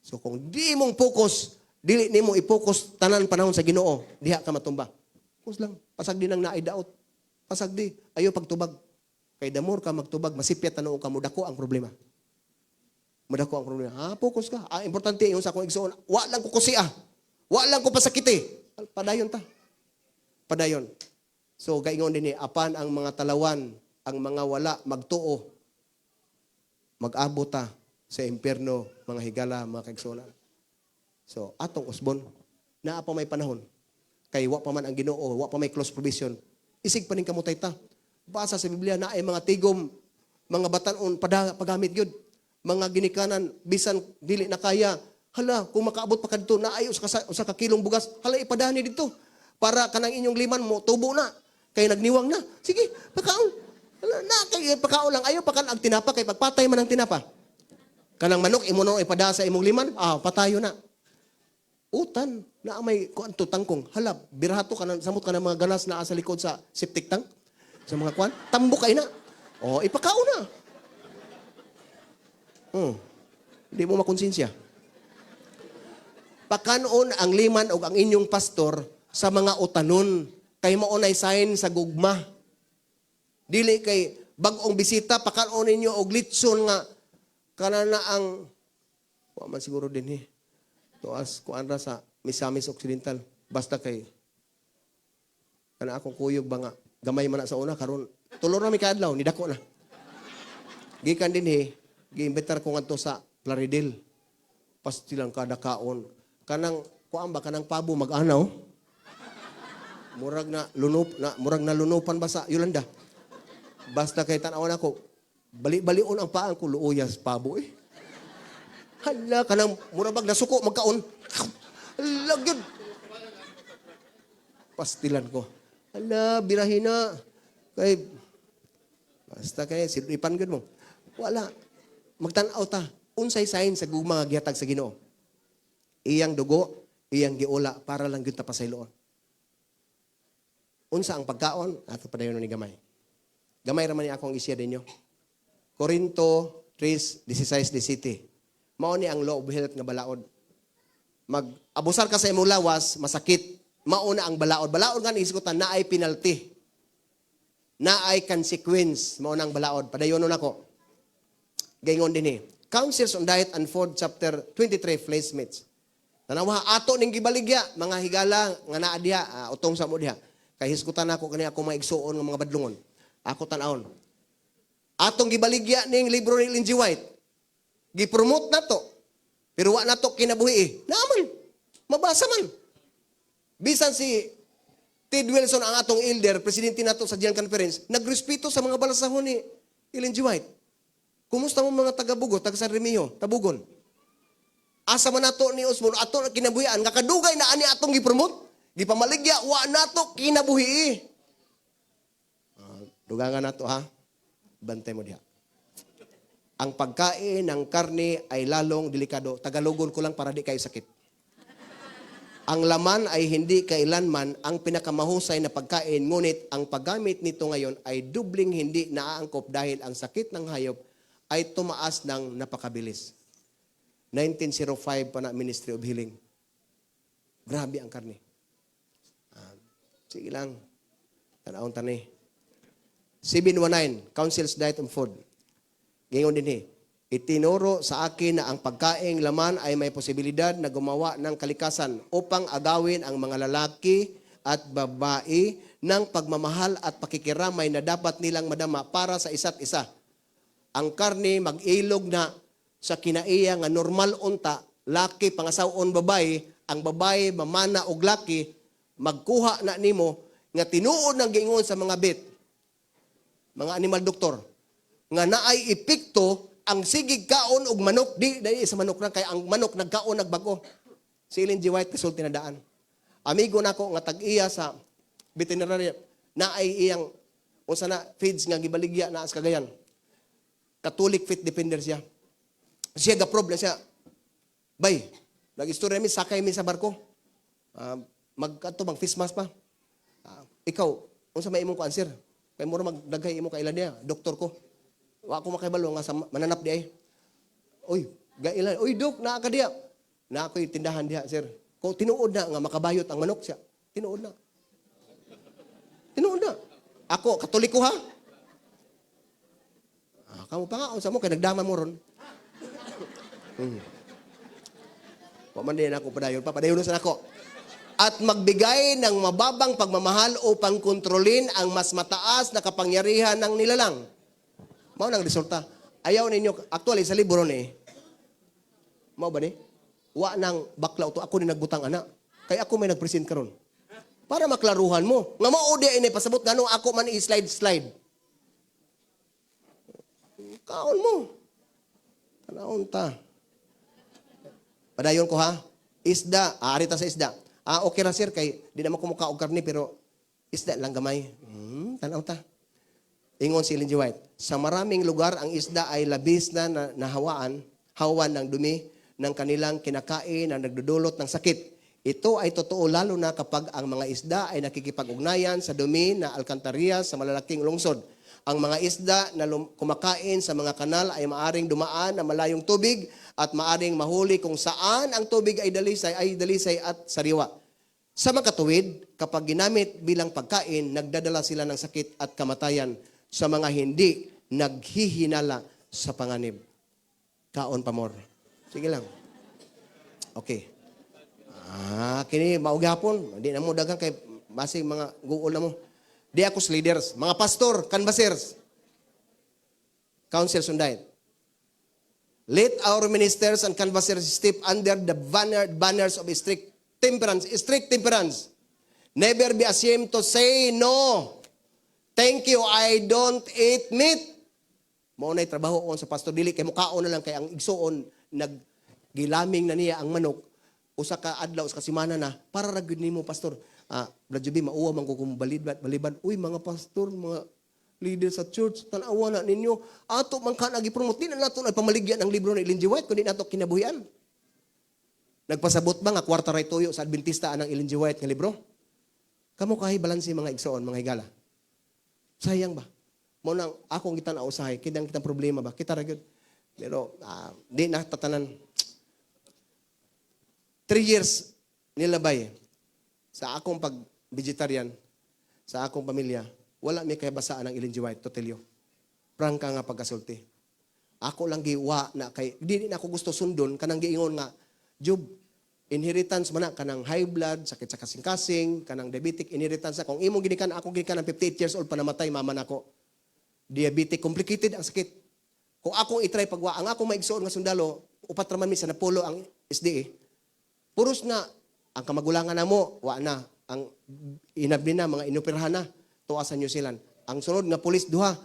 So kung di mong focus, dili nimo i-focus tanan panahon sa Ginoo, diha ka matumba. Focus lang. Pasag di nang naay daot. Pasag di. Ayo pagtubag. Kay damor ka magtubag, masipyat na ka, mudako ang problema. Mudako ang problema. Focus ka. Importante yung sa akong igsoon. Wa lang ko kusia. Wa lang ko pasakiti. Padayon ta. Padayon. So gaingon din ni apan ang mga talawan, ang mga wala magtuo, mag-abot ta sa impyerno, mga higala, mga kaigsuonan. So atong usbon, naa pa may panahon. Kay wa pa man ang Ginoo, wa pa may close provision. Isig pa ning kamutay ta. Basa sa Biblia na ay mga tigom, mga batan-on pagamit gyud. Mga ginikanan bisan dili na kaya. Hala, kung makaabot pa kadto na ay usa ka kilong bugas, hala ipadani didto para kanang inyong liman mo tubo na. Kay nagniwang na. Sige, pakaon. Hala, na kay pakaon lang ayo pakan ang tinapa kay pagpatay man ang tinapa. Kanang manok imo no ipada sa imong liman, patayo na. Utan na may kuan to tangkong. Hala, birahato ka samot ka ng mga ganas na sa likod sa septic tank. Sa mga kuan, tambok kay na. Oh, ipakaon na. Hindi mo makonsensya. Pakanon ang liman og ang inyong pastor sa mga utanon. Kay mao nay sign sa gugma. Dili kay bag-ong bisita, pakanon ninyo og litson nga kana na ang wa man siguro dinhi. Tuas kuan ra sa Misamis Occidental. Basta kay kana akong kuyog ba nga gamay man na sa una karon tulo ra mi kaadlaw ni dako na. Gikan dinhi, giimbitar ko ngadto sa Plaridel. Pastilang kada kaon. Kanang kuan ba kanang pabo mag-anaw? Murag na lunup na murag na lunupan ba sa Yolanda. Basta kay tan-awan ako, bali-balion ang paan ko, luuyas pabo eh. Hala kanang murag bag nasuko magkaon. Hala gyud. Pastilan ko. Hala, birahin na. Kay basta kay siluipan gyud mo. Wala. Magtan-aw ta. Unsay sign sa gugma nga gihatag sa Ginoo? Iyang dugo, iyang giula para lang gyud ta pasayloon. Unsa ang pagkaon? Ato padayon ni gamay. Gamay ra man ni akong isya ninyo. Corinto 3:16 17. Mao ni ang law of health nga balaod. Mag-abusar ka sa imong lawas, masakit. Mao na ang balaod. Balaod nga ni hisgutan naay penalty. Naay consequence. Mao na ang balaod. Padayon nako. Gaingon dinhi. Counsels on Diet and Food, chapter 23, Flesh Meats. Tanawa, ato ning gibaligya, mga higala nga naa diha, utong sa mo diha. Kay hisgutan nako kani ako mga igsuon nga mga badlongon. Ako tan-awon. Atong gibaligya ning libro ni Ellen G. White. Gipromote na to. Pero wa na to kinabuhi eh. Naaman. Mabasa man. Bisan si Ted Wilson, ang atong elder, presidente nato sa General Conference, nagrespeto sa mga balasahon ni Ellen G. White. Kumusta mo mga taga-Bugo, taga San Remigio, Tabugon? Asa man nato ni Osborne, ato na kinabuhian, nga kadugay na ani atong gipromote, gipamaligya, wa nato kinabuhi. Dugangan nato ha, bantay mo diha. Ang pagkain ng karne ay lalong delikado. Tagalogon ko lang para di kayo sakit. Ang laman ay hindi kailanman ang pinakamahusay na pagkain, ngunit ang paggamit nito ngayon ay dubling hindi naaangkop dahil ang sakit ng hayop ay tumaas ng napakabilis. 1905 pa na Ministry of Healing. Grabe ang karne. Sige lang. Tanawon tani. 719, Council's Diet and Food. Gayon din eh. Itinuro sa akin na ang pagkaing laman ay may posibilidad na gumawa ng kalikasan upang agawin ang mga lalaki at babae ng pagmamahal at pakikiramay na dapat nilang madama para sa isa't isa. Ang karne mag-ilog na sa kinaiya nga normal unta, laki pangasawon babae, ang babae mamana og laki, magkuha na nimo nga tinuod ng giingon sa mga vet, mga animal doktor, nga naay epekto ang sigig kaon og manok, di dai sa manok lang kay ang manok nagkaon nagbag-o. Si Ellen G. White kasulti na daan. Amigo nako nga tag-iya sa veterinary, naay iyang unsa na feeds nga gibaligya na sa Cagayan. Catholic faith defender siya. Siya ga problem siya. Bay, nag-istorya mi, sakay mi sa barko. Magkadto mag face mask pa. Ikaw, unsa may imong kuan, sir? Kay mura magdaghay imo kaila niya, doktor ko. Wa ko makibalo nga sa mananap di ay. Uy, gailan. Uy, dok, naa ka diya. Naa ko'y tindahan diha, sir. Ko tinuod na nga makabayot ang manok siya. Tinuod na. Tinuod na. Ako, Katoliko ha. Kamo pa nga, unsa mo kay nagdama mo ron. Wa man din ako padayon pa, padayon sa nako. At magbigay ng mababang pagmamahal upang kontrolin ang mas mataas na kapangyarihan ng nilalang. Mao nang resulta. Ayaw ninyo, actually sa libro ni, mao ba ni? Wa nang bakla to, ako ni nagbutang ana. Kay ako may nagpresent karon. Para maklaruhan mo. Nga mao di ini pasabot ngano ako man i-slide slide. Kaon mo. Tanawon ta. Padayon ko ha. Isda, ari ta sa isda. Okay ra sir kay di naman ko muka og karne pero isda lang gamay. Tanaw ta. Ingon si Ellen G. White, sa maraming lugar ang isda ay labis na nahawaan, hawan ng dumi ng kanilang kinakain na nagdudulot ng sakit. Ito ay totoo lalo na kapag ang mga isda ay nakikipag-ugnayan sa dumi na alkantarilla sa malalaking lungsod. Ang mga isda na kumakain sa mga kanal ay maaring dumaan na malayong tubig at maaring mahuli kung saan ang tubig ay dalisay at sariwa. Sa makatuwid, kapag ginamit bilang pagkain, nagdadala sila ng sakit at kamatayan sa mga hindi naghihinala sa panganib. Kaon pa more. Sige lang. Okay. Kini mao gihapon. Di na mo daghang kay basig mga guol na mo. Di ako sa leaders, mga pastor, canvassers. Councils on Diet. Let our ministers and canvassers step under the banners of strict temperance. Strict temperance. Never be ashamed to say no. Thank you, I don't eat meat. Mao na'y trabaho on sa pastor, dili kay mukaon na lang kay ang igsuon naggilaming na niya ang manok usa ka adlaw, usa ka semana na para ra gyud nimo, pastor. Ah, Brad Juby, mauwa man ko kung balibad balibad. Uy, mga pastor, mga leader sa church, tan-awa na ninyo. Ato man ka nagi-promote, di na nato nagpamaligya ng libro ni Ellen G. White kundi nato kinabuhian. Nagpasabot ba nga kwarta ray tuyo sa Adventista anang Ellen G. White nga libro? Kamo kahi balanse, mga igsoon, mga higala. Sayang ba? Mao nang akong gitan-aw usahay, kidang kitang problema ba? Kita ra gyud. Pero di na tatanan. 3 years nilabay sa akong pag vegetarian, sa akong pamilya, wala mi kay basaan ang Ellen G. White, to tell you. Prangka nga pagkasulti. Ako lang giwa na kay di na ako gusto sundon kanang giingon nga Job, inheritance man na kanang high blood, sakit sa kasing-kasing, kanang diabetic inheritance na kung imong ginikan, ako ginikan ang 58 years old pa namatay mama nako. Diabetic, complicated ang sakit. Kung akong i-try pagwa, ang akong maigsuon nga sundalo, upat raman mi sa Napolo ang SDA. Puros na ang kamagulangan namo, wa na ang inabli na mga inoperahan na tuwa sa New Zealand. Ang sunod nga pulis duha,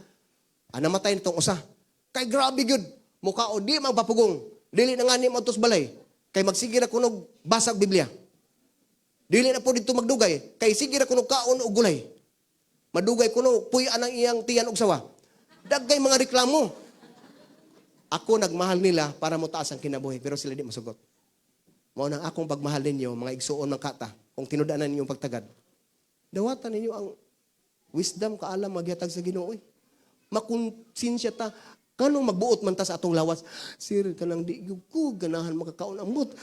ang namatay nitong usa. Kay grabe gyud. Mukha o di magpapugong. Dili na nga ni mo balay. Kay magsige ra kunog basag Biblia. Dili na po dito magdugay. Kay sige ra kunog kaon og gulay. Madugay kuno puy ang iyang tiyan og sawa. Dagkay mga reklamo. Ako nagmahal nila para mo taas ang kinabuhi, pero sila di masugot. Mao nang akong pagmahal ninyo, mga igsuon ng kata, kung tinud-anan ninyong pagtagad. Dawatan ninyo ang wisdom, kaalam, maghatag sa Ginoo. Eh. Makonsensya ta. Kanong magbuot man ta sa atong lawas. Sir, kanang di gyud ko ganahan makakaon ang mut.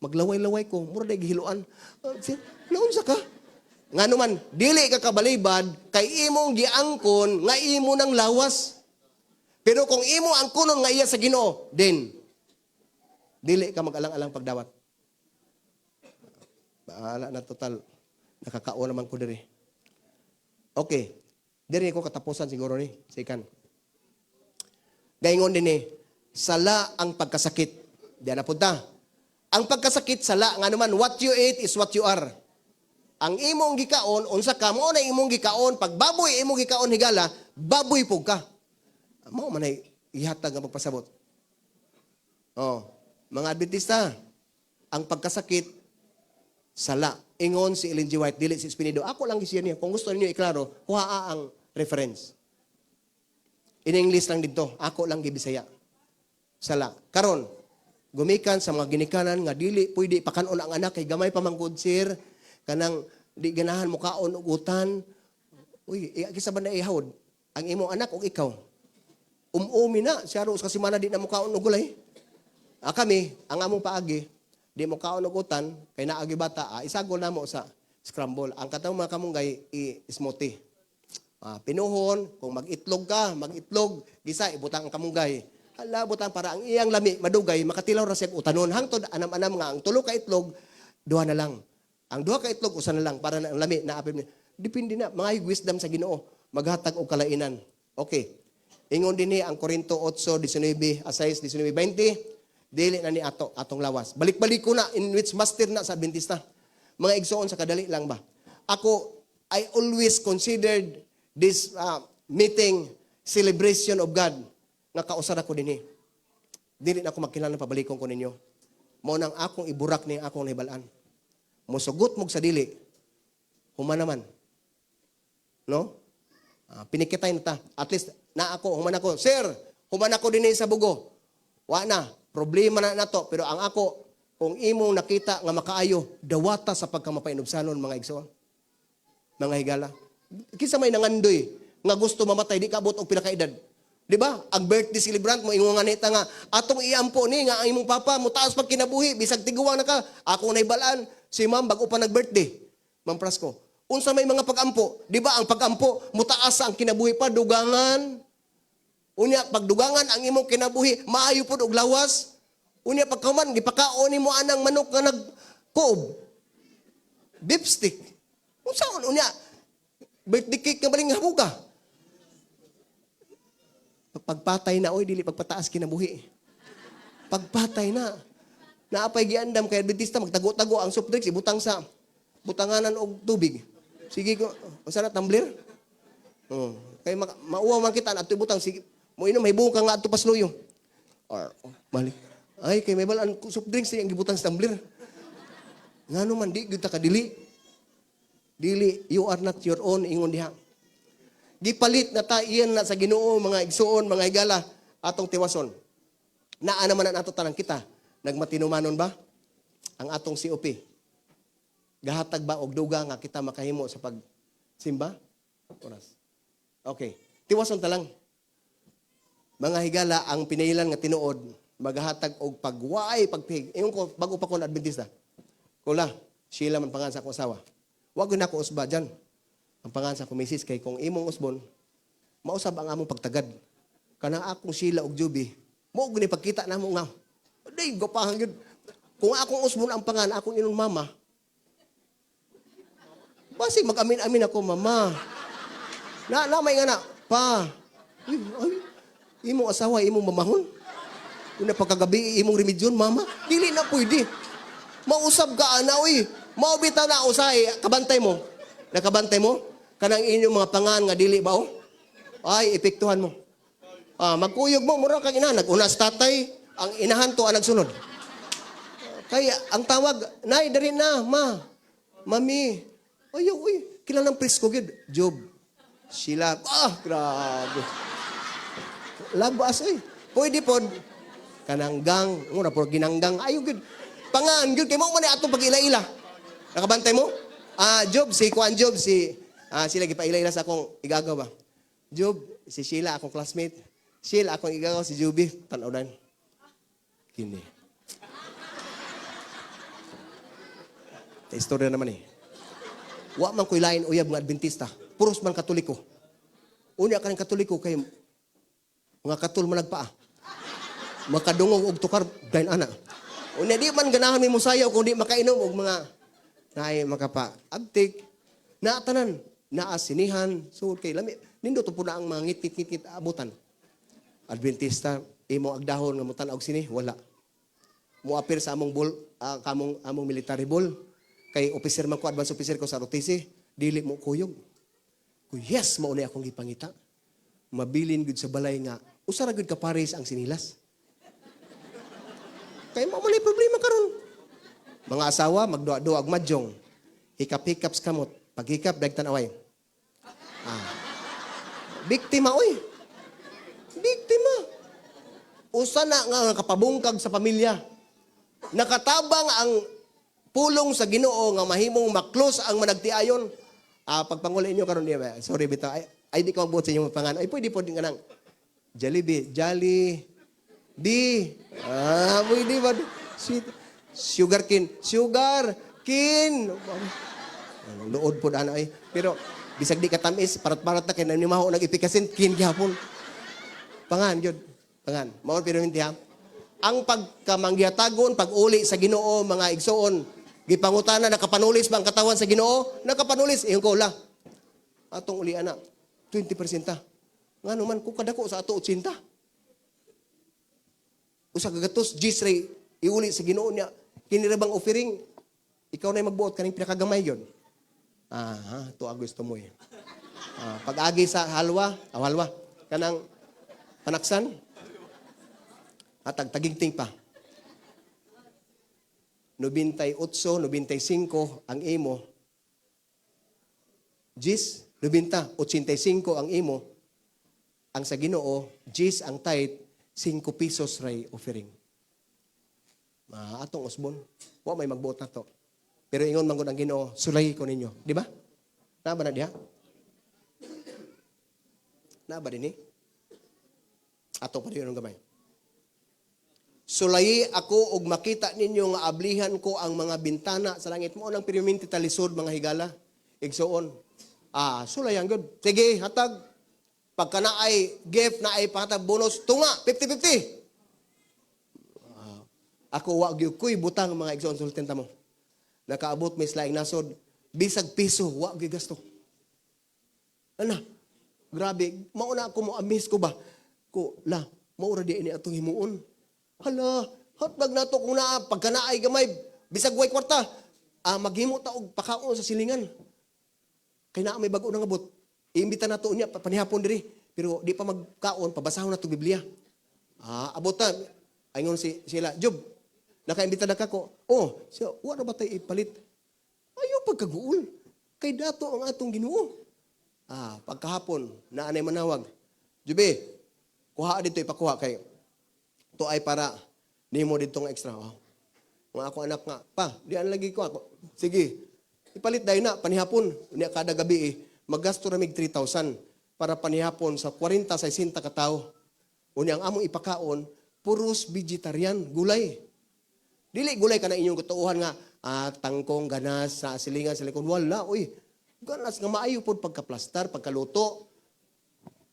Maglaway-laway ko, mura day gihiluan. Ah, sir, naunsa ka? Ngano man, dili ka kabalibad kay imong giangkon nga imo ng lawas. Pero kung imo ang kunon nga iya sa Ginoo, then dili ka mag-alang-alang pagdawat. Bahala na, total. Nakakaon naman ko diri. Okay. Diri ko katapusan siguro ni. Sikan. Gaingon din eh, sala ang pagkasakit. Di na punta. Ang pagkasakit, sala. Nga naman, what you eat is what you are. Ang imong gikaon, unsa ka, mao na imong gikaon, pag baboy imong gikaon, higala, baboy pug ka. Mao man ay ihatag nga magpasabot. Oh, mga Adventista, ang pagkasakit, sala. Ingon si Ellen G. White, dili si Espinido. Ako lang gisiyan niya. Kung gusto ninyo iklaro, kuha ang reference. In English lang dito. Ako lang gibisaya. Sala. Karon, gumikan sa mga ginikanan nga dili pwede pakanon ang anak kay gamay pa man gud, sir, kanang di ganahan mo kaon og utan. Uy, kisa ba na ihawd ang imong anak og ikaw? Umumi na siya ro sa semana di na mo kaon og gulay. Ah, kami, ang among paagi, di mo kaon og utan kay naagi bata, isagol namo sa scramble. Ang katong mga kamunggay i-smoothie. Ah, pinuhon, kung mag-itlog ka, mag-itlog, gisa, ibutang ang kamunggay. Hala, butang para ang iyang lami, madugay, makatilaw ra siya utanon. Hangtod, anam-anam nga, ang tulo ka itlog, duha na lang. Ang duha ka itlog, usa na lang, para na ang lami, naapim niya. Depende na, mga wisdom sa Ginoo, maghatag og kalainan. Okay. Ingon din ni ang Korinto 8, 19, 6, 19, 20, dili na ni ato, atong lawas. Balik-balik ko na, in which master na sa Adventista. Mga igsoon, sa kadali lang ba? Ako, I always considered this meeting celebration of God nga kausar ako dinhi. Dili na ako magkinahanglan pabalikon ko ninyo. Mao nang akong iburak ni akong nahibalan. Mosugot mo sa dili, human naman. No? Ah, pinikitay na ta. At least na ako, human ako. Sir, human ako dinhi sa Bogo. Wa na, problema na nato. Pero ang ako, kung imong nakita nga makaayo, dawata sa pagkamapainubsanon, mga igsoon. Mga higala. Kinsa may nangandoy nga gusto mamatay di kaabot og pila ka edad? Di ba? Ang birthday celebrant mo ingon nga nita nga atong iampo ni nga ang imong papa mo taas pag kinabuhi bisag tiguang na ka, ako naibalaan si ma'am bag-o pa nag-birthday. Ma'am Prasco. Unsa may mga pag-ampo? Di ba ang pag-ampo mutaas ang kinabuhi pa dugangan? Unya pagdugangan ang imong kinabuhi, maayo pud og lawas. Unya pagkaman gipakaon nimo anang manok nga nagkuob. Beef stick. Unsaon unya birthday cake nga baling habuga? Pagpatay na oy, dili pagpataas kinabuhi. Pagpatay na. Naapay giandam kay Adventista magtago-tago ang soft drinks ibutang sa Butanganan og tubig. Sige ko, unsa na tumbler? Oh, kay mauwaw man kita adto ibutang, sige mo inom, mahibong ka nga adto pasluyo. Or oh, mali. Ay, kay may balaan soft drinks ang gibutang sa tumbler. Ngano man di gyud ta kadili. Dili, you are not your own, ingon diha. Gipalit na ta iyan na sa Ginoo, mga igsuon, mga higala, atong tiwason. Naa naman na nato tanang kita. Nagmatinumanon ba? Ang atong COP. Gahatag ba og duga nga kita makahimo sa pagsimba? Oras. Okay. Tiwason ta lang. Mga higala, ang pinailan nga tinuod, maghatag og pagwaay pagpig. Ingon ko, bago pa ko na Adventista. Kula, Sheila man pangan sa akong asawa. Wag na ako usba dyan. Ang pangan sa akong misis, kay kung imong usbon, mausab ang among pagtagad. Kanang akong Sheila og Juby, mo og ni pagkita namo nga. Di, gwapahan gyud. Kung akong usbon ang pangan, akong inong mama, basi mag-amin-amin ako, mama. Na, na may nga na, pa. Uy, ay, imong asawa, imong mamahon. Una pagkagabi, imong remedyon, mama. Dili na pwede. Mausab ka, ana, uy. Mao bitaw na usahay, kabantay mo. Nakabantay mo? Kanang inyong mga pangan nga dili ba, oh? Ay, epektuhan mo. Ah, magkuyog mo, mura kang ina. Nag-una sa tatay, ang inahan to ang nagsunod. Kaya ang tawag, nay, dali na, ma. Mami. Ay, uy, kilalang presko gyud. Job. Sila, ah, grabe. Labas, uy. Pwede pod. Kananggang, mura po, ginanggang, ayo gyud. Pangan, gyud, kay mo man atong pag-ila-ila. Nakabantay mo? Ah, Job, si Kuan Job, si, sila gipaila-ila sa akong igagaw ba? Job, si Sheila, akong classmate. Sheila, akong igagaw, si Juby, tanaw dan. Kini. Ta istorya naman eh. Wa man ko'y lain uyab nga Adventista. Puros man Katoliko. Unya ka ng Katoliko kay mga katul man nagpaa. Makadungog og tukar dayon ana. Unya di man ganahan mi mosayaw kung di makainom og mga naay makapa abtik naa tanan naa sinihan sugod kay lami nindot po na ang mga ngit-ngit abutan. Adventista imo agdahon nga motan-aw og sini wala. Moapir sa among bol, kamong among military ball. Kay officer man ko, advance officer ko sa ROTC, dili mo kuyog. Ko yes, mao na akong gipangita. Mabilin gud sa balay nga usa ra gud ka pares ang sinilas. Kay mao man problema karon. Mga asawa magduwa-duwa og mahjong. Hikap-hikap sa kamot, paghikap dagtan away. Ah. Biktima oy. Biktima. Usa na nga nakapabungkag sa pamilya. Nakatabang ang pulong sa Ginoo nga mahimong maklos ang managtiayon. Ah, pagpanguli inyo karon niya, sorry bitaw, ay di ko magbuot sa inyong pangan. Ay pwede po din kanang Jollibee, Jolly B. Ah, pwede ba? Sweet. Sugar cane, sugar cane. Ano, luod po ana ay. Pero bisag di ka tamis, parat-parat na kay nanimaho nag-ipikasin kin gihapon. Pangan gyud. Pangan. Mao pero hindi ha. Ang pagkamanggihatagon, pag-uli sa Ginoo, mga igsoon, gipangutana, nakapanulis ba ang katawan sa Ginoo? Nakapanulis. Iyon ko, la. Atong uli, ana, 20% ta. Ngano man, kung kadako sa ato, 80. Usa ka gatos, Gis ray, iuli sa Ginoo niya. Kini ra bang offering? Ikaw na magbuot kaning pinakagamay yun. Ah, to ang gusto mo eh. Ah, pag-agi sa halwa, halwa, kanang panaksan, hatag tagigting pa. 98, 95 ang imo. Gis, 90, 85 ang imo. Ang sa Ginoo, Gis ang tithe, 5 pesos ray offering. Atong usbon. Wa may magbuot na to. Pero ingon man gud ang Ginoo, sulay ko ninyo. Di ba? Naa ba na diha? Naa ba dinhi? Ato pa ang gamay. Sulayi ako og makita ninyo nga ablihan ko ang mga bintana sa langit mo nang pirminti talisod mga higala. Igsuon. Ah, sulayan gud. Sige, hatag. Pagka naay gift, naay pahatag bonus, tunga 50-50. Ako wa gyud koy butang mga igsuon sultin ta mo. Nakaabot may laing nasod, bisag piso wa gyud gasto. Ana, grabe, mauna ako mo amaze ko ba? Ko la, maura di ini atong himuon. Hala, hotdog nato kung naa pagka naay gamay, bisag way kwarta. Ah, maghimo ta og pakaon sa silingan. Kay naa may bag-o nga abot. Iimbita nato unya panihapon diri. Pero di pa magkaon, pabasahon nato Biblia. Ah, abot ta. Ingon si sila, "Job, nakaimbita na ka ko." "Oh, siya, wa na ba tay ipalit?" Ayaw pagkaguol. Kay dato ang atong Ginoo. Ah, pagkahapon, naanay manawag. "Jube, kuha dito, ipakuha kay to ay para nimo dito nga extra." Oh. Mga ako anak nga, "Pa, di an lagi ko ako." "Sige, ipalit dayon na, panihapon." Unya kada gabi eh, maggasto ramig 3,000 para panihapon sa 40 sa 60 katao. Unya ang among ipakaon, puros vegetarian, gulay. Dili gulay ka na inyong katuuhan nga, ah, tangkong, ganas, sa silingan, silikon. Wala, uy. Ganas nga maayo pod pagkaplastar, pagkaluto.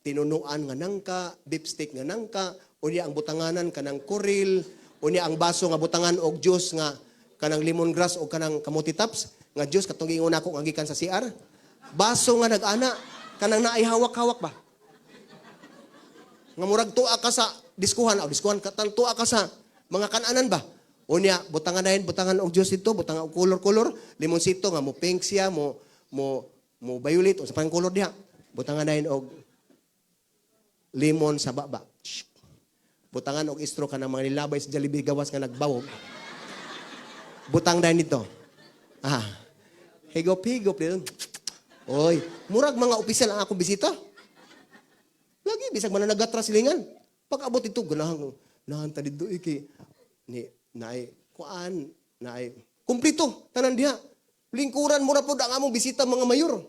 Tinunuan nga nangka, beefsteak nga nangka, unya ang butanganan kanang koril, unya ang baso nga butangan og juice nga kanang lemongrass o kanang kamote tops nga juice katong giingon nako nga gikan sa CR. Baso nga nag-ana kanang naay hawak-hawak ba? Nga murag tuwa ka sa diskuhan, o diskuhan ka tuwa ka sa mga kananan ba? Unya butangan dayon, butangan og juice dito, butangan og color-color, limonsito nga mo pink siya, mo mo mo violet o sa pang color diha. Butangan dayon og lemon sa baba. Shh. Butangan og istro ka ng mga nilabay sa Jollibee gawas nga nagbawog. Butang dayon nito. Ah. Higop-higop dito. Oy, murag mga opisyal ang akong bisita. Lagi bisag man nagatra silingan. Pag abot ito ganahan nahan ta didto iki ni naay kuan naay kumplito tanan diha. Lingkuran mo ra pod ang among bisita mga mayor.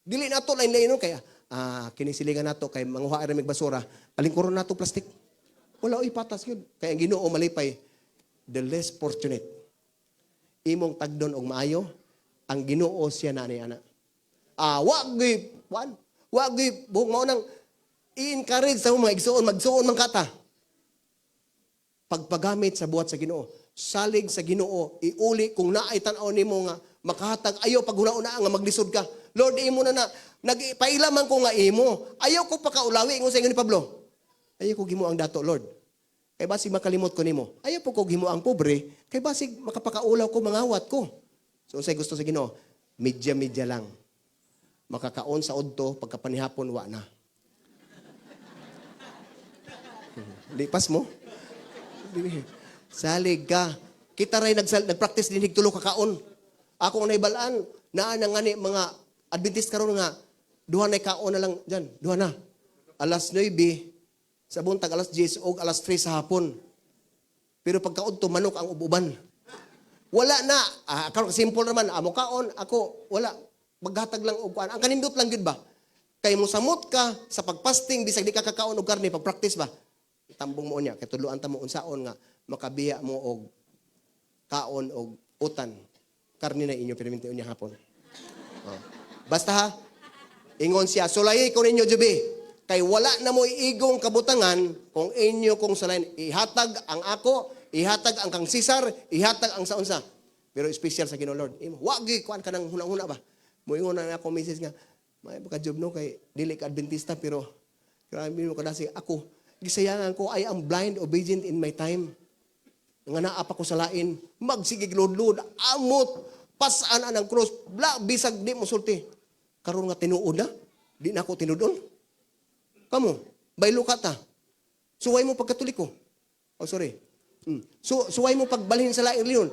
Dili nato lain-lain kaya ah kini silingan nato kay manguha ra mig basura, palingkuron nato plastic. Wala oy, patas yun. Kaya ang Ginoo malipay the less fortunate. Imong tagdon og maayo, ang Ginoo siya na ni ana. Ah, wa gyud wan. Wa gyud buhok mao nang i-encourage sa mga igsuon, magsuon man kata. Pagpagamit sa buhat sa Ginoo, salig sa Ginoo, iuli kung naay tan-aw nimo nga makahatag, ayaw paghuna-una nga maglisod ka. "Lord, imo na na nagpaila man ko nga imo. Ayaw ko pakaulawi," ingon sa ingon ni Pablo. "Ayaw ko gimo ang dato, Lord. Kay basig makalimot ko nimo. Ayaw po ko gimo ang pobre, kay basig makapakaulaw ko, mangawat ko." So unsay gusto sa Ginoo? Medya-medya lang. Makakaon sa udto, pagkapanihapon wa na. Lipas mo. Salig ka. Kita ray nagpractice din tulo ka kaon. Ako ang naibalaan, naa na ngani mga Adventist karon nga duha na kaon na lang diyan, duha na. Alas 9 sa buntag, alas 10 og alas 3 sa hapon. Pero pagkaudto manok ang ububan. Wala na. Ah, karon simple naman amo kaon, ako wala maghatag lang og kuan. Ang kanindot lang gyud ba? Kay mosamot ka sa pagfasting bisag di ka kakaon og karne, pag-practice ba? Tambong mo niya kay tudloan ta mo unsaon nga makabiya mo og kaon og utan. Karne na inyo perminti unya hapon. Oh. Basta ha, ingon siya, "Sulayi ko ninyo, jubi. Kay wala na mo igong kabutangan kung inyo kong sulayin. Ihatag ang ako, ihatag ang kang Cesar, ihatag ang saunsa." Pero special sa Ginoo, Lord. Imo, wa gyud kuan ka ng hunang-huna ba? Moingon na ako misis nga, "May baka job no kay dili ka Adventista pero grabe mo kadasi ako. Gisayangan ko, I am blind obedient in my time. Nga naa pa ko sa lain, magsigig lod-lod, amot, pasaan ang cross, bla, bisag di mo sulti. Karon nga tinuod na, di na ako tinudon. Kamo, baylo ka ta. Suway mo pagkatoliko. Oh, sorry. So, suway mo pagbalhin sa laing relihiyon.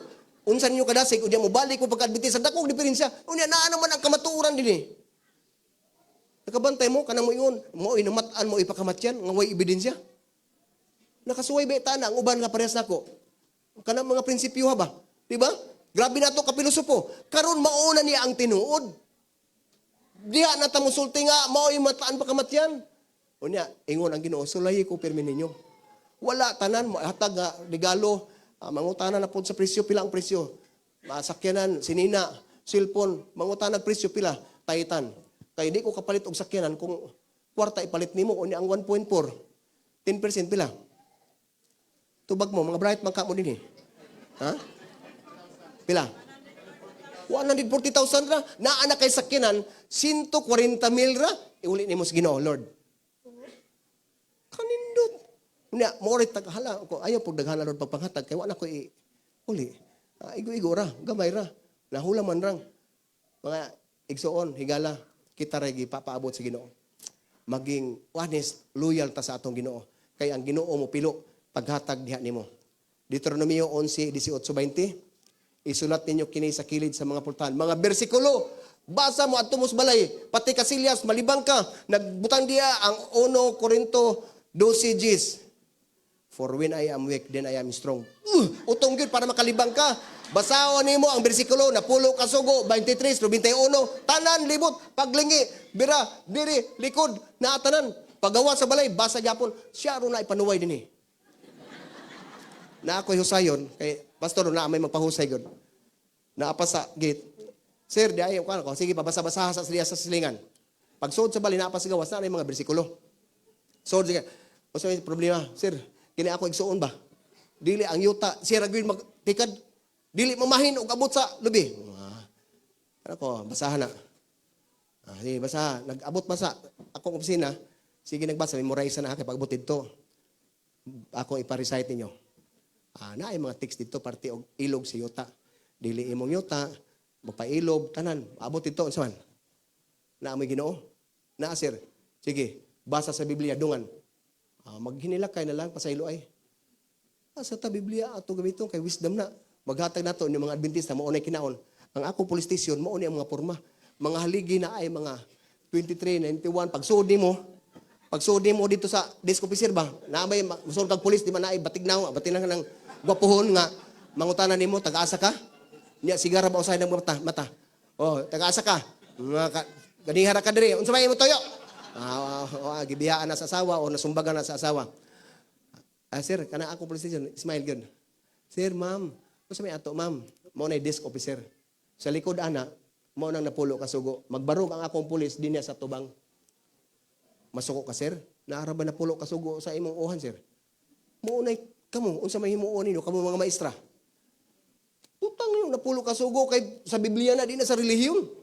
Unsa ninyo kadasig, unya mo balik mo pagka-Adventista, dakong diferensya. Unya naa naman ang kamatuoran dinhi. Nakabantay mo, kanang mo ingon, mo inamat-an mo ipakamatyan, nga way ebidensya. Nakasuway ba na ang uban nga parehas nako? Kanang mga prinsipyo ha ba? Di ba? Grabe na to kapilosopo. Karon mauna niya ang tinuod. Diha na ta mosulti nga mao'y mataan pa kamatyan. Unya, ingon ang Ginoo, "Sulayi ko pirmi ninyo." Wala tanan mo hatag nga regalo, mangutana na pod sa presyo, pila ang presyo. Masakyanan, sinina, cellphone, mangutana presyo pila, Titan. Kay di ko kapalit og sakyanan kung kwarta ipalit nimo unya ang 1.4. 10% pila? Tubag mo, mga bright man ka mo dinhi. Ha? Pila? 140,000 ra. Naa na kay sakyanan, 140 mil ra. Iuli nimo sa Ginoo, "Lord. Kanindot." Unya, mo orit taghala ko, ayaw pag daghan Lord pagpanghatag kay wala ko i uli. Ah, igo-igo ra, gamay ra. Nahula man rang. Mga igsuon, higala, kita ra gipapaabot sa Ginoo. Maging honest, loyal ta sa atong Ginoo. Kay ang Ginoo mo pilo paghatag diha nimo. Deuteronomio 11:18-20, isulat ninyo kini sa kilid sa mga pultahan. Mga bersikulo, basa mo adto mo sa balay, pati kasilyas malibang ka. Nagbutang diya ang 1 Korinto 12 Gs. For when I am weak, then I am strong. Utong gyud para makalibang ka. Basahon nimo ang bersikulo napulo ka sugo 23 91 tanan libot paglingi bira diri likod naa tanan pagawa sa balay basa gyapon siya ro na ipanuway dinhi. Na ako'y husayon kay pastor na may magpahusay gyud. Naa pa sa gate. Sir, di ayo ko sige pabasa-basa sa siya sa silingan. Pagsuod sa balay naa pa sa gawas na mga bersikulo. So sige. Unsa may problema, sir? Kini ako igsuon ba? Dili ang yuta, sir gyud magtikad. Dili mamahin og abot sa lubi. Ah, ano ko, basahan na. Ah, sige, basa. Nag-abot basa. Akong opisina, sige nagbasa, memorize na kay pag-abot didto. Ako ipa-recite ninyo. Ah, naay mga text dito parte og ilog sa yuta. Dili imong yuta, magpailob tanan, abot didto unsa man? Naa mo'y Ginoo? Naa sir. Sige, basa sa Biblia dungan. Ah, maghinilakay na lang pasaylo ay. Ah, sa ta Biblia ato gamiton kay wisdom na. Maghatag nato ni mga Adventista mao nay kinaon. Ang akong police station mao ni ang mga porma. Mga haligi na ay mga 23, 91 pagsuod nimo. Pagsuod nimo dito sa desk officer ba? Naa may musulod kag pulis di man naay batignaw, batignaw ng gwapuhon nga mangutana nimo taga-asa ka? Nya sigara ba usahay ng mata? Mata. Oh, taga-asa ka? Mga ka, ganihara ka diri. Unsa may imong toyo? Ah, oh, oh, gibiyaan na sa asawa o nasumbagan na sa asawa. Ah, sir, kana ako police station, smile gyud. Sir, ma'am, unsa may ato, ma'am? Mao nay desk officer. Sa likod ana, mao nang napulo ka sugo. Magbarog ang akong pulis dinhi sa tubang. Masuko ka, sir? Naara ba napulo ka sugo sa imong uhan, sir? Mao nay kamo, unsa may himuon ninyo kamo mga maestra? Putang ninyo, napulo ka sugo kay sa Biblia na di na sa relihiyon.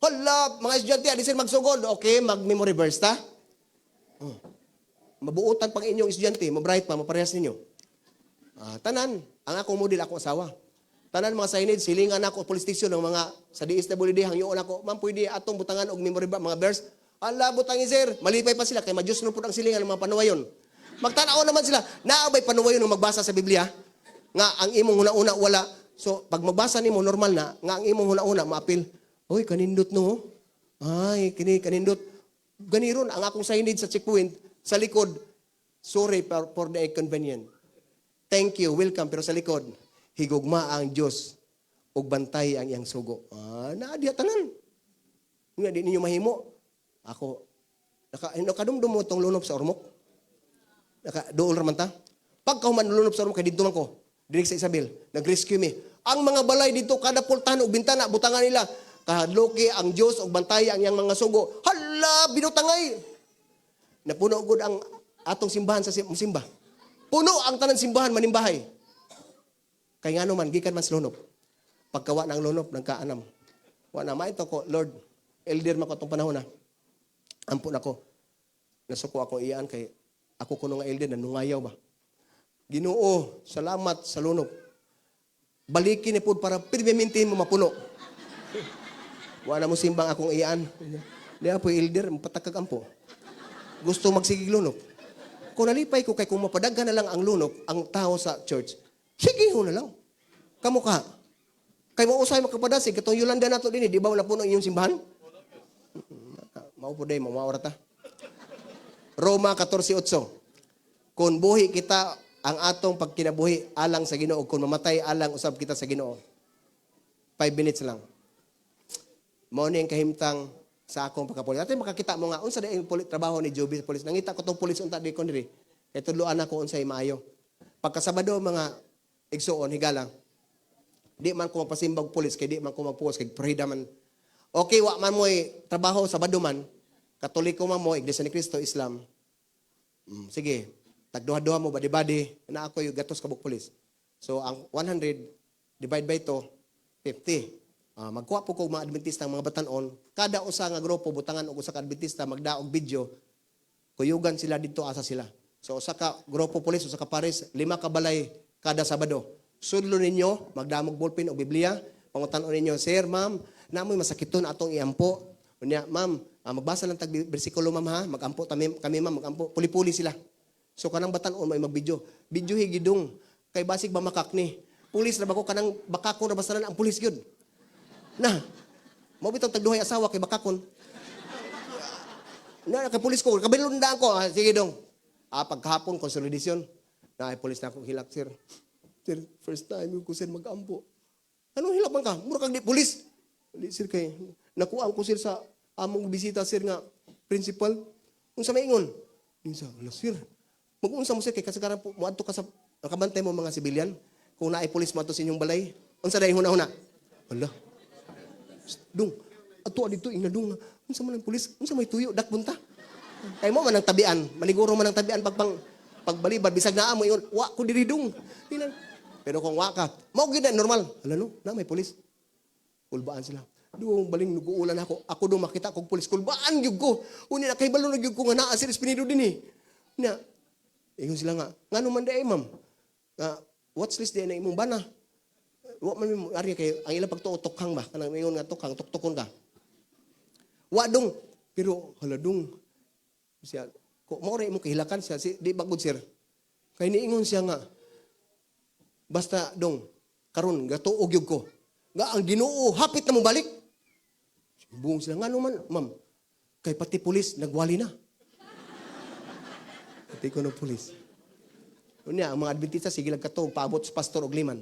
Hala, mga estudyante, adi sir magsugod. Okay, mag-memory verse ta. Oh. Mabuotan pang inyong estudyante, mabright pa, maparehas ninyo. Ah, tanan, ang akong model, akong asawa. Tanan mga signage, silingan ako, police station ng mga sa DSWD, hangyoon ako, ma'am, pwede atong butangan og memory ba, mga verse. Ala, butangin sir, malipay pa sila, kay madyos no pud ang silingan ng mga panuwayon. Magtanaw naman sila, naa ba'y panuwayon ng magbasa sa Biblia? Nga ang imong huna-una wala. So, pag magbasa nimo normal na, nga ang imong huna-una maapil. Uy, kanindot no. Ay, kini kanindot. Ganiron ang akong signage sa checkpoint sa likod. Sorry for the inconvenience. Thank you, welcome. Pero sa likod, higugma ang Dios ug bantay ang iyang sugo. Ah, naa diha tanan. Nga di ninyo mahimo. Ako nakadumdum mo tong lunop sa Ormoc. Naka duol ra man ta. Pagkahuman lunop sa Ormoc kay didto man ko. Diri sa Isabel, nag-rescue mi. Ang mga balay dito kada pultahan og bintana butangan nila. Kahadloki ang Dios og bantay ang iyang mga sugo. Hala, binutangay. Napuno gud ang atong simbahan sa simba. Puno ang tanan simbahan manimbahay. Kay ngano man gikan man sa lunop. Pagkawa ng lunop nagkaanam. Wa na maito ko, Lord, elder man ko atong panahon na. Ampo nako. Nasuko ako iyaan kay ako kuno nga elder nanungayaw ba. Ginoo, salamat sa lunop. Balikin ni pud para pirmimente mo mapuno. Wa na mo simbang akong iyaan. Di po elder, mapatakag ampo. Gusto magsigig lunop. Kung nalipay ko kay kung mapadaghan na lang ang lunop, ang tao sa church, sige ho na lang. Kamo ka. Kay mo usay makapadasig, katong Yolanda nato dinhi, di ba wala puno inyong simbahan? Mao po day, mamaora ta. Roma 14:8. Kung buhi kita ang atong pagkinabuhi alang sa Ginoo, kung mamatay alang usab kita sa Ginoo. 5 minutes lang. Mao ni ang kahimtang sa akong pagkapulis. Ate makakita mo nga unsa di ang trabaho ni Joby sa pulis. Nangita ko tong pulis unta di kon diri. Kay tudloan ako unsay maayo. Pagkasabado mga igsuon higala. Di man ko magpasimbag pulis kay di man ko magpuos kay prida man. Okay, wa man mo'y trabaho Sabado man. Katoliko man mo, Iglesia ni Cristo, Islam. Sige, tagduha-duha mo badi-badi na ako yung gatos kabuk pulis. So ang 100 divide by 2, 50. Ah, magkuha po ko mga Adventista ang mga batanon, kada usa nga grupo butangan og usa ka Adventista magdaog video, kuyugan sila didto asa sila. So usa ka grupo pulis, usa ka pares, 5 ka balay kada Sabado. Sudlo ninyo, magdamog ballpen o Biblia, pangutan-on ninyo, "Sir, ma'am, namoy masakiton atong iampo. Unya, ma'am, magbasa lang tag bersikulo, ma'am, ha, magampo kami, kami ma'am, magampo." Puli-puli sila. So kanang batan-on may magbidyo. Video higidong kay basig ba makakni. Pulis na ba ko kanang bakakon ra basta ang pulis gyud. Na. Mao bitong tagduhay asawa kay bakakon. Na kay pulis ko, kabilon daan ko. Ah, sige dong. Ah, pagkahapon consolidation. Na ay pulis na ako hilak, "Sir. Sir, first time ko, sir, magampo." "Anong hilak man ka? Mura kag di pulis." "Di, sir, kay nakuha ko, sir, sa among bisita, sir, nga principal." "Unsa may ingon?" Insa, "Ala, sir. Mag-unsa mo, sir, kay kasagaran po moadto ka sa nakabantay mo mga sibilyan. Kung naay pulis mo sa inyong balay, unsa dai huna-huna?" "Ala. Dong, ato dito ingna dong. Unsa man ang pulis? Unsa may tuyo dakbon ta?" Kay mo man ang tabian, maniguro man ang tabian pag pang pagbalibad bisag naa mo ingon, "Wa ko diri dong." Dinan. Pero kung wa ka, mao gyud na normal. "Hala no, na may pulis." Kulbaan sila. "Dong, baling nuguulan ako. Ako dong makita kog pulis, kulbaan gyud ko. Unya na kay balo na gyud ko nga naa si Espinido din eh." Na, ingon sila nga, "Ngano man diay, ma'am? Nga watch list di na imong bana. Wa man mo ari kay ang ilang pagtuo tukhang ba kanang ingon nga tukhang tuktukon ka. Wa dong, pero hala dong." Siya, ko mao ra imong kahilakan siya si, "Di ba gud, sir? Kay niingon siya nga basta dong karon gatuo gyud ko nga ang Ginoo hapit na mo balik." Buong sila, "Ngano man, ma'am?" "Kay pati pulis nagwali na." Pati ko no pulis. Unya, ang mga Adventista sige lang katog paabot sa pastor og liman.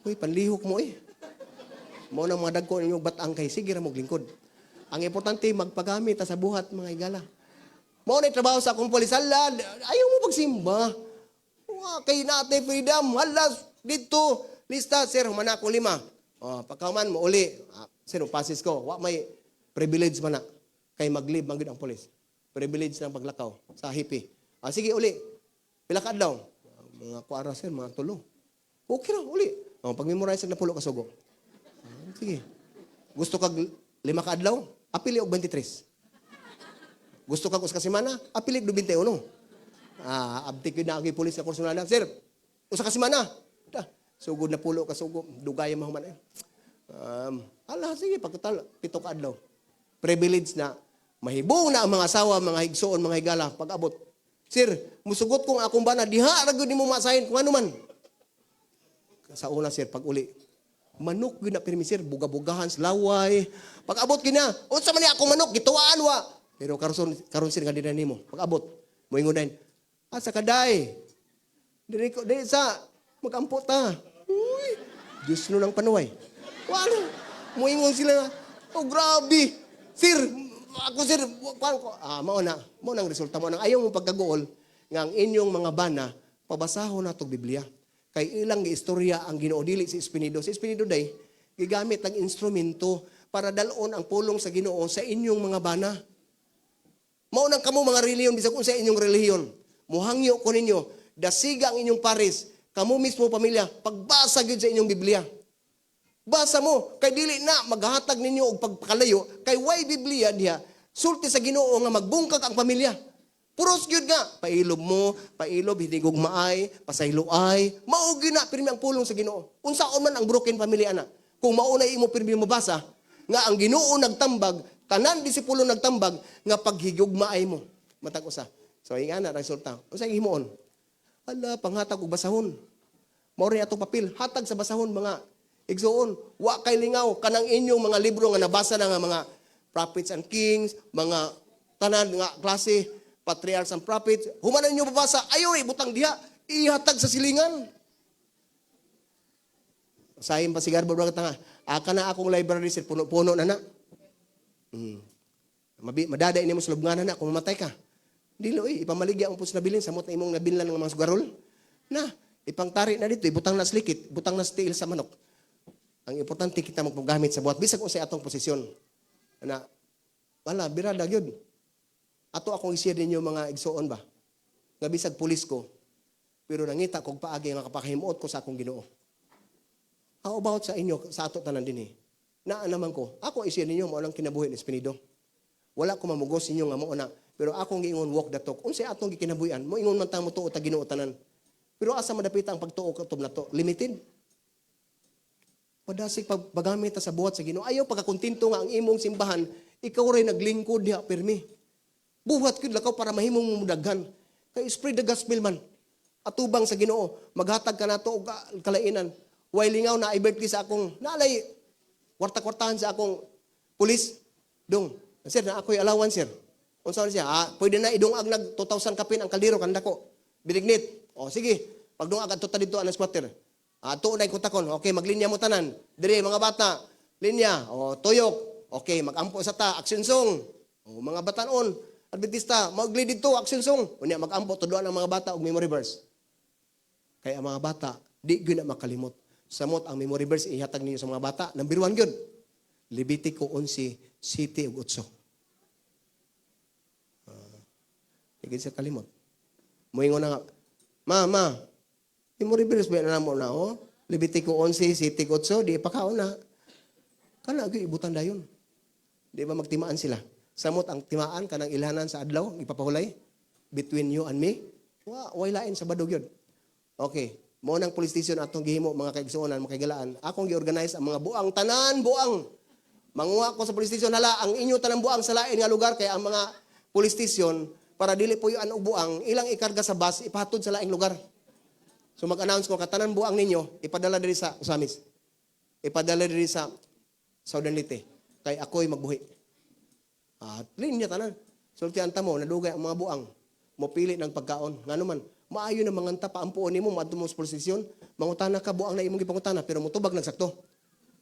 Uy, panlihok mo eh. Mao nang mga dagko ninyo batang kay sige ra mo lingkod. Ang importante magpagamit ta sa buhat, mga higala. Mao na trabaho sa akong pulis. Hala, ayaw mo pagsimba. Wa kay nate freedom. Hala, dito lista, sir, human ako lima. Oh, pagkahuman mo uli. Ah, sir, passes ko. Wa may privilege man na. Kay mag-leave man gyud ang pulis. Privilege ng paglakaw sa hippie. Ah, sige uli. Pila ka adlaw? "Mga kuara, sir, mga 3." "Okay ra, uli." Oh, pag-memorize na 10 ka sugo. Ah, sige. Gusto kag 5 ka adlaw, apili og 23. Gusto kag 1 ka semana, apili og 21. Ah, abtik yun na ang pulis na kursunada. "Sir, 1 ka semana." Da, sugod na 10 ka sugo, dugay mahuman eh. Ala, sige, pagkatal, 7 ka adlaw. Privilege na, mahibong na ang mga asawa, mga higsuon, mga higala, pag-abot. "Sir, musugot kong akong bana, diha ra gyud nimo masahin kung ano man." Sa una, sir, pag uli, manok gyud na pirmi, sir, buga-bugahan sa laway. Pag abot kina, "Unsa man ni akong manok, gituwaan wa." Pero karon karon, sir, nga dinha nimo. Pag abot, moingon din, "Asa ka day?" "Diri ko, diri sa magampo ta." Uy, Diyos no lang panuway. Wala. Moingon sila, "Oh grabe. Sir, ako sir, kuan ko." Ah, mao na. Mao nang resulta mo nang ayaw mo pagkaguol nga ang inyong mga bana pabasahon na tog Biblia. Kay ilang istorya ang Ginoo, dili si Espinido. Si Espinido day gigamit ang instrumento para dalon ang pulong sa Ginoo sa inyong mga bana. Mao nang kamo mga relihiyon, bisag unsa inyong relihiyon, muhangyo ko ninyo, dasiga ang inyong paris, kamo mismo pamilya, pagbasa gyud sa inyong Biblia. Basa mo, kay dili na maghatag ninyo og pagkalayo, kay way Biblia diha, sulti sa Ginoo nga magbungkag ang pamilya. Puros gyud nga, pailob mo, pailob, hinigog maay, pasayloay, mao gyud na pirmi ang pulong sa Ginoo. Unsaon man ang broken family ana? Kung mao na imo pirmi mabasa, nga ang Ginoo nagtambag, tanan disipulo nagtambag nga paghigugmaay mo. Matag usa. So ingana resulta. Unsa himuon? Ala, panghatag og basahon. Mao rin atong papel, hatag sa basahon, mga igsuon. Wa kay lingaw kanang inyong mga libro nga nabasa na nga mga Prophets and Kings, mga tanan nga klase, Patriarchs and Prophets. Human ninyo babasa, ayo ibutang diha, ihatag sa silingan. Sahin pa sigar ba nga aka na akong library, sir, puno-puno na na. Mabi, madaday nimo sa lubnganan na kung mamatay ka. Dili oy, ipamaligya ang pus nabilin samot na imong nabinlan ng mga sugarol. Na, ipangtari na dito, ibutang na sa likit, butang na sa tiil sa manok. Ang importante kita magpagamit sa buhat bisag unsay atong posisyon. Na wala birada gyud. Ato akong i-share ninyo, mga igsuon ba. Nga bisag pulis ko, pero nangita kog paagi nga kapakahimuot ko sa akong Ginoo. How about sa inyo, sa ato tanan dinhi? Naa naman ko. Ako i-share ninyo mao lang kinabuhi ni Espinido. Wala ko mamugos ninyo nga mao na, pero akong giingon, walk the talk. Unsay atong gikinabuhian, mo ingon man ta mo tuo ta Ginoo tanan. Pero asa madapita ang pagtuo kutob nato? Limited. Padasig pag paggamit ta sa buhat sa Ginoo. Ayaw pagkakontento nga ang imong simbahan, ikaw ray naglingkod diha pirmi. Buhat gyud lakaw para mahimong mudaghan. Kay spread the gospel man. Atubang sa Ginoo, maghatag ka nato og kalainan. Way lingaw na i-birthday sa akong naalay kwarta-kwartahan sa akong pulis. Dong, sir, na ako'y allowance, sir. Unsa man siya? Ah, pwede na idungag nag 2,000 kapin ang kaldero kandako. Binignit. O sige, pagdungag adto ta didto ang squatter. Ah, tuon na kutakon. Okay, maglinya mo tanan. Dire mga bata, linya. O tuyok. Okay, magampo sa ta, action song. O mga batanon, Adventista, magli didto action song. Unya magampo tudloan ang mga bata og memory verse. Kaya ang mga bata, di gyud na makalimot. Samot ang memory verse ihatag ninyo sa mga bata, number 1 gyud. Levitico 11, 7 ug 8. Di gyud siya kalimot. Moingon na nga, Ma, ma, memory verse ba na namo na, oh? Levitico 11, 7 ug 8, di pakaon na. Kana gyud ibutan dayon. Di ba magtimaan sila? Samot ang timaan kanang ilhanan sa adlaw, ipapahulay between you and me. Wa, way lain sa badog yun. Okay. Mao nang police station atong gihimo, mga kaigsuonan, mga kaigalaan. Akong gi-organize ang mga buang, tanan buang. Manguha ko sa police station, hala ang inyo tanang buang sa lain nga lugar, kay ang mga police station para dili puyoan og buang, ilang ikarga sa bus ipahatod sa laing lugar. So mag-announce ko katanan buang ninyo ipadala diri sa Ozamis. Ipadala diri sa Southern Leyte kay ako'y magbuhi. At linya tanan. Sultian ta mo, nadugay ang mga buang. Mopili ng pagkaon. Ngano man, maayo na manganta paampuon nimo moadto mo sa police station, mangutana ka buang na imong gipangutana pero motubag nang sakto.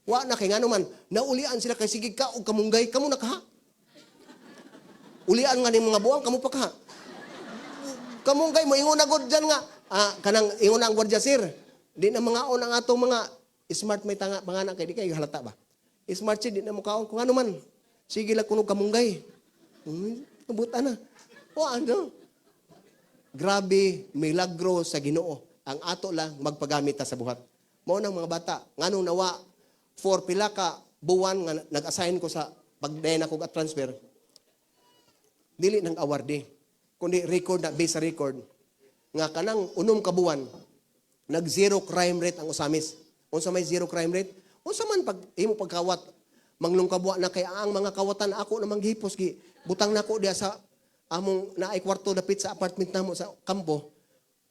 Wa na kay ngano man, naulian sila kay sige ka og kamunggay, kamo na kaha. Ulian nga ning mga buang, kamo pa kaha. Kamunggay mo ingon na gud dyan nga, kanang ingon na ang gwardiya, sir. Di na mangaon ang atong mga smart may tanga panganak kay di kayo halata ba. Smart siya, di na mukaon kung ano man. Sige lang kuno kamunggay. Abutan na. O ano? Grabe, milagro sa Ginoo. Ang ato lang magpagamit ta sa buhat. Mao nang mga bata, nganong nawa for pila ka buwan nga nag-assign ko sa pagdayon ako at transfer. Dili nang awardee, kundi record na based sa record nga kanang 6 ka buwan nag zero crime rate ang Ozamis. Unsa may zero crime rate? Unsa man pag imo pagkawat manglungkabwa na kay ang mga kawatan ako namang gihipos gi butang nako diha sa among naay kwarto dapit sa apartment namo sa kampo.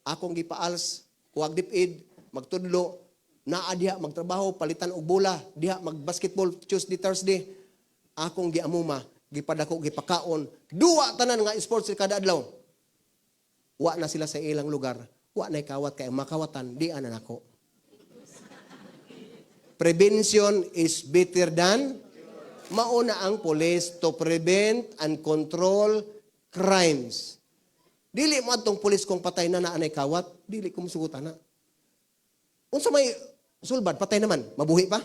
Akong gipaals kuwag DepEd magtudlo naa diha magtrabaho palitan og bola diha mag basketball Tuesday Thursday. Akong giamuma gipadako gipakaon duwa tanan nga sports kada adlaw. Wa na sila sa ilang lugar, wa nay kawat kay ang makawatan di ana nako. Prevention is better than mauna ang police to prevent and control crimes. Dili mo atong police kung patay na na anay kawat, dili ko musugutan na. Unsa may sulbad, patay naman, mabuhi pa?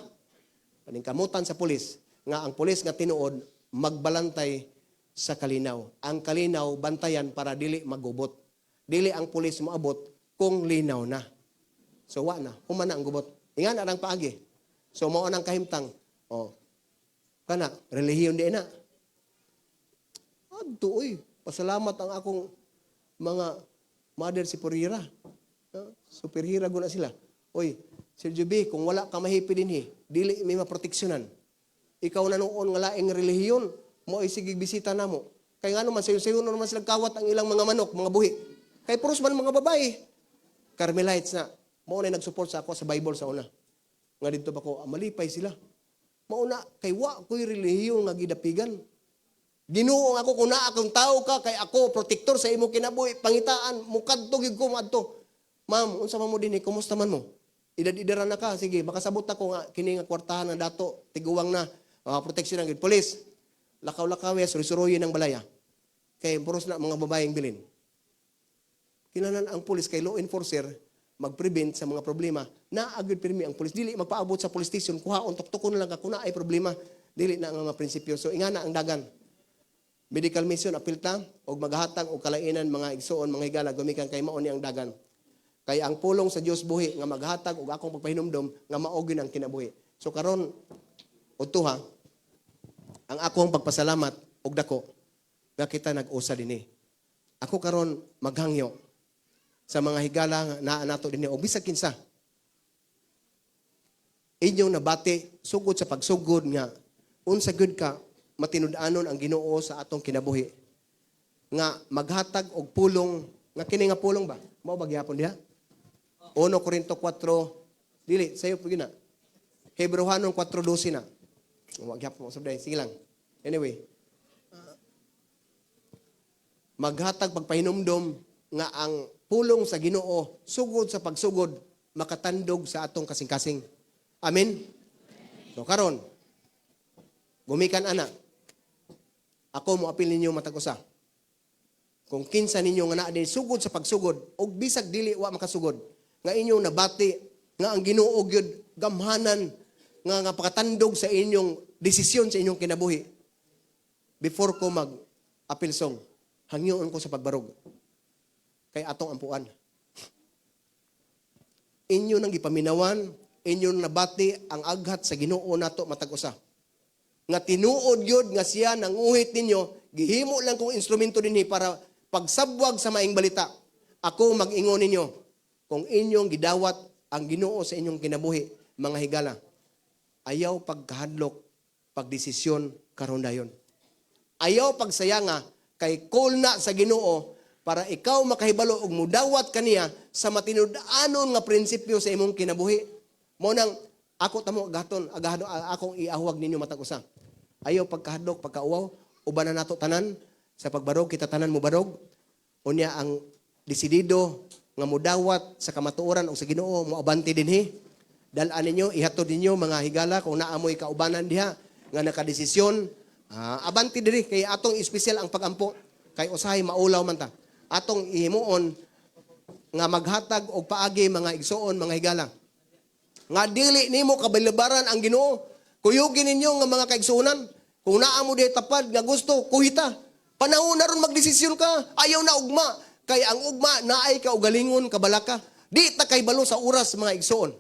Kaning kamutan sa police, nga ang police nga tinuod magbalantay sa kalinaw. Ang kalinaw bantayan para dili magubot. Dili ang police moabot kung linaw na. So wa na, human na ang gubot. Ingan arang paagi. So mao nang kahimtang. Oh. Kana relihiyon di na. Adto oy, pasalamat ang akong mga mother si Purira. Superhira guna sila. Oy, Sir Juby, kung wala ka mahipi dinhi, dili may maproteksyonan. Ikaw na noon nga laing relihiyon, mo ay sige bisita namo. Kay ngano man sayo-sayo na naman sila kawat ang ilang mga manok, mga buhi. Kay puros man mga babae. Carmelites na, mao na nag-support sa ako sa Bible sa una. Nga didto ba ko, malipay sila. Mao na kay wa ko'y relihiyon nga gidapigan. Ginoo ako kung naa akong tao ka kay ako protektor sa imong kinabuhi, pangitaan mukadto gyud ko moadto. Ma'am, unsa man mo dinhi, kumusta man mo? Edad-edara na ka, sige, makasabot ako nga kini nga kwartahan nga dato, tiguang na, proteksyon ang gyud pulis. Lakaw-lakaw ya, suroy-suroyin ang balaya. Kay puros na mga babaeng bilin. Kinahanglan ang pulis kay law enforcer mag-prevent sa mga problema. Naa gyud pirmi ang pulis dili magpaabot sa police station, kuhaon tuktukon lang ka kuna ay problema. Dili na ang mga prinsipyo. So ingana ang dagan. Medical mission apilta og maghatag og kalainan mga igsuon mga higala gumikan kay mao ni ang dagan. Kay ang pulong sa Dios buhi nga maghatag og akong pagpahinumdom nga mao gyud ang kinabuhi. So karon udto ha, ang akong pagpasalamat og dako nga kita nag-usa dinhi. Ako karon maghangyo Sa mga higala nga naa nato dinhi o bisag kinsa. Inyong nabati sugod sa pagsugod nga unsa gyud ka matinud-anon ang Ginoo sa atong kinabuhi nga maghatag og pulong nga kini nga pulong ba mao ba gihapon diha? 1 Corinto 4, dili sayo pud na. Hebreohanon 4:12 na. Wa gihapon mo sabday, sige lang. Anyway, maghatag pagpahinumdom nga ang pulong sa Ginoo sugod sa pagsugod makatandog sa atong kasing-kasing. Amen. So karon, gumikan ana, ako mo apil ninyo matag usa. Kung kinsa ninyo nga naa din sugod sa pagsugod og bisag dili wa makasugod nga inyong nabati nga ang Ginoo gyud gamhanan nga nga pakatandog sa inyong desisyon sa inyong kinabuhi, before ko mag appeal song, hangyoon ko sa pagbarog kay atong ampuan. Inyo nang gipaminawan, inyong nabati ang aghat sa Ginoo nato matag usa nga tinuod gyud nga siya nanguhit ninyo. Gihimo lang kong instrumento dinhi para pagsabwag sa maing balita. Ako mag-ingon ninyo, kung inyong gidawat ang Ginoo sa inyong kinabuhi, mga higala, ayaw pagkahadlok pagdesisyon karon dayon. Ayaw pagsayanga kay call na sa Ginoo para ikaw makahibalo og mudawat kaniya sa matinud-anon nga prinsipyo sa imong kinabuhi. Mo nang ako tamo gaton agahado akong iahwag ninyo matag usa. Ayaw pagkahadlok, pagkauwaw, uban na nato tanan sa pagbarog, kita tanan mo barog. Unya ang desidido nga mudawat sa kamatuoran o sa Ginoo moabante dinhi. Dal-an ninyo, ihatod ninyo, mga higala, kung naamoy kaubanan diha nga nakadesisyon, abante diri kay atong espesyal ang pagampo kay usahay maulaw man ta. Atong ihimuon nga maghatag og paagi, mga igsuon, mga higala. Nga dili nimo kabalibaran ang Ginoo. Kuyugin ninyo nga mga kaigsuonan. Kung naa mo dihay tapad nga gusto, kuhita. Panahon na ron magdesisyon ka. Ayaw na ugma. Kay ang ugma naay kaugalingon kabalaka. Di ta kay balo sa oras, mga igsuon.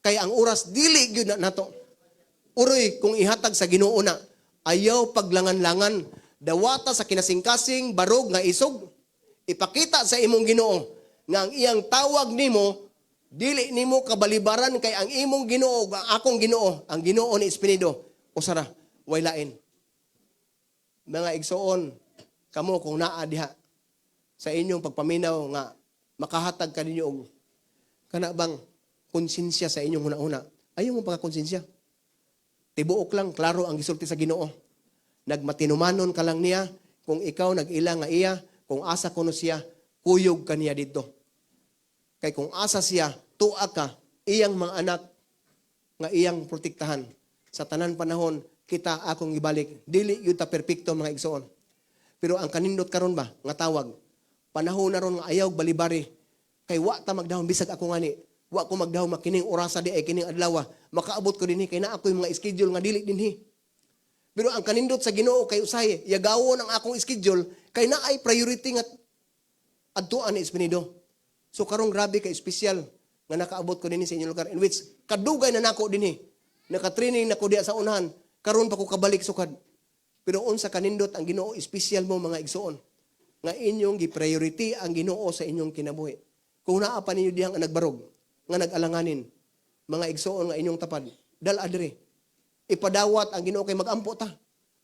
Kay ang oras dili gyud na nato. Uroy kung ihatag sa Ginoo na, ayaw paglangan-langan. Dawata sa kinasingkasing barog nga isog. Ipakita sa imong Ginoo nga ang iyang tawag nimo dili nimo kabalibaran kay ang imong Ginoo ug ang akong Ginoo, ang Ginoo ni Espinido, usara, way lain. Mga igsuon, kamo kung naa diha sa inyong pagpaminaw nga makahatag kaninyo og kana bang konsensya sa inyong huna-huna. Ayaw mo pagkakonsensya. Tibuok lang, klaro ang gisulti sa Ginoo. Nagmatinumanon ka lang niya, kung ikaw nag-ila nga iya, kung asa kuno siya, kuyog ka niya dito. Kay kung asa siya, tuwa ka, iyang mga anak nga iyang protektahan. Sa tanan panahon, kita akong ibalik. Dili yun ta perpekto, mga igsoon. Pero ang kanindot karon ba, nga tawag, panahon na ron nga ayaw balibari. Kay wa ta magdahom, bisag ako ngani. Wa ko magdahom makining orasa di ay kining adlaw. Makaabot ko dinhi kay naa ako'y mga schedule nga dili dinhi. Pero ang kanindot sa Ginoo kay usahay, yagawon ang akong schedule kay naay priority nga adtuan ni Espinido. So karong grabe kay espesyal nga nakaabot ko dinhi sa inyong lugar in which kadugay na nako dinhi. Naka-training nako diha sa unahan, karon pa ko kabalik sukad. Pero unsa kanindot ang Ginoo, espesyal mo, mga igsuon, nga inyong gi-priority ang Ginoo sa inyong kinabuhi. Kung naa pa ninyo dihang nagbarog, nga nag-alanganin, mga igsuon nga inyong tapad, dal adre. Ipadawat ang Ginoo kay magampo ta.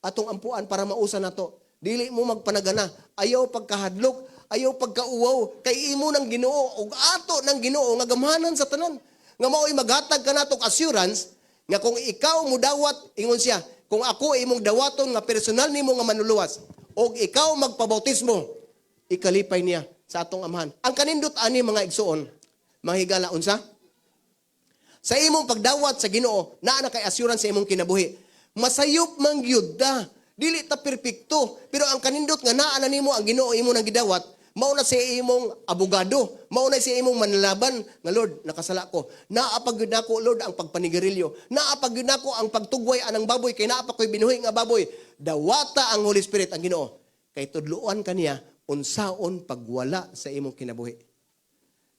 Atong ampuan para mausa nato. Dili mo magpanagana, ayaw pagkahadlok, ayaw pagkauwaw, kay imo ng Ginoo ug ato ng Ginoo nga gamhanan sa tanan. Nga mao'y maghatag kanatong assurance nga kung ikaw mudawat, ingon siya, kung ako imong dawaton nga personal nimo nga manluluwas, og ikaw magpabautismo, ikalipay niya sa atong amahan. Ang kanindot ani, mga igsuon, mga higala, unsa? Sa imong pagdawat sa Ginoo, naa na kay assurance sa imong kinabuhi. Masayop man gyud ta, dili ta perpekto, pero ang kanindot nga naa na nimo ang Ginoo imo nang gidawat, mao na sa imong abogado, mao na sa imong manlaban nga Lord, nakasala ko. Naa pa gyud nako, Lord, ang pagpanigarilyo. Naa pa gyud nako ang pagtugway anang baboy kay naa pa koy binuhi nga baboy. Dawata ang Holy Spirit ang Ginoo. Kay tudloan kaniya unsaon pagwala sa imong kinabuhi.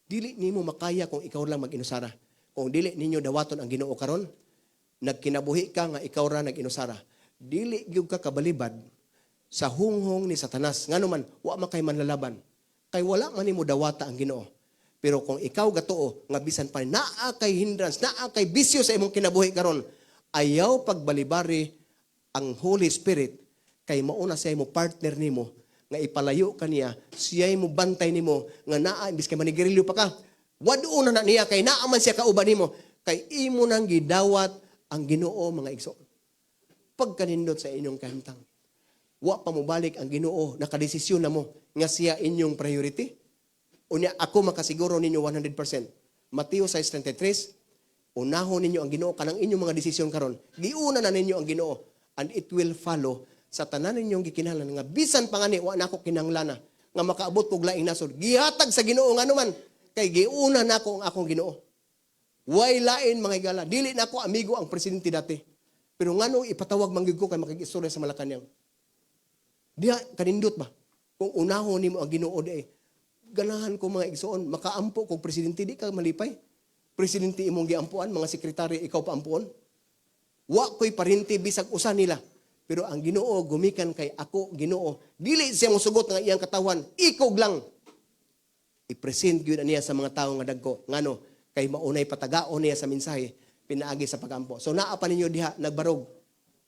Dili nimo makaya kung ikaw lang mag-inusara. Kung dili ninyo dawaton ang Ginoo karon, nagkinabuhi ka nga ikaw ra nag-inusara. Dili gyud ka kabalibad sa hunghong ni Satanas. Ngano man, wa man kay manlalaban. Kay wala man nimo dawata ang Ginoo. Pero kung ikaw gatuo nga bisan pa naa kay hindrance, naa kay bisyo sa imong kinabuhi karon, ayaw pagbalibari ang Holy Spirit kay mauna siya mo partner nimo nga ipalayo ka niya, siya mo bantay nimo nga naa imbis kay manigarilyo pa ka. Wad-o na na niya kay naa man siya kauban nimo kay imo nang gidawat ang Ginoo, mga igsoon. Pagkanindot sa inyong kahimtang. Wa pa mobalik ang Ginoo, nakadesisyon na mo nga siya inyong priority. Unya ako makasiguro ninyo 100%. Mateo 6:33, unahon ninyo ang Ginoo kanang inyong mga desisyon karon. Giuna na ninyo ang Ginoo and it will follow sa tanan ninyong gikinahanglan nga bisan pa ngani wa nako kinanglana nga makaabot kog laing nasod. Gihatag sa Ginoo nganuman kay giuna nako ang akong Ginoo. Way lain, mga higala. Dili nako amigo ang presidente dati. Pero nganong ipatawag man gyud ko kay makig-istorya sa Malacañang? Diha kanindot ba? Kung unahon nimo ang Ginoo di ay ganahan ko, mga igsoon, makaampo kog presidente, di ka malipay? Presidente imong giampuan, mga sekretary ikaw pa ampuon. Wa ko'y parinti bisag usa nila. Pero ang Ginoo gumikan kay ako Ginoo. Dili siya mosugot nga iyang katawan, ikog lang. I-present gyud niya sa mga tawo nga dagko. Ngano kay maunay patagaon niya sa mensahe pinaagi sa pagampo. So naa pa ninyo diha nagbarog.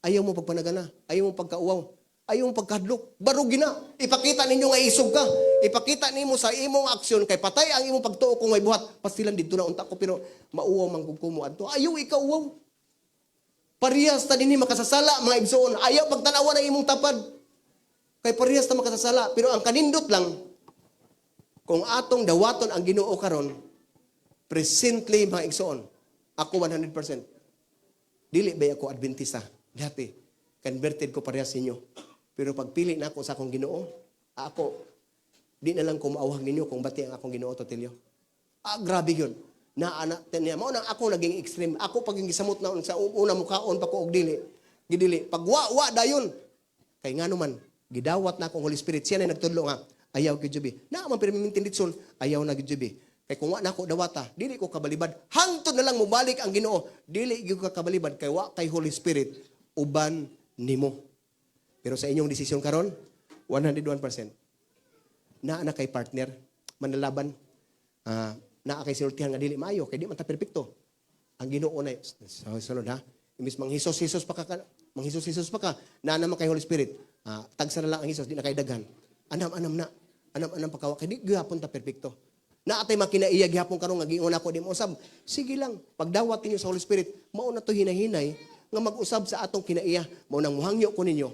Ayaw mo pagpanagana, ayaw mo pagkauwaw, ayaw mo pagkadlok. Barog gina. Ipakita ninyo nga isog ka. Ipakita nimo sa imong aksyon kay patay ang imong pagtuo kung may buhat. Pastilan didto na unta ko pero mauwaw man gud ko mo adto. Ayaw ikaw uwaw. Parehas ta dinhi makasasala, mga igsoon. Ayaw pagtanawan ang imong tapad. Kay parehas ta makasasala. Pero ang kanindot lang, kung atong dawaton ang Ginoo karon, presently, mga igsoon, ako 100%. Dili ba ako Adventista? Dati, converted ko parehas ninyo. Pero pagpili na ako sa akong Ginoo, ako, di na lang ko maawhag ninyo kung bati ang akong Ginoo, Totilio. Ah, grabe yun. Na anak niya. Mao nang ako naging extreme. Ako pag gisamot na sa una mukaon pa ko og dili. Gidili. Pag wa dayon. Kay ngano man gidawat na akong Holy Spirit. Siya na nagtudlo nga ayaw gyud jubi. Na man permi litson, ayaw na gyud jubi. Kay kung wa na ako dawata, dili ko kabalibad. Hangtod na lang mobalik ang Ginoo, dili gyud ka kabalibad kay wa kay Holy Spirit uban nimo. Pero sa inyong desisyon karon, 101%. Naa na kay partner, manalaban. Naa kay sinultihan nga dili maayo kay di man ta perpekto. Ang Ginoo na sa sunod ha. Imbis manghisos-hisos pa ka, manghisos-hisos pa ka, naa naman kay Holy Spirit. Tagsa na lang ang hisos, di na kay daghan. Anam-anam na. Anam-anam pa kawa kay di gyapon ta perpekto. Naa tay makinaiya gihapon karon nga giingon ako di mo usab. Sige lang, pagdawat ninyo sa Holy Spirit, mao na to hinahinay nga mag-usab sa atong kinaiya. Mao nang muhangyo ko ninyo.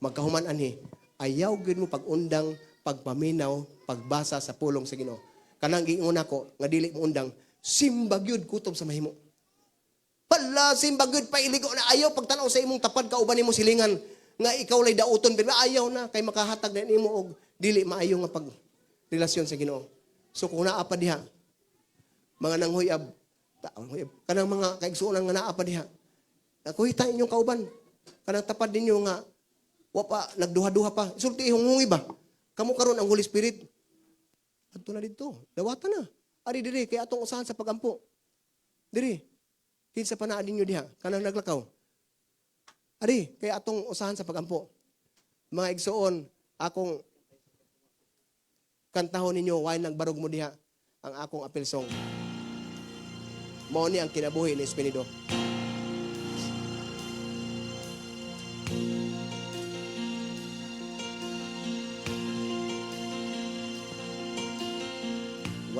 Magkahuman anhi, ayaw gyud mo pag-undang, pagpaminaw, pagbasa sa pulong sa Ginoo. Kanang giingon ako nga dili mo undang, simba gyud kutob sa mahimo. Pala simba gyud pailigo na ayaw pagtan-aw sa imong tapad kauban nimo silingan nga ikaw lay dauton pero ayaw na kay makahatag na nimo og dili maayo nga pag relasyon sa Ginoo. So kung naa pa diha mga nanghuyab, huyab, kanang mga kaigsuonan nga naa pa diha, nakuhita inyong kauban kanang tapad ninyo nga wa pa nagduha-duha pa, sulti hungungi ba kamo karon ang Holy Spirit adto na didto, dawata na ari diri kay atong usahan sa pagampo diri kinsa pa naa ninyo diha kanang naglakaw ari kay atong usahan sa pagampo. Mga igsuon, akong kantahon ninyo why nagbarog mo diha ang akong appeal song. Mao ni ang kinabuhi ni Espenido.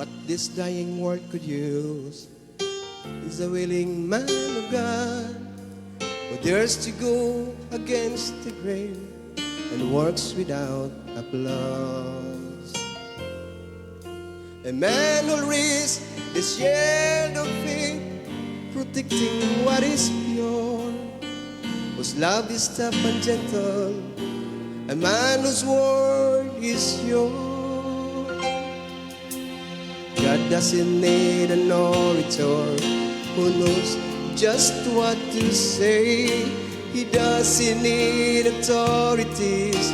What this dying world could use is a willing man of God who dares to go against the grain and works without applause. A man who'll risk the shield of faith, protecting what is pure, whose love is tough and gentle, a man whose word is sure. God doesn't need an orator who knows just what to say. He doesn't need authorities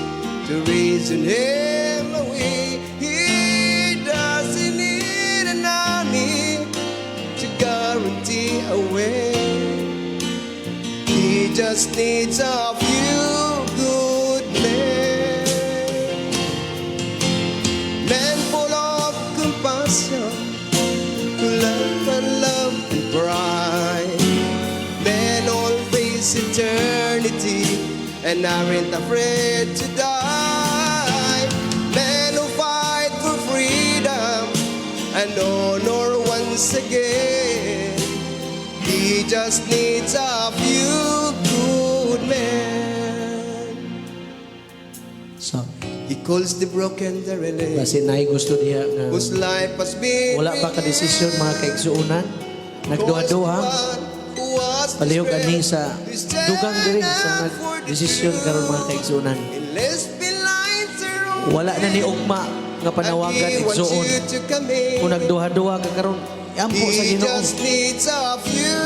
to reason him away. He doesn't need an army to guarantee a way. He just needs a few good men. Men and pride. Men all face eternity and aren't afraid to die. Men who fight for freedom and honor once again. He just needs a few good men. So, He calls the broken derelict basi naay gusto diha nga whose life has been wala pa ka desisyon, mga kaigsuonan, nagduha-duha, palihog ani sa dugang diri sa nagdesisyon karon, mga kaigsuonan. Wala na ni ugma nga panawagan, igsuon. Kung nagduha-duha ka karon, ampo sa Ginoo.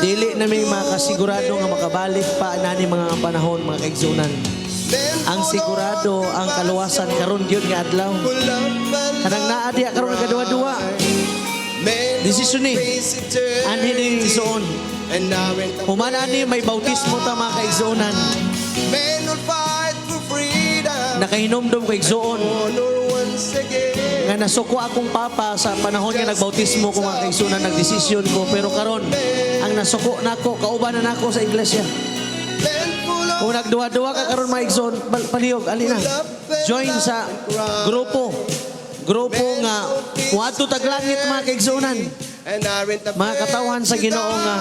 Dili na may makasigurado nga makabalik pa nani mga panahon, mga kaigsuonan. Ang sigurado, ang kaluwasan karon gyud nga adlaw. Kanang naa diha karon nagaduha-duha, desisyon ni anhi ni, igsuon. Human ani may bautismo ta, mga kaigsuonan. Nakahinomdom ko, igsuon, nga nasuko akong papa sa panahon nga nagbautismo ko, mga kaigsuonan, nagdesisyon ko, pero karon ang nasuko nako, kauban na nako sa iglesia. Kung nagduha-duha ka karon, mga igsoon, palihog ali na. Join sa grupo. Grupo nga muadto tag langit, mga kaigsuonan. Mga katawhan sa Ginoo nga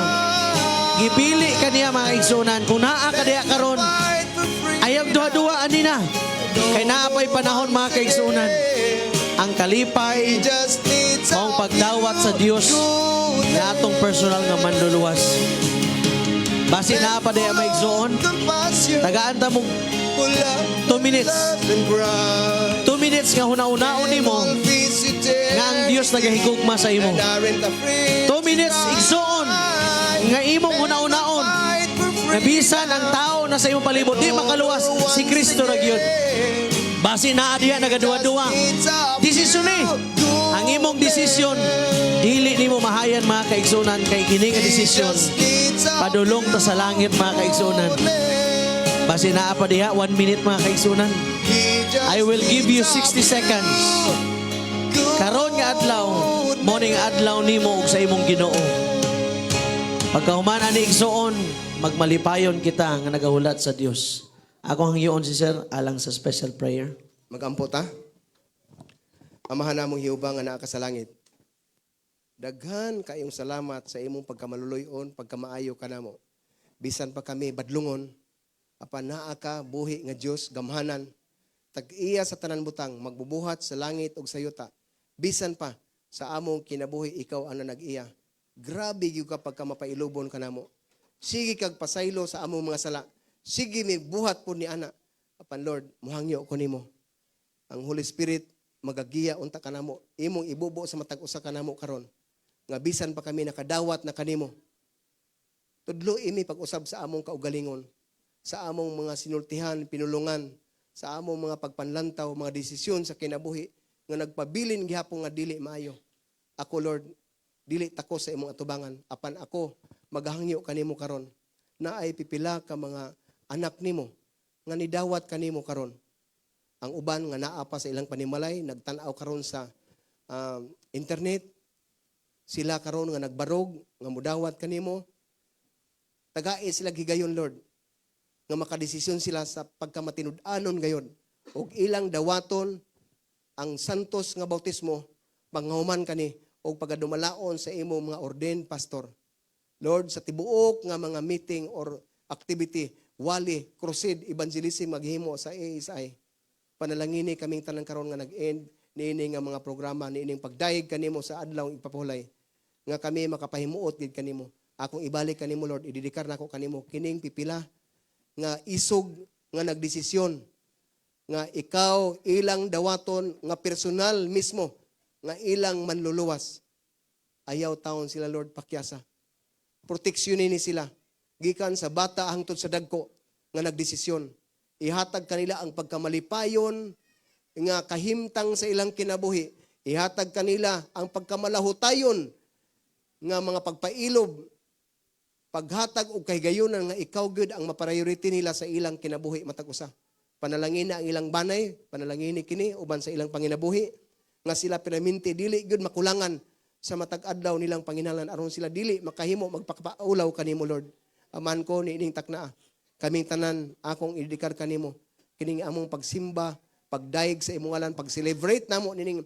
gipili kaniya, mga kaigsuonan. Kung naa ka diha karon, ayaw duha-duha, ani na. Kay naa pa'y panahon, mga kaigsuonan. Ang kalipay maong pagdawat sa Dios na atong personal nga manluluwas. Basi naa pa diha may igsoon, tagaan ta mo 2 minutes. 2 minutes nga huna-hunaon nimo nga ang Dios nagahigugma sa imo. 2 minutes, igsoon, nga imong huna-hunaon nga bisan ang tao na sa imong palibot di makaluwas, si Kristo ra gyud. Basi naa diha nagaduwa-duwa. Desisyon ni. Ang imong desisyon dili nimo mahayan, mga kaigsunan, kay kini nga desisyon padulong ta sa langit, mga kaigsunan. Basi naa pa diha, 1 minute, mga kaigsunan. I will give you 60 seconds. Karon nga adlaw, mao ning adlaw nimo ug sa imong Ginoo. Pagkahuman ani, igsuon, magmalipayon kita nga nagahulat sa Dios. Ako hangyoon si Sir alang sa special prayer. Magampo ta. Amahan namong Jehova nga naa ka sa langit. Daghan kayong salamat sa imong pagkamaluluyon, pagkamaayo kanamo. Bisan pa kami badlungon, apan naa ka buhi nga Dios, gamhanan. Tag-iya sa tanan butang, magbubuhat sa langit ug sa yuta. Bisan pa sa among kinabuhi, ikaw ang nag-iya. Grabe gyud ka pagka mapailubon kanamo. Sige kag pasaylo sa among mga sala. Sige mi buhat po ni ana. Apan Lord, muhangyo ko nimo. Ang Holy Spirit magagiya unta kanamo. Imong ibubo sa matag usa kanamo karon. Nga bisan pa kami nakadawat na kanimo. Tudlo imi pag-usab sa among kaugalingon, sa among mga sinultihan, pinulungan, sa among mga pagpanlantaw, mga desisyon sa kinabuhi nga nagpabilin gihapon nga dili maayo. Ako, Lord, dili tako sa imong atubangan, apan ako magahangyo kanimo karon. Naay pipila ka mga anak nimo nga nidawat kanimo karon. Ang uban nga naa pa sa ilang panimalay, nagtan-aw karon sa internet, sila karon nga nagbarog, nga mudawat kanimo. Tagai sila higayon, Lord, nga makadesisyon sila sa pagkamatinud-anon gayon ug ilang dawaton ang santos nga bautismo panghuman kani og pagadumalaon sa imo mga ordained pastor. Lord, sa tibuok nga mga meeting or activity, wali, crusade, evangelism maghimo sa ASI. Panalangini kaming tanan karon nga nag-end niini nga mga programa, niining pagdayeg kanimo sa adlaw ipapuhlay nga kami makapahimuot gid kanimo. Akong ibalik kanimo, Lord, idedikar nako kanimo kining pipila nga isog nga nagdesisyon nga ikaw ilang dawaton nga personal mismo nga ilang manluluwas. Ayaw taon sila, Lord, pakyasa. Proteksyonin ni sila gikan sa bata hangtod sa dagko nga nagdesisyon. Ihatag kanila ang pagkamalipayon nga kahimtang sa ilang kinabuhi. Ihatag kanila ang pagkamalahutayon nga mga pagpailob, paghatag og kahigayunan nga ikaw gyud ang mapriority nila sa ilang kinabuhi matag usa. Panalangin na ang ilang banay, panalangin kini uban sa ilang panginabuhi nga sila perminti dili gyud makulangan sa matag adlaw nilang panginahanglan aron sila dili makahimo magpakaulaw kanimo, Lord. Aman ko niining taknaa. Kaming tanan akong idedikar kanimo kining among pagsimba, pagdayeg sa imong ngalan, pag-celebrate namo nining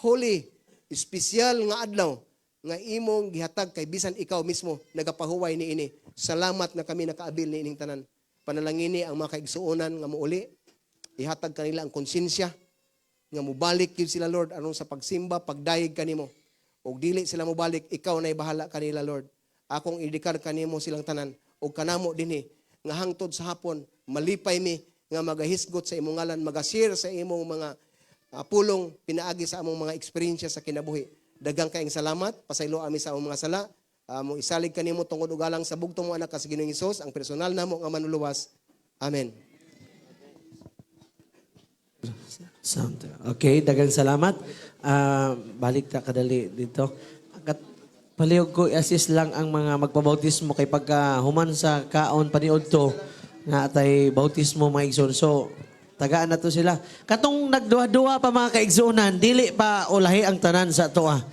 holy espesyal nga adlaw nga imong gihatag kay bisan ikaw mismo nagapahuway niini. Salamat nga kami nakaabil niining tanan. Panalangini ang mga kaigsuonan nga muuli. Ihatag kanila ang konsensya nga mubalik gyud sila, Lord, aron sa pagsimba, pagdayeg kanimo. Ug dili sila mobalik, ikaw nay bahala kanila, Lord. Akong idedikar kanimo silang tanan ug kanamo dinhi nga hangtod sa hapon malipay mi nga magahisgot sa imong ngalan, magashare sa imong mga pulong pinaagi sa among mga eksperyensya sa kinabuhi. Daghang kaayong salamat, pasaylo ami sa among mga sala. Mo isalig kanimo tungod ug alang sa bugtong mo anak ka sa Ginoong Hesus, ang personal namo nga manluluwas. Amen. Sound. Okay, daghang salamat. Balik ta kadali dito. Kat palihog ko i-assist lang ang mga magpabautismo kay pagka human sa kaon paniud to na atay bautismo mga igsoon. So, tagaan na to sila. Katong nagduha-duha pa mga kaigsuonan, dili pa ulahi ang tanan sa atoa.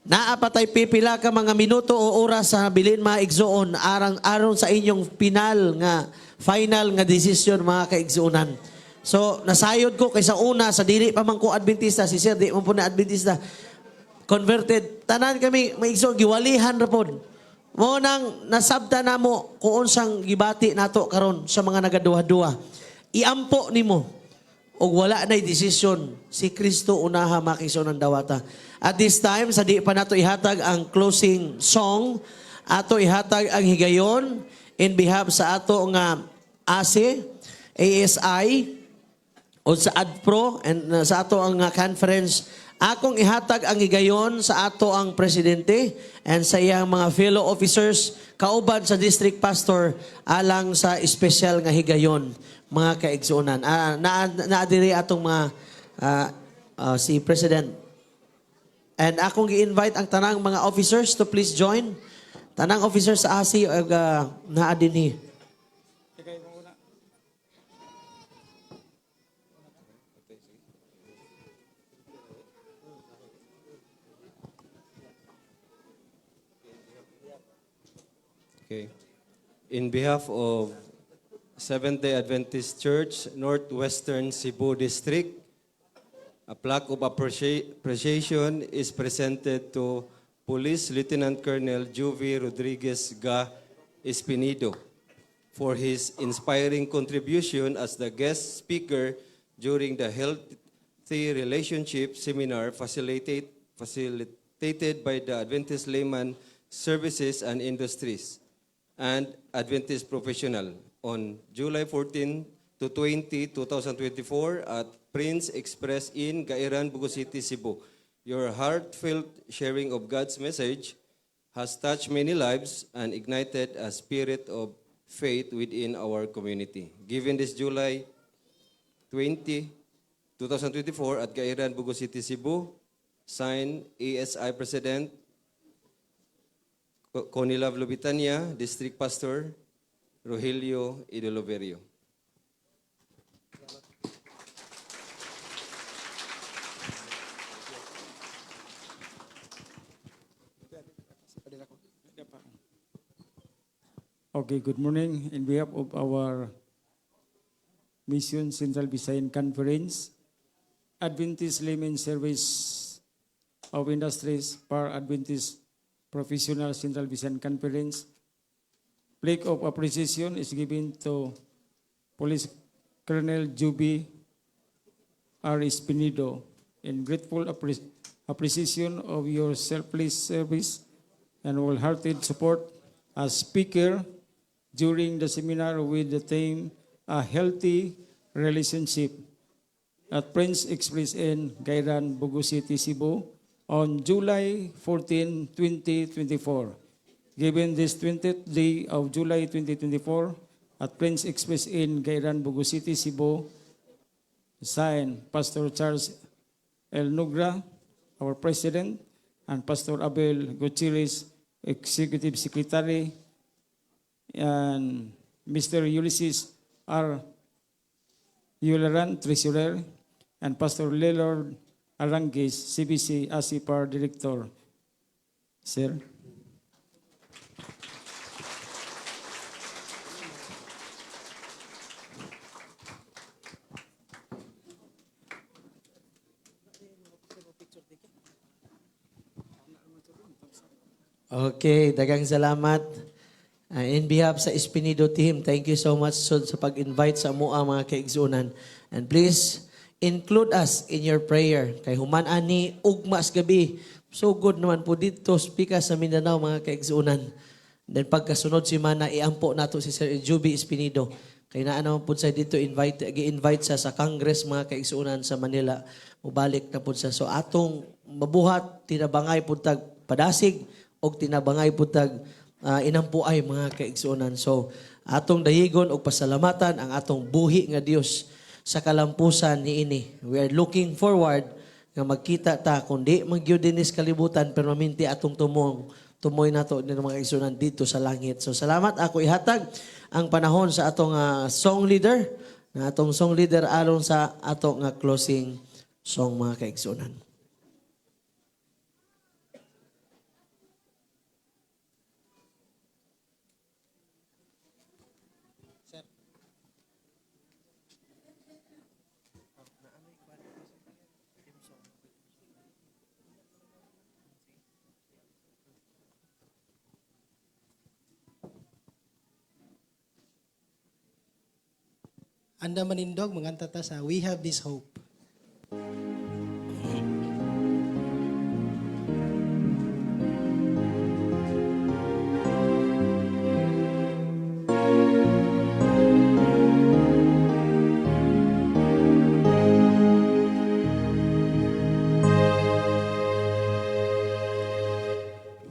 Naa pa tay pipila ka mga minuto o oras sa bilin mga igsoon arang aron sa inyong final nga desisyon, mga kaigsuonan. So nasayod ko kay sa una sa dili pa man ko Adventista, si Sir di man po na Adventista, converted tanan kami mga igsoon, giwalihan ra pod. Mo nang nasabta namo kung unsang gibati nato karon sa mga nagaduha-duha. Iampo nimo og wala na'y desisyon, si Kristo unaha, mga kaigsoon, ang dawata. At this time, sa di pa nato ihatag ang closing song, ato ihatag ang higayon in behalf sa ato nga ASE, ASI, o sa ADPRO and sa ato ang conference. Akong ihatag ang higayon sa ato ang presidente and sa iyang mga fellow officers kauban sa district pastor alang sa espesyal nga higayon, mga kaigsuonan. Na diri atong mga si president. And akong gi-invite ang tanang mga officers to please join. Tanang officers sa ASI ug naa dinhi. Okay. In behalf of Seventh-day Adventist Church, Northwestern Cebu District, a plaque of appreciation is presented to Police Lieutenant Colonel Juvie Rodriguez Ga Espinido for his inspiring contribution as the guest speaker during the Healthy Relationship Seminar facilitated by the Adventist Layman Services and Industries and Adventist Professional on July 14 to 20, 2024 at Prince Express Inn, Gairan, Bogo City, Cebu. Your heartfelt sharing of God's message has touched many lives and ignited a spirit of faith within our community. Given this July 20, 2024 at Gairan, Bogo City, Cebu, signed ASI President Conilav Lubitania, District Pastor Rogelio Idoloverio. Okay, good morning. In behalf of our Mission Central Visayan Conference, Adventist Layman Service of Industries, PAR Adventist Professional Central Visayan Conference, plaque of appreciation is given to Police Colonel Juby R. Espinido in grateful appreciation of your selfless service and wholehearted support as speaker during the seminar with the theme "A Healthy Relationship" at Prince Express Inn, Gairan, Bogo City, Cebu on July 14, 2024. Given this 20th day of July 2024 at Prince Express Inn, Gairan, Bogo City, Cebu, signed Pastor Charles El Nugra, our President, and Pastor Abel Gutierrez, Executive Secretary, and Mr. Ulysses R. Yularan, Treasurer, and Pastor Lelord Arangis, CBC ASIPAR Director. Sir. Okay, daghang salamat. In behalf sa Espinido team, thank you so much, Sud, sa pag-invite sa amoa, mga kaigsunan. And please, include us in your prayer. Kay human ani, ugma sa gabi. So good naman po dito, speaker sa Mindanao, mga kaigsunan. Then pagkasunod si Mana, iampo nato si Sir Juby Espinido. Kay naa naman po siya dito, invite, gi-invite siya sa Congress, mga kaigsunan, sa Manila. Mubalik na po siya. So atong mabuhat, tinabangay po tag padasig, og tinabangay po tag inampuay, mga kaigsuonan. So atong dayigon og pasalamatan ang atong buhi nga Dios sa kalampusan niini. We are looking forward nga magkita ta kundi magyud dinis kalibutan, permanente atong tumong tumoy nato ni mga kaigsuonan dito sa langit. So salamat. Ako ihatag ang panahon sa atong song leader, na atong song leader aron sa ato nga closing song, mga kaigsuonan. Anda manindog, manganta ta sa We Have This Hope.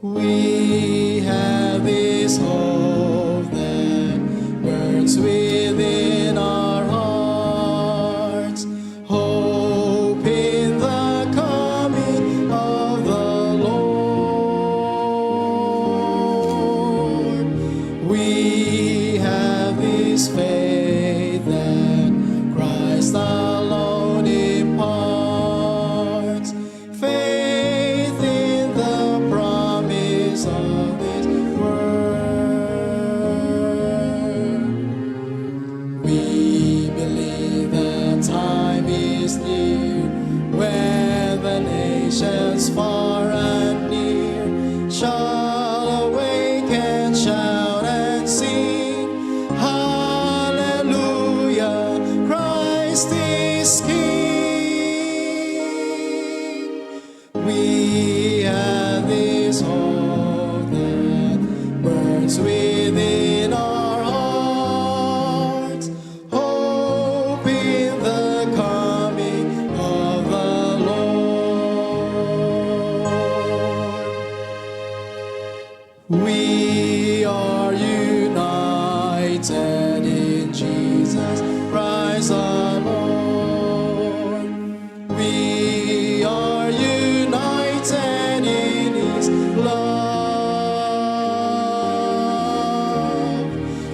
We have this hope that burns within our hearts, hope in the coming of the Lord. We have this faith that Christ alone imparts, faith in the promise of His word. We believe the time is near when the nations far and near shall awake and shout and sing, "Hallelujah, Christ is King." We have this hope that burns within our hearts, hope in the coming of the Lord. We are united in Jesus Christ our Lord. We are united in His love,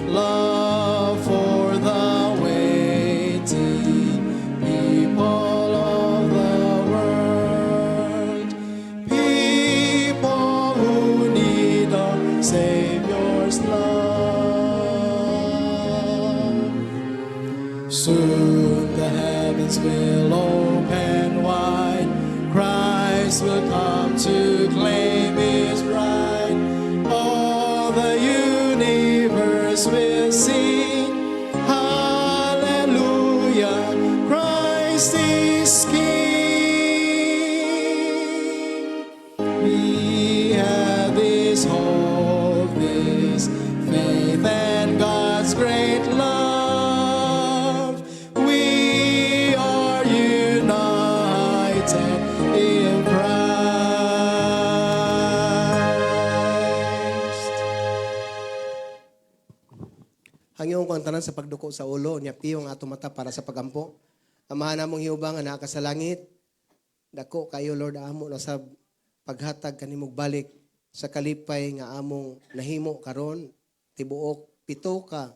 love for the waiting people of the world, people who need our Savior's love. Soon the heavens will open wide. Christ will come to claim His bride. All the universe will sing, "Hallelujah, Christ is King." We have this hope, this faith, and God's great love. We are united in Christ. Hangyoon ko ang tanan sa pagduko sa ulo, nya piyong ato mata para sa pagampo. Amahan namong Jehova nga naa ka sa langit, dako kayo, Lord, amo na sa paghatag kanimog balik sa kalipay nga among nahimo karon tibuok 7 ka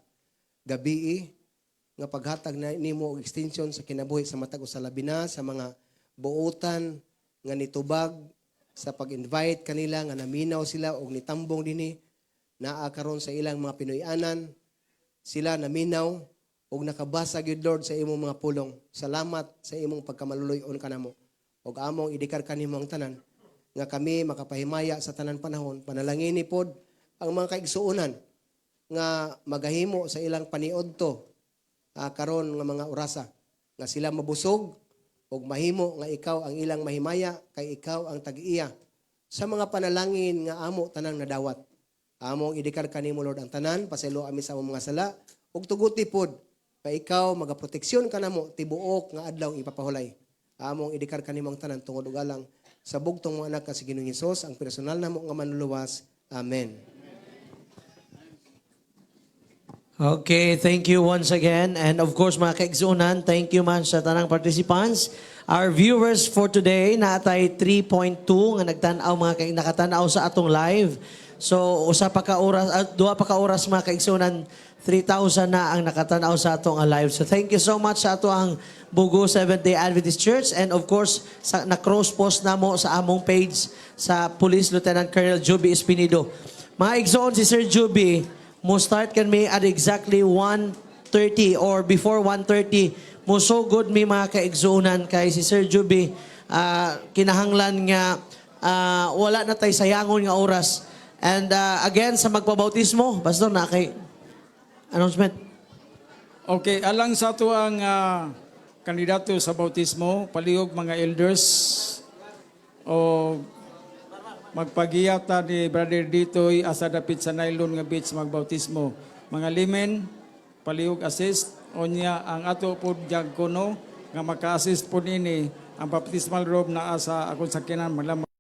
gabii nga paghatag na nimo og extension sa kinabuhi sa matag usa, labi na sa mga buotan nga nitubag. sa pag-invite kanila nga naminaw sila og nitambong dinhi, naa karon sa ilang mga Pinoy-anan sila, naminaw og nakabasa gyud, Lord, sa imong mga pulong. Salamat sa imong pagkamaluloy-on kanamo. Og among ideklara kanimo ang tanan nga kami makapahimaya sa tanan panahon. Panalangini pod ang mga kaigsuonan nga magahimo sa ilang paniudto karon nga mga orasa, nga sila mabusog ug mahimo nga ikaw ang ilang mahimaya, kay ikaw ang tag-iya sa mga panalangin nga amo tanang nadawat. Among ideklara kanimo, Lord, ang tanan. Pasaylo ami sa among mga sala ug tuguti pod kay ikaw magaproteksyon kanamo tibuok nga adlaw ipapahulay. Among ideklara kanimo ang tanan tungod ug alang sa bugtong mong anak nga si Ginoong Hesus, ang personal namo nga manluluwas. Amen. Okay, thank you once again. And of course, mga kaigsunan, thank you man sa tanang participants. Our viewers for today, naatay 3.2 nga nagtan-aw, mga nakatan-aw sa atong live. So, usa pa ka oras, duha pa ka oras, mga kaigsunan, 3,000 na ang nakatan-aw sa atong live. So, thank you so much sa ato ang Bogo Seventh-day Adventist Church and of course, sa na-cross post namo sa among page sa Police Lieutenant Colonel Juby Espinido. Mga igsoon, si Sir Juby, mo start kan mi at exactly 1:30 or before 1:30. Mo sugod mi, mga kaigsuonan, kay si Sir Juby kinahanglan nga wala na tay sayangon nga oras. And again, sa magpabautismo, Pastor, na kay announcement. Okay, alang sa ato ang kandidato sa bautismo, palihog mga elders o magpagiyata ni Brother Ditoy asa dapit sa nylon nga beach magbautismo. Mga laymen, palihog assist unya ang ato po diakono nga maka-assist po nini. Ang baptismal robe naa sa akong sakyanan maglamang.